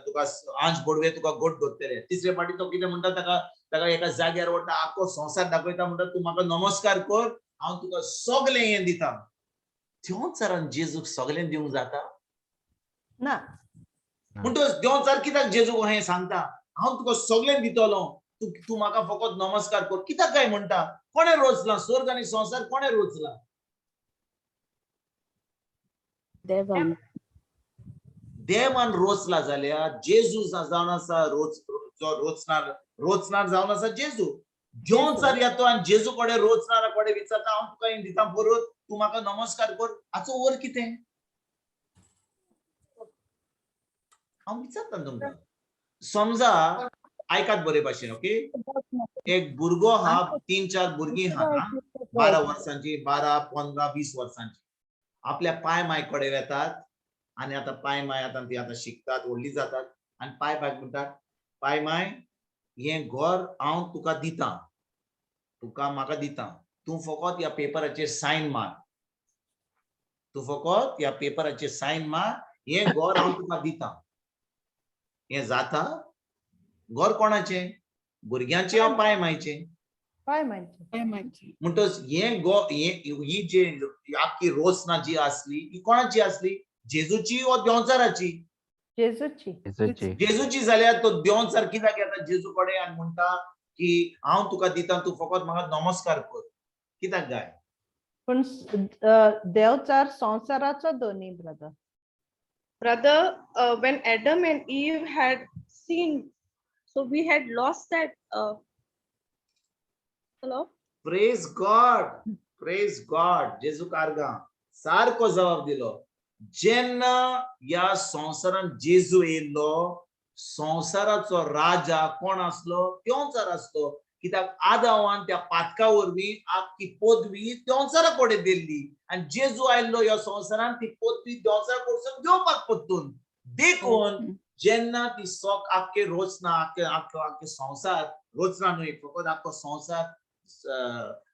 तुका आंज बडवे तुका गोट धरतले. तिसरे पाटी तो कितें म्हणटा, ताका ताका एका जाग्यार व्हरता, आख्खो संवसार दाखयता, म्हणटा तूं म्हाका नमस्कार कर, हांव तुका सगळें हें दिता. देंवचारान जेजूक सगळें दिवंक जाता ना. म्हणटच देंवचार कित्याक जेजूक हें सांगता, हांव तुका सगळें दितलो, तूं तूं म्हाका फकत नमस्कार कर? कित्याक काय म्हणटा? कोणें रोचलां स्वर्ग आनी संवसार? कोणें रोचला? देवान. देवान रोचला जाल्यार जेजू जावन आसा रोच जो रोचणार, रोचणार जावन आसा जेजू. देंवचार येतो आनी जेजू कडेन रोचणारा कडेन विचारता, हांव तुका हें दिता परत, तूं म्हाका नमस्कार कर. हाचो अर्थ कितें? हांव विचारता तुमकां. समजा आयकात बरे भाशेन, ओके. एक भुरगो आहा, 3-4 भुरगीं आहा, 12 वर्सांची, 12, 15, 20 वर्सांची, आपल्या पाय माय कडेन वेतात आनी आतां पाय माय आतां ती आतां शिकतात, व्हडली जातात आनी पाय मायक म्हणटात, पाय माय हें घर हांव तुका दिता, तुका म्हाका दिता, तूं फकत ह्या पेपराचेर सायन मार, तूं फकत ह्या पेपराचेर सायन मार, हें घर हांव तुका दिता. हें जाता? घर कोणाचें? भुरग्यांचें वा पाय मायचें? पाय मायचें. म्हणटच हें गो ही जी आख्खी रोसना जी आसली ती कोणाची आसली? जेजूची वा देंवचाराची? जेजूची. जेजूची जाल्यार तो देंवचार कित्याक येता जेजू कडेन आनी म्हणटा की हांव तुका दिता, तूं फकत म्हाका नमस्कार कर? कित्याक गाय? पूण देंवचार संवसाराचो दोनी brother. Brother, when Adam and Eve had sinned, so we had lost that. Hello? Praise God, praise God. जेजू कारगा सारको जबाब दिलो. जेन्ना ह्या संवसारान जेजू येयल्लो, संवसाराचो राजा कोण आसलो? देंवचार आसलो. कित्याक आदावान त्या पातका वरवीं आख्खी पदवी देंवचारा कडेन दिल्ली आनी जेजू आयल्लो ह्या संवसारान ती पदवी देंवचारा कडसून घेवपाक परतून. देखून जेन्ना ती सोक आख्खे रोचना, आख्खे आख्खो आख्खे संवसार रोचना न्हय, फकत आख्खो संवसार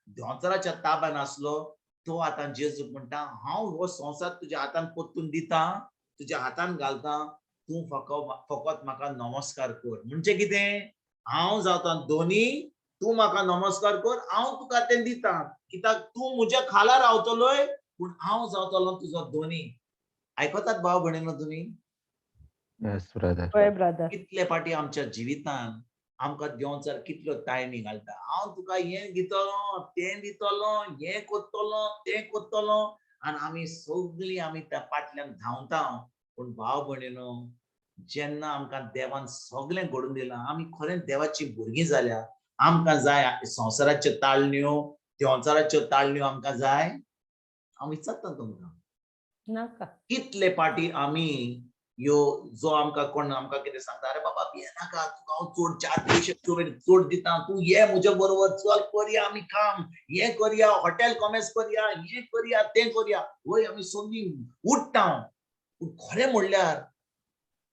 देंवचाराच्या ताब्यान आसलो, तो आतां जेजूक म्हणटा, हांव हो संवसार तुज्या हातान परतून दिता, तुज्या हातान घालता, तूं फकत म्हाका नमस्कार कर. म्हणजे कितें? हांव जाता दोनी, तूं म्हाका नमस्कार कर, हांव तुका तें दिता, कित्याक तूं म्हज्या खाला रावतलोय, पूण हांव जातलो तुजो दोनी. आयकतात भाव भयणीनो तुमी? Yes, brother. हय ब्रदर. कितले पाटी आमच्या जिवितान आमकां देंवचार कितल्यो ताळणी घालता, हांव तुका हें दितलो, तें दितलो, हें करतलो, तें करतलो, आनी आमी सगळीं आमी त्या पाटल्यान धांवता. पूण भाव भयणीनो, जेन्ना आमकां देवान सगळें घडून दिलां, आमी खरेंच देवाची भुरगीं जाल्या, आमकां जाय संवसाराच्यो ताळण्यो, देंवचाराच्यो ताळण्यो आमकां जाय? हांव विचारता तुमकां, नाका. कितले पाटी आमी ह्यो जो आमकां कोण आमकां कितें सांगता, अरे बाबा भियेनाका, तुका हांव चड 4 पयशे चड दिता, तूं ये म्हज्या बरोबर, चल करया आमी काम, हें करया, हॉटेल कॉमर्स करया, हें करया, तें करया. वय आमी सगळीं उठ्ठा. पूण खरें म्हणल्यार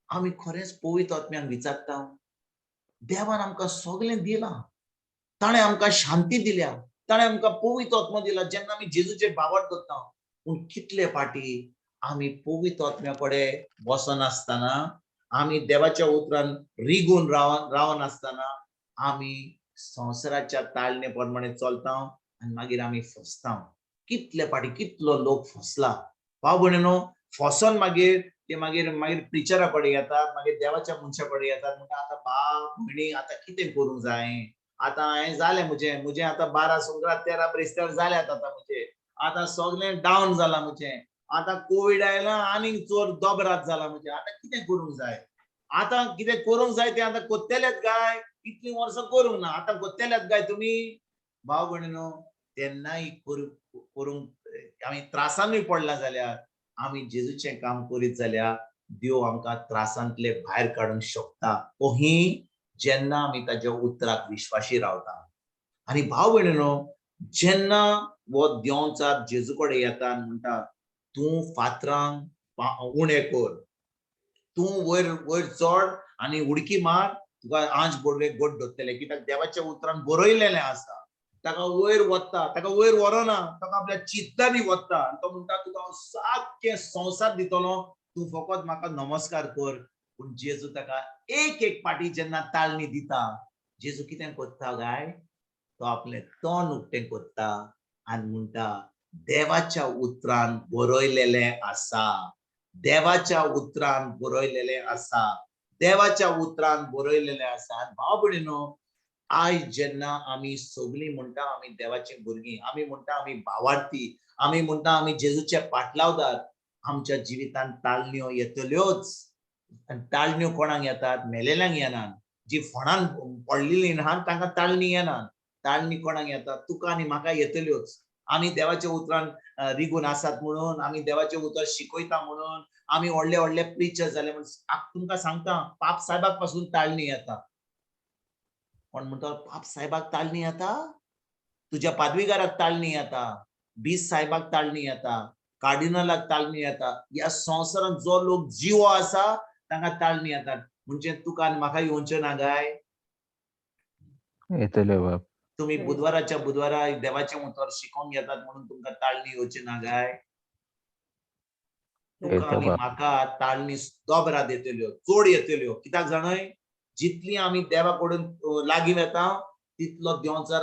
आमी खरेंच पवित्र आत्म्याक विचारता, देवान आमकां सगळें दिलां, ताणें आमकां शांती दिल्या, ताणें आमकां पवित्र आत्मो दिला जेन्ना आमी जेजूचेर भावार्थ करता. पूण कितले फाटी आमी पवित्र आत्म्या कडेन बसनासतना आमी देवाच्या उतरान रिगून रावन रावन आसतना आमी संवसाराच्या ताळणे प्रमाणे चलता आनी मागीर आमी फसता. कितले फाटी कितलो लोक फसला भाव भयणीनो. फसोन मागीर ते मागीर मागीर प्रिचरा कडेन येतात, मागीर देवाच्या मनशा कडेन येतात, म्हणटा आतां भाव भयणी आतां कितें करूंक जाय, आतां हांवें जालें म्हजें, म्हजें आतां 12 सुंगरां 13 ब्रेस्तार जाल्यात, आतां म्हजें आतां सगळें डावन जालां म्हजें, आतां कोवीड आयला आनीक चड दोबरात जाला म्हजें, आतां कितें करूंक जाय, आतां कितें करूंक जाय तें आतां कोत्तेलेच काय, इतलीं वर्सां करूंक ना आतां कोत्तेलेच काय तुमी. भाव भयणीनो, तेन्नाय करूंक आमी त्रासानूय पडला जाल्यार आमी जेजूचें काम करीत जाल्यार देव आमकां त्रासांतले भायर काडूंक शकता. कोही जेन्ना आमी ताच्या उतराक विश्वाशी रावता. आनी भाव भयणीनो, जेन्ना हो देंवचार जेजू कडेन येता आनी म्हणटा तूं फातरांक उणें कर, तूं वयर वयर चड आनी उडकी मार, तुका आंज बोडवे गोड धरतले, कित्याक देवाच्या उतरान बरयलेलें आसा. ताका वयर वता, ताका वयर व्हरना, ताका आपल्या चिंतनांनी वता आनी तो म्हणटा तुका हांव सारकें संवसार दितलो, तूं फकत म्हाका नमस्कार कर. पूण जेजू ताका एक एक पाटी जेन्ना ताळणी दिता, जेजू कितें करता काय, तो आपलें तोंड उक्तें करता आनी म्हणटा देवाच्या उतरान बरयलेलें आसा, देवाच्या उतरान बरयलेलें आसा, देवाच्या उतरान बरयलेलें आसा. आनी भाव भयणीनो, आयज जेन्ना आमी सगळीं म्हणटा आमी देवाचीं भुरगीं, आमी म्हणटा आमी भावार्थी, आमी म्हणटा आमी जेजूचे पाटलावदार, आमच्या जिवितांत ताळण्यो येतल्योच. आनी ताळण्यो कोणाक येतात? मेलेल्यांक येनात, जी फोणान पडलेली ना तांकां ताळणी येनात. ताळणी कोणाक येतात? तुका आनी म्हाका येतल्योच. आमी देवाच्या उतरान रिगून आसात म्हणून, आमी देवाचें उतर शिकयता म्हणून, आमी व्हडले व्हडले प्रिचर जाले म्हणून, तुमकां सांगता पाप साहेबाक पासून ताळणी येता. कोण म्हणटा पाप साहेबाक ताळणी येता? तुज्या पादवीगाराक ताळणी येता, बीस साहेबाक ताळणी येता, कार्डिनलाक ताळणी येता. ह्या संवसारांत जो लोक जिवो आसा तांकां ताळणी येतात. म्हणजे तुका आनी म्हाका येवचें ना काय? येतल्यो बाब. तुमी बुधवाराच्या बुधवारा देवाचें उतर शिकोवंक येतात म्हणून तुमकां ताळणी येवची ना काय? तुका आनी म्हाका ताळणी दोबरात येतल्यो, चड येतल्यो. कित्याक जाणय, जितली आमी देवा कडून लागीं वेता तितलो देंवचार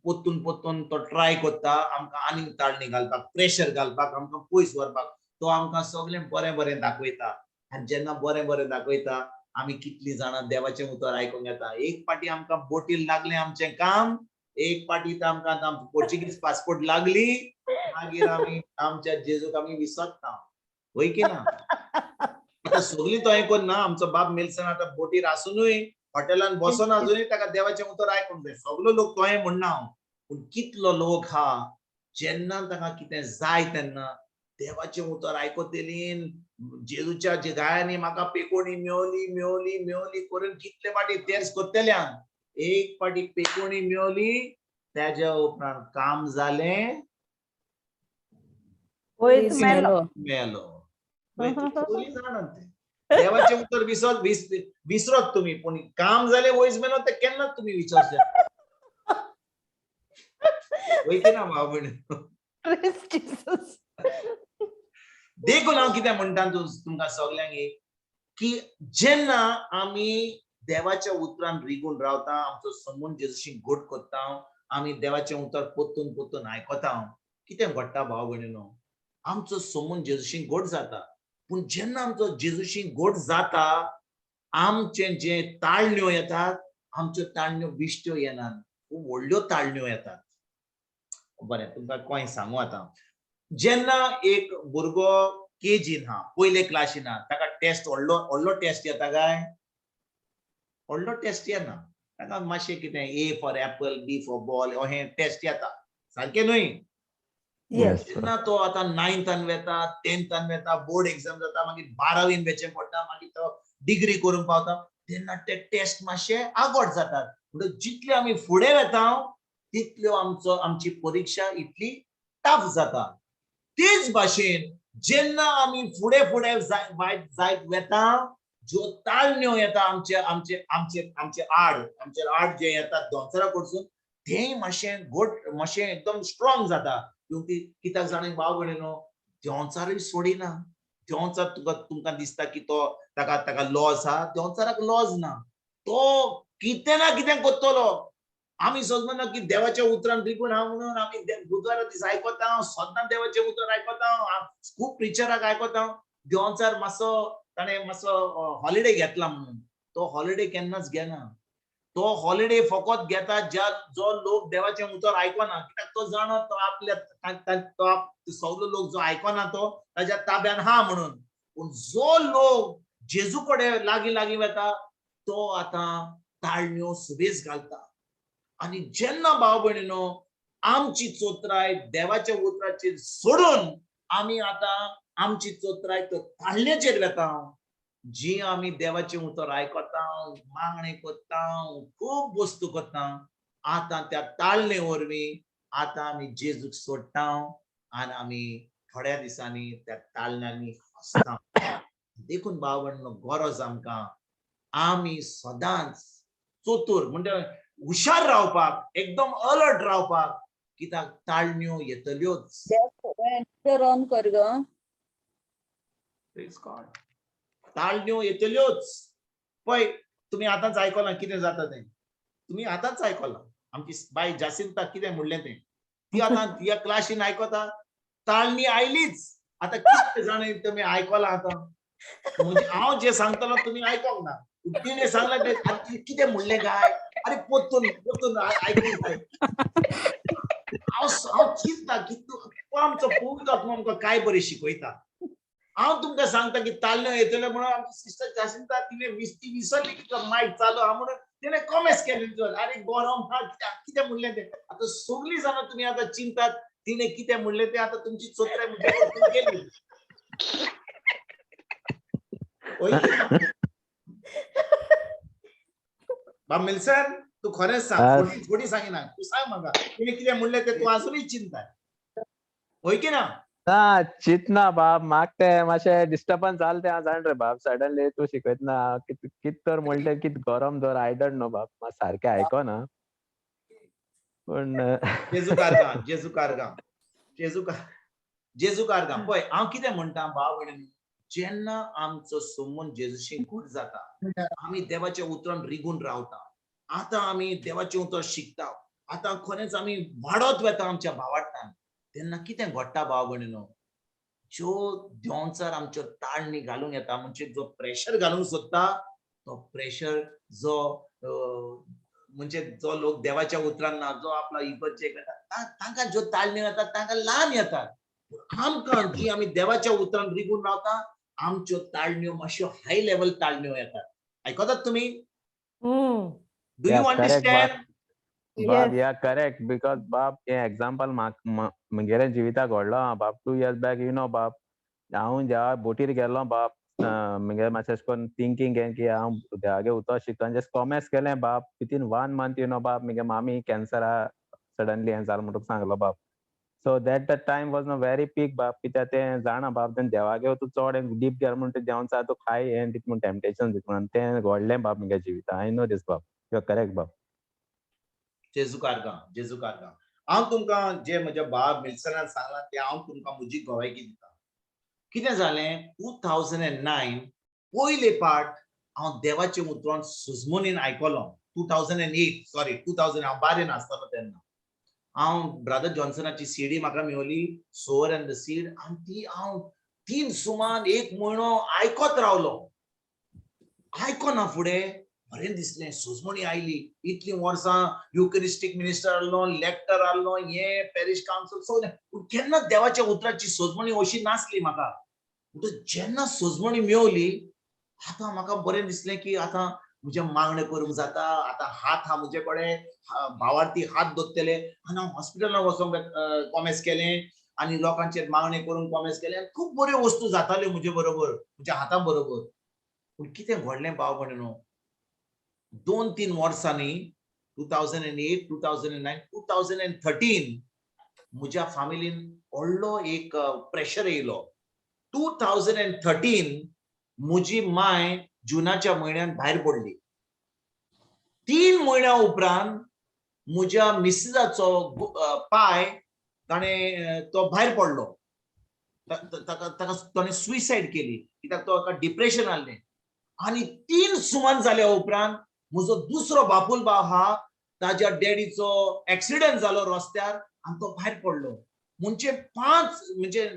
पोत्तून पोत्तून तो ट्राय करता आमकां आनीक ताळणी घालपाक, प्रेशर घालपाक, आमकां पयस व्हरपाक. तो आमकां सगळें बरें बरें दाखयता. आनी जेन्ना बरें बरें दाखयता आमी कितलीं जाणां देवाचें उतर आयकूंक येता. एक पाटी आमकां बोटीर लागलें आमचें काम, एक पाटी तर आमकां पोर्चुगीज पासपोर्ट लागली, मागीर आमी आमच्या जेजूक आमी विसरता. वय की ना? आतां सगळीं तो हें करना. आमचो बाब मेलसन आतां बोटीर आसुनूय हॉटेलान बसोन आजुनूय ताका देवाचें उतर आयकूंक जाय. सगलो लोक तो हें म्हणना हांव, पूण कितलो लोक हा जेन्ना ताका कितें जाय तेन्ना देवाचें उतर आयकतलीं. जेजूच्या जे गायांनी म्हाका पेकोणी मेवली मेवली मेवली करून कितले फाटी तेर्स करतल्यान एक फाटी पेकोणी मेवली, तेज्या उपरांत काम जालें, मेलो मेलो. देवाचें उतर विसरत तुमी, पूण काम जालें वयच मेलो तें केन्नाच तुमी विचारचे वयते ना भाव भयणी. देखून हांव कितें म्हणटा तुमकां सगल्यांक की जेन्ना आमी देवाच्या उतरान रिगून रावता, आमचो संबंद जेजूशी घट करता, आमी देवाचें उतर पोत्तून पोत्तून आयकता, कितें घडटा भाव भयणीनो, आमचो संबंद जेजूशी घट जाता. पूण जेन्ना आमचो जेजूशी घट जाता, आमचे जे ताळण्यो येतात, आमच्यो ताळण्यो बिश्ट्यो येनात, खूब व्हडल्यो ताळण्यो येतात. बरें, तुमकां कोण सांगू आतां. जेन्ना एक भुरगो केजीन हा, पयले क्लासीन हा, ताका टेस्ट व्हडलो व्हडलो टेस्ट येता काय? व्हडलो टेस्ट येना. ताका मातशें कितें A for apple, B for ball अहें टेस्ट येता, सारकें न्हय? जेन्ना तो आतां 9थान वेता, 10थान वेता, बोर्ड एग्जाम जाता, मागीर 12वीन वेचें पडटा, मागीर तो डिग्री करूंक पावता, तेन्ना ते टेस्ट मातशे आगोट जातात. म्हणटकच जितले आमी फुडें वेता तितल्यो आमचो आमची परिक्षा इतली टफ जाता. तेच भाशेन जेन्ना आमी फुडें फुडें जायत वेता, ज्यो ताळण्यो येता आमचे आमचे आमचे आमचे आड, आमचे आड जे येतात दोनसरा कडसून, तेंय मातशें घट, मातशें एकदम स्ट्रॉंग जाता. कित्याक जाणा भाव भयणीनो, देंवचारूय सोडिना. देंवचार तुका तुमकां दिसता की तो ताका ताका लॉज आहा, देंवचाराक लॉज ना, तो कितें ना कितें करतलो. आमी समजना की देवाच्या उतरान रिगून आहा म्हणून आमी बुधवारा दीस आयकता, सदां देवाचें उतर आयकता, खूब प्रिचराक आयकता. देंवचार मातसो ताणें मातसो हॉलिडे घेतला म्हणून तो हॉलिडे केन्नाच घेना. तो हॉलिडे फकत घेता ज्या जो लोक देवाचें उतर आयकना, कित्याक तो जाणो तो आपल्या तो सगलो लोक जो आयकना तो ताज्या ताब्यान हा म्हणून. पूण जो लोक जेजू कडेन लागीं लागीं वता तो आतां ताळण्यो सुबेज घालता. आनी जेन्ना भाव भयणीनो आमची चोत्राय देवाच्या उतराचेर सोडून आमी आतां आमची चोत्राय तो ताळण्याचेर वेता, जी आमी देवाचें उतर आयकता, मागणें करता, खूब वस्तू करता, आतां त्या ताळणे वरवीं आतां आमी जेजूक सोडटा आनी आमी थोड्या दिसांनी त्या ताळण्यांनी फसता. देखून भाव भयणीनो गरज आमकां आमी सदांच चतूर म्हणजे हुशार रावपाक, एकदम अलर्ट रावपाक, कित्याक ताळण्यो येतल्योच. ऑन कर गो. ताळण्यो येतल्योच. पळय तुमी आतांच आयकलां कितें जाता तें, तुमी आतांच आयकलां आमची बाय जासिंता कितें म्हणलें तें, ती आतां ह्या क्लासीन आयकता, ताळणी आयलीच. आतां कितले जाण तुमी आयकलां आतां, म्हणजे हांव जें सांगतलो तुमी आयकोंक ना, तिणें सांगलां तें कितें म्हणलें काय, अरे पोत्तून पोत्तून आयकूंक जाय. हांव चिंतता की तूं आमचो पवित्र आत्मो आमकां काय बरें शिकयता. हांव तुमकां सांगता की ताल्ल्यो येतल्यो म्हणून आमची सिस्टर जासिंता तिणें ती विसरली की मायक चालू आहा म्हणून तिणें कॉमेस केलें, अरे गरम हा कितें म्हणलें तें. आतां सगळीं जाणां तुमी आतां चिंतात तिणें कितें म्हणलें तें, आतां तुमची चोत्राय म्हजे गेली. बाब मिल्सन तूं खरेंच सांग, खोटी सांगिना, तूं सांग म्हाका तिणें कितें म्हणलें तें तूं आजुनूय चिंता हय की ना? ना चिंतना बाब, म्हाका तें मातशें डिस्टर्बन्स जालें तें हांव जाण रे बाब. सडनली तूं शिकयतना कित तर म्हणलें, कित गरम दवर, I don't know बाब, म्हाका सारकें आयकना. पूण जेजू कारगां, जेजू कारगां, जेजू कारगां. पळय हांव कितें म्हणटा भाव भयणींनो, जेन्ना आमचो संबंद जेजूशी घट जाता, आमी देवाच्या उतरान रिगून रावता, आतां आमी देवाचें उतर शिकता, आतां खरेंच आमी वाडत वता आमच्या भावार्थान, तेन्ना कितें घडटा भाव भयणीनो, ज्यो देंवचार आमच्यो ताळणी घालूंक येता, म्हणजे जो प्रेशर घालूंक सोदता तो प्रेशर जो म्हणजे जो लोक देवाच्या उतरान ना, जो आपला इगर्जे करता तांकां ज्यो ताळण्यो येतात तांकां ल्हान येतात. आमकां जी आमी देवाच्या उतरान रिगून रावता आमच्यो ताळण्यो मातश्यो हाय लेवल ताळण्यो येतात. आयकतात तुमी? Do you understand? बाब या करेक्ट, because बाब हे एग्जाम्पल म्हगेल्या जिविताक घडलो बाब. 2 years back you know बाब, हांव जेवा बोटीर गेल्लो बाब, म्हगे मातशें अशें करून थिंकींग हें की हांव देवागे उतर शिकता, जस्ट कॉमर्स केलें बाब. विथीन 1 month you know बाब म्हगे मामी कॅन्सरा सडनली हें जालें म्हणून सांगलो बाब. So that the time was no very peak बाब, कित्याक तें जाणा बाब, तें देवागे तूं चड डीप गेलो म्हणून तें देंवचार तूं खाय हें दिता म्हूण टेम्पटेशन दिता म्हणून तें घडलें बाब म्हगे जिवितांत. I know these Bob, you are correct बाब. जेजू कारगां, जेजू कारगां. हांव तुमकां जे म्हज्या बाब मिल्सनान सांगलां तें हांव तुमकां म्हजी गवायकी दिता. कितें जालें 2009 पयले पाट हांव देवाचें उतरान सुजमुनीन आयकलो. 2008 सॉरी 2000, हांव बारेन आसतालो तेन्ना. हांव ब्रदर जॉन्सनाची सीडी म्हाका मेवली, सोवर एंड the seed, आनी ती हांव 3 सुमान 1 म्हयनो आयकत रावलो. आयकना फुडें बरें दिसलें, सुजमणी आयली. इतलीं वर्सां युकरिस्टीक मिनिस्टर आहलो, लेक्टर आहलो, हें पॅरिश कावन्सील सगळें, पूण केन्ना देवाच्या उतराची सोजमणी अशी नासली म्हाका. म्हणटकच जेन्ना सोजमणी मेवली आतां म्हाका बरें दिसलें की आतां म्हजें मागणें करूंक जाता, आतां हात हा म्हजे कडेन, भावार्थी हात दोत्तले. आनी हांव हॉस्पिटलान वचोंक कॉमेस केलें आनी लोकांचेर मागणें करूंक कॉमेस केलें. खूब बऱ्यो वस्तू जाताल्यो म्हजे बरोबर, म्हज्या हाता बरोबर. पूण कितें घडलें भाव भयणीनो, 2-3 वर्सांनी 2008, 2009, 2013 म्हज्या फामिलीन व्हडलो एक प्रेशर येयलो. 2013 म्हजी माय जुनाच्या म्हयन्यान भायर पडली. 3 म्हयन्या उपरांत म्हज्या मिसेसाचो पाय ताणें तो भायर पडलो. ताका ताका ताणें सुसायड केली कित्याक तो ताका डिप्रेशन आहलें. आनी 3 सुमन जाल्या उपरांत म्हजो दुसरो बापूल भाव आहा, ताज्या डॅडीचो एक्सिडंट जालो रस्त्यार आनी तो भायर पडलो. म्हणजे 5 म्हणजे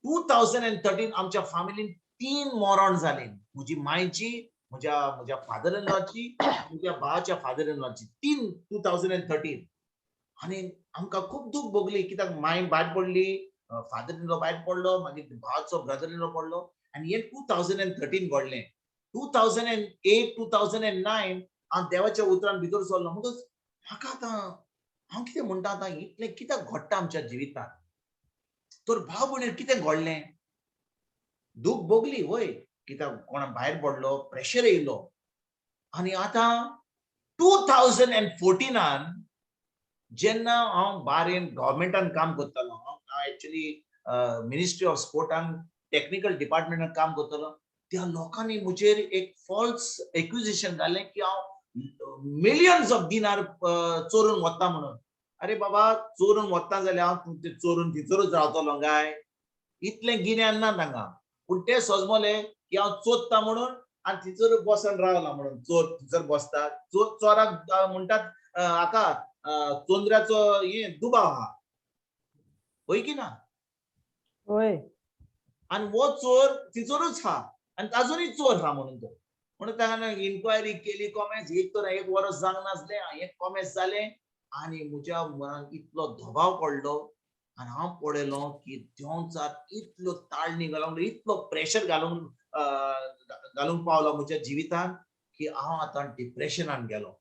2013 आमच्या फामिलीन 3 मरण जाली. म्हजी मायची, म्हज्या म्हज्या फादर इन लॉची, म्हज्या भावाच्या फादर इन लॉची, 3 2013. आनी आमकां खूब दूख भोगली कित्याक माय भायर पडली, फादर इन लॉ भायर पडलो, मागीर भावाचो ब्रदर इन लॉ पडलो. आनी हें 2013 घडलें. 2008 2009 हांव देवाच्या उतरान भितर सरलो. म्हणटकच म्हाका आतां हांव कितें म्हणटा, आतां इतलें कित्याक घडटा आमच्या जिवितांत? तर भाव भयणीर कितें घडलें? दूख भोगली वय, कित्याक कोणा भायर पडलो, प्रेशर येयलो. आनी आतां 2014 जेन्ना हांव बारेन गव्हर्मेंटान काम करतालो, हांव एक्चुअली मिनिस्ट्री ऑफ स्पोर्टान टॅक्निकल डिपार्टमेंटान काम करतालो, त्या लोकांनी म्हजेर एक फॉल्स एक्विजिशन घालें की हांव मिलियन्स ऑफ दिनार चोरून वता म्हणून. अरे बाबा, चोरून वता जाल्यार हांव चोरून थिंचरूच रावतलो काय? इतलें गिन्यान ना तांकां. पूण ते सजमले की हांव चोरता म्हणून आनी थिंचर बसून रावला म्हणून. चोर थिंचर बसता, चोर चोराक म्हणटात हाका चोंद्र्याचो हे दुबाव आहा, हय की ना? हय. आनी हो चोर थिंचरूच आहा आनी अजुनूय चोर आहा म्हणून तो. म्हणून ताका इन्क्वायरी केली, कॉमेस एक तर एक वरस जावंक नासलें, एक कॉमेस जालें. आनी म्हज्या मनान इतलो दबाव पडलो आनी हांव पळयलो की देंवचार इतलो ताळणी घालूंक, इतलो प्रेशर घालूंक घालूंक पावलो म्हज्या जिवितान की हांव आतां डिप्रेशनान गेलो,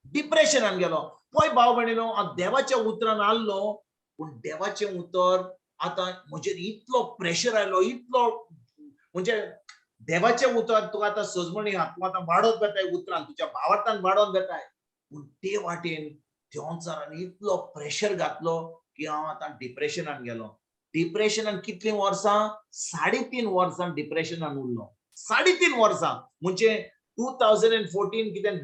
डिप्रेशनान गेलो. पळय भाव भयणीनो, हांव देवाच्या उतरान आहलो, पूण देवाचें उतर आतां म्हजेर इतलो प्रेशर आयलो, इतलो म्हणजे देवाचें उतर तुका आतां सजमणी आहा, तूं आतां वाडत वेताय उतरान, तुज्या भावार्थान वाडोवन वेताय, पूण ते वाटेन देंवचारान इतलो प्रेशर घातलो की हांव आतां डिप्रेशनान गेलो. डिप्रेशनान कितलीं वर्सां? 3.5 वर्सां डिप्रेशनान उरलो. 3.5 वर्सां म्हणजे 2014 कितें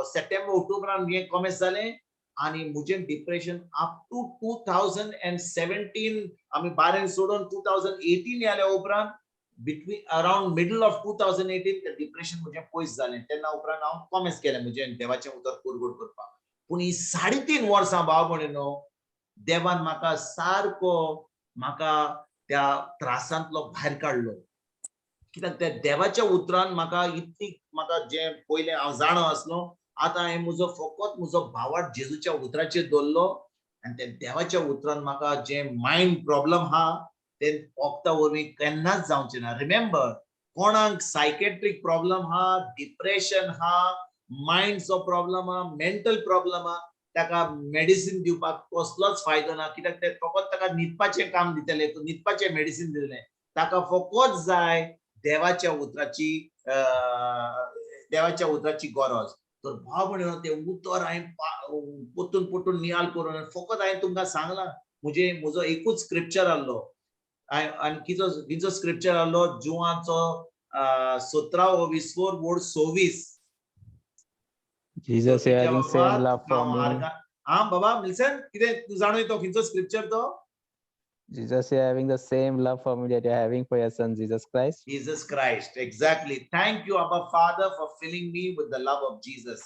सप्टेंबर ऑक्टोबरान हें कॉमेस जालें. आनी म्हजें डिप्रेशन अप टू 2017 आमी बारेन सोडून 2018 आयल्या उपरांत बिटवीन अरावंड मिडल ऑफ 2018 तें डिप्रेशन म्हजें पयस जालें. तेन्ना उपरांत हांव कॉमेस केलें म्हजें देवाचें उतर पुरगोड करपाक. पूण ही 3.5 वर्सां भाव भयणीनो देवान म्हाका सारको म्हाका त्या त्रासांतलो भायर काडलो. कित्याक त्या देवाच्या उतरान म्हाका इतली म्हाका जें पयलें हांव जाणो आसलो, आतां हांवें म्हजो फकत म्हजो भावार्थ जेजूच्या उतराचेर दवरलो आनी त्या देवाच्या उतरान म्हाका जें मायंड प्रॉब्लम आहा तें वखदा वरवीं केन्नाच जावचें ना. रिमेंबर, कोणाक सायकेट्रीक प्रॉब्लम आहा, डिप्रेशन आहा, मायंडचो प्रॉब्लम आहा, मेंटल प्रॉब्लम आहा, ताका मेडिसीन दिवपाक कसलोच फायदो ना. कित्याक ते फकत ताका न्हिदपाचें काम दितले, न्हिदपाचें मेडिसीन दितले. ताका फकत जाय देवाच्या उतराची देवाच्या उतराची गरज. तर भाव भयणीनो तें उतर हांवें परतून परतून नियाळ करून फकत हांवें तुमकां सांगलां. म्हजे म्हजो एकूच स्क्रिप्चर आहलो आनी किचो स्क्रिप्चर आहलो, जुवाचो 17 20 वोड 26. Jesus, you having same love for me. हा बाबा मिल्सन, कितें तूं जाणूय तो खंयचो स्क्रिप्चर तो? Jesus, you having the same love for me that you're having for your son, Jesus Christ. Jesus Christ, exactly. Thank you, Abba Father, for filling me with the love of Jesus.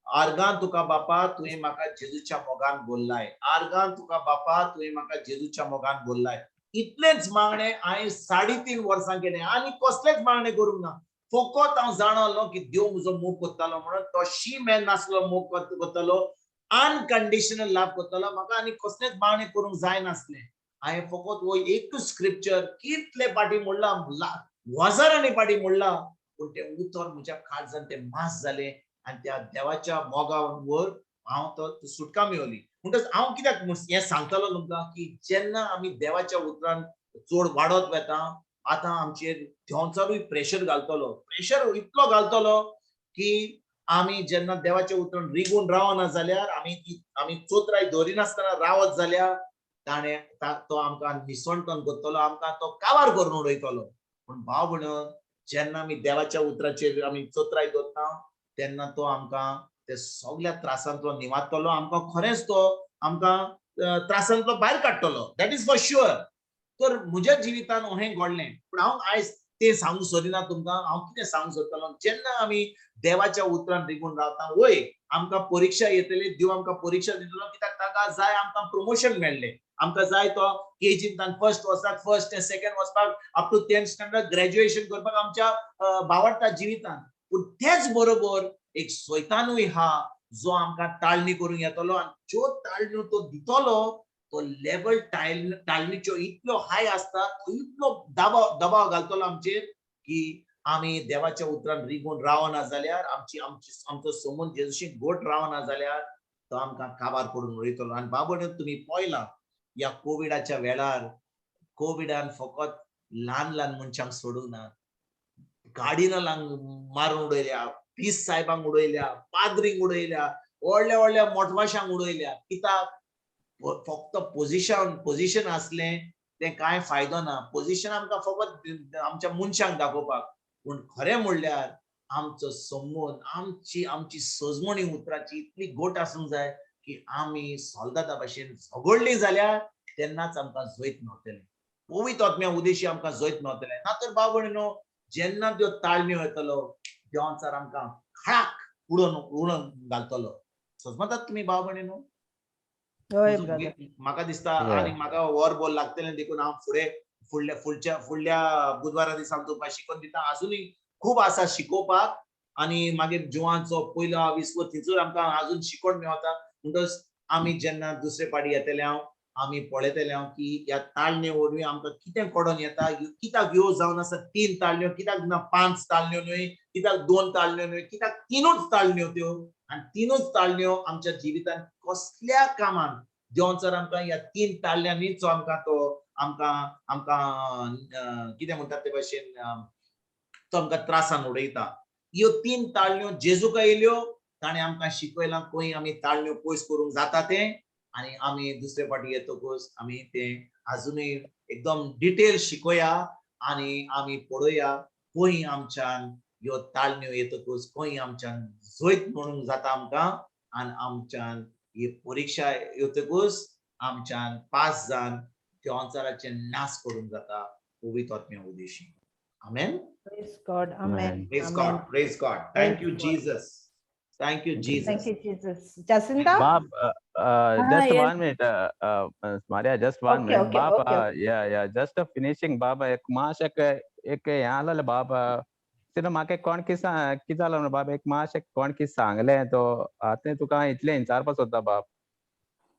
Argon तुका बापा, तुवें म्हाका जेजूच्या मोगान बोल्लाय. Argon तुका बापा, तुवें म्हाका जेजूच्या मोगान बोल्लाय. इतलेंच मागणें हांवें 3.5 वर्सां केलें आनी कसलेंच मागणें करूंक ना. फकत हांव जाणवलो की देव म्हजो मोग करतालो म्हणून. तो शी मॅन नासलो मोग करतालो, अनकंडिशनल लव करतालो म्हाका आनी कसलेंच मागणें करूंक जाय नासलें. हांवें फकत हो एकूच स्क्रिप्चर कितले पाटी म्हणला, हजारांनी पाटी म्हणला, पूण तें उतर म्हज्या काळजान तें मास जालें आनी त्या देवाच्या मोगावर हांव तो सुटका मेवली. म्हणटच हांव कित्याक हें सांगतालो तुमकां की जेन्ना आमी देवाच्या उतरान चड वाडत वेता, आतां आमचेर देंवचारूय प्रेशर घालतलो. प्रेशर इतलो घालतलो की आमी जेन्ना देवाच्या उतरान रिगून रावना जाल्यार, आमी चोत्राय दवरिनासतना रावत जाल्यार ताणें तो आमकां निसणटन करतलो, आमकां तो काबार करून उडयतलो. पूण भाव म्हणून जेन्ना आमी देवाच्या उतराचेर आमी चोत्राय दवरता तेन्ना तो आमकां ते सगळ्या त्रासांतलो निवारतलो, आमकां खरेंच तो आमकां त्रासांतलो भायर काडटलो. That is for sure. तर म्हज्या जिवितान अहें घडलें, पूण हांव आयज तें सांगूंक सोदिना तुमकां. हांव कितें सांगूंक सोदतालो, जेन्ना आमी देवाच्या उतरान रिगून रावता, वय आमकां परिक्षा येतली, देव आमकां परिक्षा दितलो, कित्याक ताका जाय आमकां प्रमोशन मेळ्ळें, आमकां जाय तो केजींतल्यान फर्स्ट वचपाक, फर्स्ट सेकंड वचपाक, up to 10th standard graduation करपाक आमच्या बावडटा जिवितान. पूण तेच बरोबर एक सैतानूय हा जो आमकां ताळणी करूंक येतलो, आनी ज्यो ताळण्यो तो दितलो तो लेवल टाळणीच्यो इतलो हाय आसता, तो इतलो दबाव घालतलो आमचेर की आमी देवाच्या उतरान रिगून रावना जाल्यार, आमची आमची आमचो समून जेजूशी गोट रावना जाल्यार तो आमकां काबार करून उडयतलो. आनी बाबड तुमी पळयलां ह्या कोविडाच्या वेळार, कोविडान फकत ल्हान ल्हान मनशांक सोडूंक ना, गार्डिनलांक मारून उडयल्या, पीस साहेबांक उडयल्या, पाद्रींक उडयल्या, व्हडल्या व्हडल्या मोटवाशांक उडयल्या. कित्याक फक्त पोजिशन आसलें तें कांय फायदो ना. पोजिशन आमकां फकत आमच्या मनशांक दाखोवपाक, पूण खरें म्हणल्यार आमचो संबंद, आमची आमची सजमणी उतराची इतली गोट आसूंक जाय की आमी सोल्दाता भाशेन झगडली जाल्यार तेन्नाच आमकां जैत मेवतलें, पवित्र आत्म्या उदेशी आमकां जैत मेवतलें. ना तर बाबा न्हू जेन्ना त्यो ताळण्यो येतलो देवांचार आमकां खळाक उडोवन उडोवन घालतलो. सजमतात तुमी भाव भयणीनो? म्हाका दिसता आनी म्हाका वर बोल लागतलें, देखून हांव फुडें फुडल्या फुडच्या फुडल्या बुधवारा दिसा हांव तुमकां शिकोवन दिता. आजुनूय खूब आसा शिकोवपाक, आनी मागीर जुवांचो पयलो विस्व थंयसर आमकां आजून शिकोवन मेवता. म्हणटच आमी जेन्ना दुसरे पाटी येतले हांव आमी पळयतले हांव की ह्या ताळणे वरवीं आमकां कितें कडोन येता, कित्याक ह्यो जावन आसा 3 ताळण्यो, कित्याक ना 5 ताळण्यो न्हय, कित्याक 2 ताळण्यो न्हय, कित्याक 3च ताळण्यो त्यो, आनी 3च ताळण्यो आमच्या जिवितान कसल्या कामान देवान आमकां ह्या 3 ताळण्यांनीच आमकां तो आमकां आमकां कितें म्हणटात ते भाशेन तो आमकां त्रासान उडयता. ह्यो 3 ताळण्यो जेजूक येयल्यो, ताणें आमकां शिकयलां खंय आमी ताळण्यो पयस करूंक जाता तें, आनी आमी दुसरे फावटी येतकूच आमी तें आजुनूय एकदम डिटेल शिकोया आनी आमी पळोवया खंय आमच्यान ह्यो ताळण्यो येतकूच खंय आमच्यान जैत म्हणूंक जाता आमकां, आनी आमच्यान ही परिक्षा येतकूच आमच्यान पास जावन देवांचाराचें नाश करूंक जाता पवित्र आत्म्या Udeshi. Amen. Praise God. Amen. Praise God. Praise God. Thank you, Jesus. Thank you, Jesus. Thank you, Jesus. Jacinta? Bob, just yes. 1 minute, Maria, just 1 Okay, minute. okay, Bob, okay. yeah, just a finishing, Bob. एक मास एक एक हें आसलें बाब, तितून म्हाका कोण कितें जालें म्हणून बाब, एक मास एक कोण कितें सांगलें तो आतां तुका इतलें विचारपा सोदता बाब.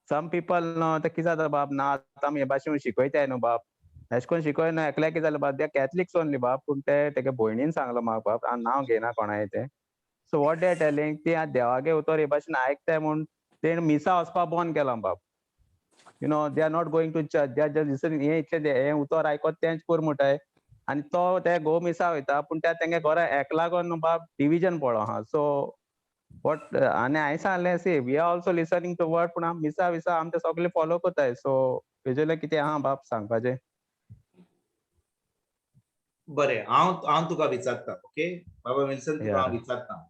सम पिपल न्हू ते कितें जाता बाब, ना आतां आमी हे भाशेन शिकयताय न्हू बाब, एशें करून शिकय न्हू. एकल्या कितें जालें बाब, ते कॅथलिक्स ओनली बाब, पूण ते तेगे भयणीन सांगलो म्हाका बाब, हांव नांव घेयना कोणाचें तें. So what they are telling, ती देवागे उतर हे भाशेन आयकताय म्हूण तेणें मिसा वचपा बंद केलां बाब. You know they are not going to church, they are just listening. हें इतलें हें उतर आयकत तेंच पुरो म्हणटाय, आनी तो ते गो मिसा वयता, पूण त्या तेंगे घरा एक लागोन न्हू बाब डिविजन पडलो आहा. सो what आनी हांवें सांगलें, see we are also listening to word, पूण आमी मिसा विसा आमचे सगळे फॉलो करताय. सो हेजेले कितें आहा बाब सांगपाचें? बरें, हांव हांव तुका विचारता. ओके बाबा विल्सन, तुका हांव विचारता.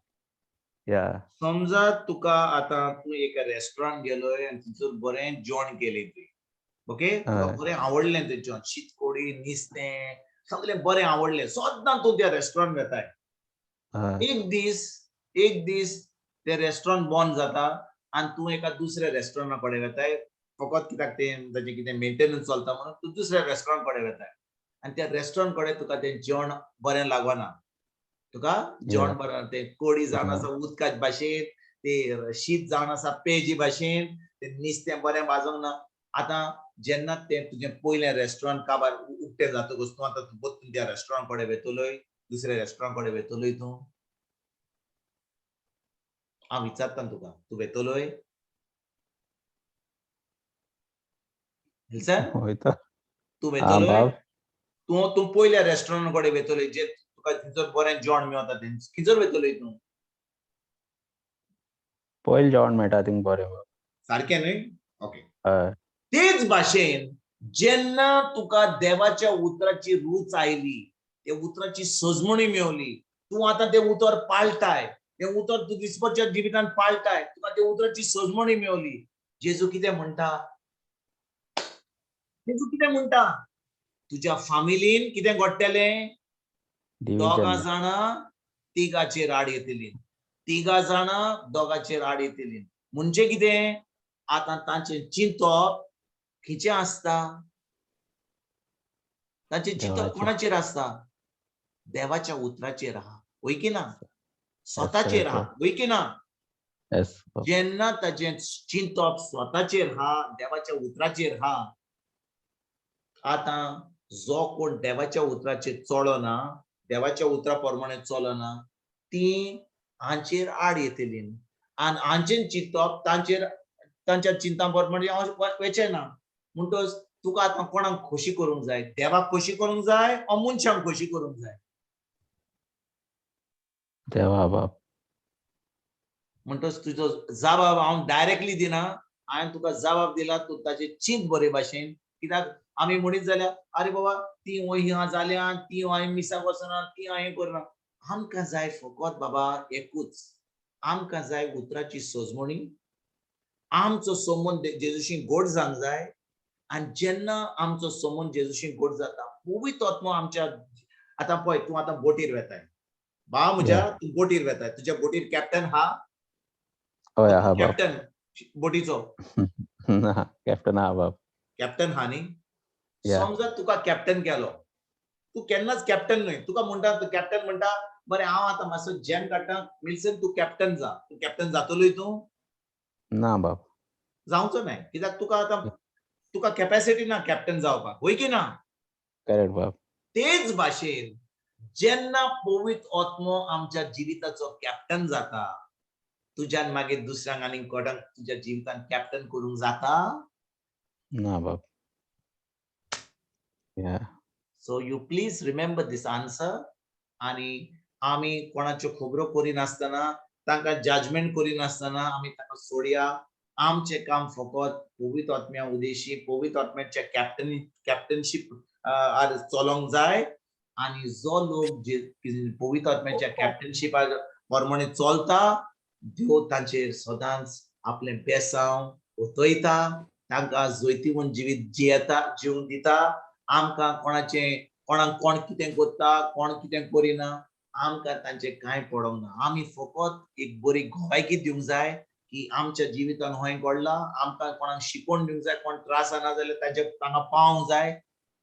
समजा तुका आतां तूं एका रेस्टॉरंट गेलोय आनी थंयसर बरें जेवण केलें तुवें, ओके, तुका बरें आवडलें तें जेवण, शीतकोडी नुस्तें सगळें बरें आवडलें, सद्दां तूं त्या रेस्टॉरंट वेताय. एक दीस तें रेस्टॉरंट बंद जाता आनी तूं एका दुसऱ्या रेस्टॉरंटा कडेन वेताय, फकत कित्याक तें ताचें कितें मेंटेनन्स चलता म्हणून तूं दुसऱ्या रेस्टॉरंट कडेन वेताय, आनी त्या रेस्टॉरंट कडेन तुका तें जेवण बरें लागना, तुका जेवण बरें तें कोडी जावन आसा उदकाचे भाशेन, ते शीत जावन आसा पेजी भाशेन, तें नुस्तें बरें भाजूंक ना. आतां जेन्ना तें तुजें पयलें रेस्टॉरंट काबार उक्तें जातकूच तूं आतां परतून त्या रेस्टॉरंट कडेन वेतलोय, दुसऱ्या रेस्टॉरंट कडेन वेतलोय तूं? हांव विचारता तुका, तूं वेतलोय? तूं वेतलोय? तूं तूं पयल्या रेस्टॉरंट कडेन वेतलोय जे तुका थंयसर बरें जेवण मेवता थंयसर वेतलोय तूं? पयलें जेवण मेळटा थिंग बरें सारकें न्हय? ओके. तेच भाशेन जेन्ना तुका देवाच्या उतराची रूच आयली, त्या उतराची सजमणी मेवली, तूं आतां तें उतर पाळटाय, तें उतर तूं दिसपच्या जिवितान पाळटाय, तुका त्या उतराची सजमणी मेवली. जेजू कितें म्हणटा? जेजू कितें म्हणटा? तुज्या फामिलीन कितें घडटलें? दोगां डिविजन. जाणां तिगाचेर आड येतली, तिगां जाणां दोगांचेर आड येतली. म्हणजे कितें? आतां तांचें चिंतप खंयचें आसता? तांचें चिंतप देवाचें. कोणाचेर आसता? देवाच्या उतराचेर आहा, वय की ना? स्वताचेर आहा, वय की ना? येस बाब. जेन्ना ताचें चिंतप स्वताचेर हा, देवाच्या उतराचेर हा, आतां जो कोण देवाच्या उतराचेर चलना, देवाच्या उतरा प्रमाणे चलना, ती हांचेर आड येतली आनी हांचें चिंतप तांचेर तांच्या चिंता प्रमाणे वचें ना. म्हणटच तुका आतां कोणाक खोशी करूंक जाय? देवाक खोशी करूंक जाय ओ मनशांक खोशी करूंक जाय? देवा बाब. म्हणटच तुजो जबाब हांव डायरेक्टली दिना, हांवें तुका जबाब दिला, तूं ताचेर चिंत बरे भाशेन. कित्याक आमी म्हणीत जाल्यार अरे बाबा ती वय जाल्या, ती हांवें मिसाक वचना, ती हांवें करना. आमकां जाय फकत बाबा एकूच, आमकां जाय उतराची सजमणी, आमचो संबंद जेजूशी गोड जावंक जाय. आनी जेन्ना आमचो संबंद जेजूशी गोड जाता, पवित्र आत्मो आमच्या आतां पळय, तूं आतां बोटीर वेताय बा म्हज्या, तूं बोटीर वेताय, तुज्या बोटीर कॅप्टन हा? हय आहा बाब. कॅप्टन बोटीचो? ना, कॅप्टन आहा बाब. कॅप्टन हा न्ही? या. समजा तुका कॅप्टन केलो, तूं केन्नाच कॅप्टन न्हय. तुका म्हणटा, तूं कॅप्टन म्हणटा, बरें हांव आतां मातसो जॅम काडटा, विल्सन तूं कॅप्टन जा. तूं कॅप्टन जातलोय तूं? ना बाब. जावचो नाय, कित्याक तुका आतां तुका कॅपॅसिटी ना कॅप्टन जावपाक, वय की ना? करेक्ट बाब. तेच भाशेन जेन्ना पवित्र आत्मो आमच्या जिविताचो कॅप्टन जाता, तुज्यान मागीर दुसऱ्यांक आनी कोणाक तुज्या जिवितान कॅप्टन करूंक जाता? ना बाब. या. So you please remember this answer. आनी आमी कोणाच्यो खबरो करिनासतना, तांकां जजमेंट करिनासतना आमी तांकां सोडया. आमचें काम फकत पवित्र आत्म्या उदेशी, पवित्र आत्म्याच्या कॅप्टनशीप आर चलोंक जाय. आनी जो लोक जे पवित्र आत्म्याच्या कॅप्टनशिपार प्रमाणे चलता, देव तांचेर सदांच आपलें बेसांव ओतयता, तांकां जैतिवंत जिवीत जियेता, जिवंक दिता. आमकां कोणाचें कोणाक कोण कितें करता, कोण कितें करिना, आमकां तांचें कांय पडोंक ना. आमी फकत एक बरी गोवायकी दिवंक जाय की आमच्या जिवितान हें घडलां. आमकां कोणाक शिकोवन दिवंक जाय, कोण त्रास ना जाल्यार तांचे तांकां पावोंक जाय.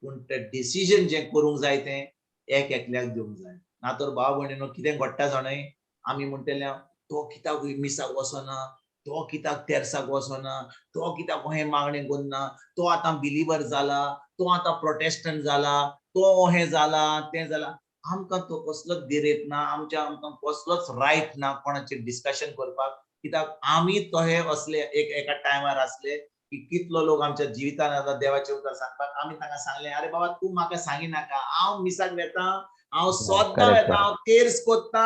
पूण तें डिसिजन जें करूंक जाय तें एक एकल्याक दिवंक जाय. ना तर भाव भयणीनो कितें घडटा जाणय, आमी म्हणटले तो कित्याक मिसाक वचना, तो कित्याक तेर्साक वचना, तो कित्याक हें मागणें करना, तो आतां बिलीवर जाला, तो आतां प्रोटेस्टंट जाला, तो हें जाला तें जाला. आमकां तो कसलोच दिरेत ना, आमच्या आमकां कसलोच रायट ना कोणाचेर डिस्कशन करपाक. कित्याक आमी तहे असले एक एका टायमार आसले की कितलो लोक आमच्या जिवितान आतां देवाचें उतर सांगपाक आमी तांकां सांगलें, अरे बाबा तूं म्हाका सांगिनाका, हांव मिसाक वेता, हांव सद्दां वेता, हांव तेर्स कोत्ता,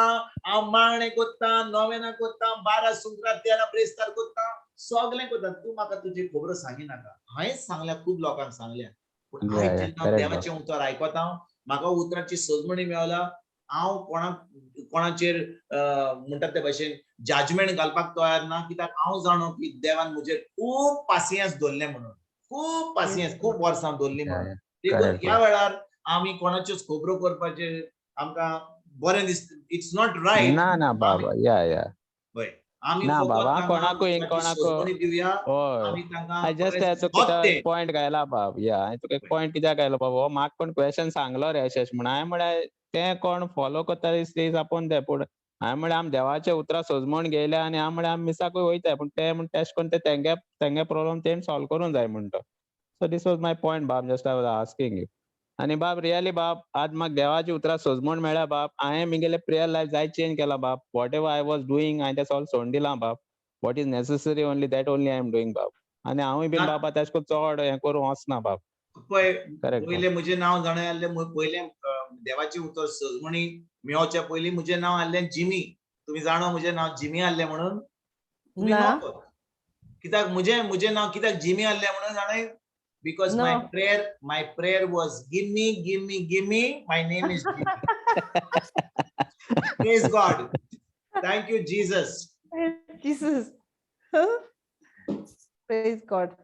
हांव मागणें कोत्ता, नोवेना कोत्ता, 12 सुंकरा 13 ब्रेस्तार कोत्ता, सगळें कोत्ता, तूं म्हाका तुजी खबरो सांगिनाका. हांवें सांगल्या, खूब लोकांक सांगल्या. पूण आयज जेन्ना देवाचें उतर आयकता, म्हाका उतराची सजमणी मेवला, हांव कोणाक कोणाचेर म्हणटात ते भाशेन जजमेंट घालपाक तयार ना. कित्याक हांव जाणो की देवान म्हजेर खूब पासियेंस दवरलें म्हणून, खूब पासियेंस, खूब वर्सां दवरलीं म्हणून. देखून ह्या वेळार आमी कोणाच्योच खबरो करपाचे आमकां बरें दिसता, it's not right. ना ना बाबा, या या. हय, आमी ना बाबा, कोणाकूय कोणाक दिवया. हय, I just तुका एक पॉयंट घायला बाब. या, हांवें तुका एक पॉयंट कित्याक घायलो बाबा, हो म्हाका कोण क्वेश्चन सांगलो रे अशें म्हण. हांवें म्हळ्यार तें कोण फॉलो करता is आपोवन तें, पूण हांवें म्हळ्यार आमी देवाचें उतरां सजमण घेयल्या आनी हांव म्हळ्यार आमी मिसाकूय वयताय, पूण ते म्हण तेश कोन्न ते तेंगे तेंगे प्रोब्लम तेण सॉल्व करूंक जाय म्हणटा. So this was my point बाब, just I was asking you. आनी बाब रियली बाब, आज म्हाका देवाची उतरां सजमण मेळ्ळ्या बाब. हांवें म्हगेलें प्रेयर लायफ जायत चेंज केलां बाब. Whatever I was doing हांवें तें सगळें सोडून दिलां बाब. What is necessary only that only I am doing बाब. आनी हांवूय बीन बाबा तेश कोन्न चड हें करूंक वचना बाब. पळय, पयलें म्हजें नांव जाणा आसलें, पयलें देवाचें उतर सजमणी मेवच्या पयलीं म्हजें नांव आसलें जिमी. तुमी जाणा म्हजें नांव जिमी आसलें म्हणून? तुमी कित्याक म्हजें म्हजें नांव कित्याक जिमी आसलें म्हणून जाणा? Because my prayer was give me, give me, give me, my name is Jimmy. Praise God, thank you Jesus. Jesus. Praise God.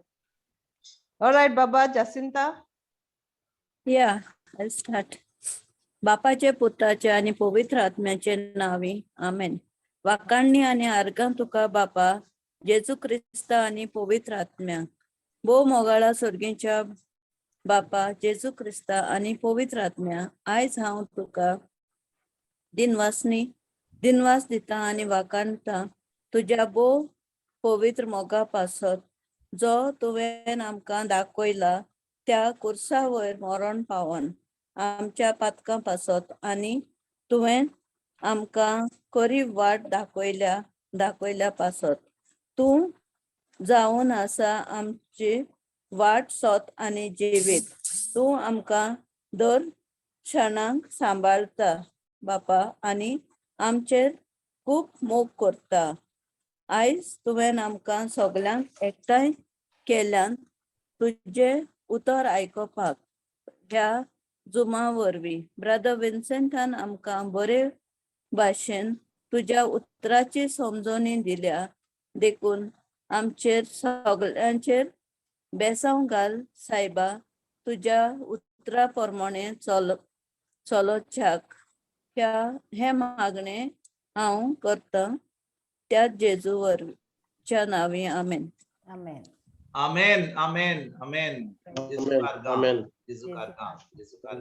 All right, Baba, Jacinta. Yeah, I'll start. बापाचे पुताचे आणि पवित्र आत्म्याचे नावी आमेन. वाकाण्णी आनी आर्गां तुका बापा जेजू क्रिस्ता आनी पवित्र आत्म्या. भोव मोगाळा सर्गीच्या बापा जेजू क्रिस्ता आनी पवित्र आत्म्या, आयज हांव तुका दिनवासनी दिनवास दिता आनी वाकाणता तुज्या भोव पवित्र मोगा पासत जो तुवें आमकां दाखयला त्या कुर्सा वयर मरण पावन आमच्या पातकां पासत आनी तुवें आमकां खरी वाट दाखयल्या दाखयल्या पासत. तूं जावन आसा आमची वाट सोत आनी जिवीत. तूं आमकां दर क्षणाक सांबाळता बापा आनी आमचेर खूब मोग करता. आयज तुवें आमकां सगल्यांक एकठांय केल्यान तुजें उतर आयकुपाक ह्या जुमा वरवीं ब्रदर विन्सेंटान आमकां बरे भाशेन तुज्या उतराची समजणी दिल्या देखून आमचेर सगल्यांचेर बेसांव घाल सायबा. तुज्या उतरा प्रमाणे चल चलोच्याक ह्या हें मागणें हांव करतां त्या जेजू वरवीं नांवी आमेन. आमेन. आमेन, आमेन, आमेन. आमेन, आमेन. जेजू कारगां, जेजू कारगां.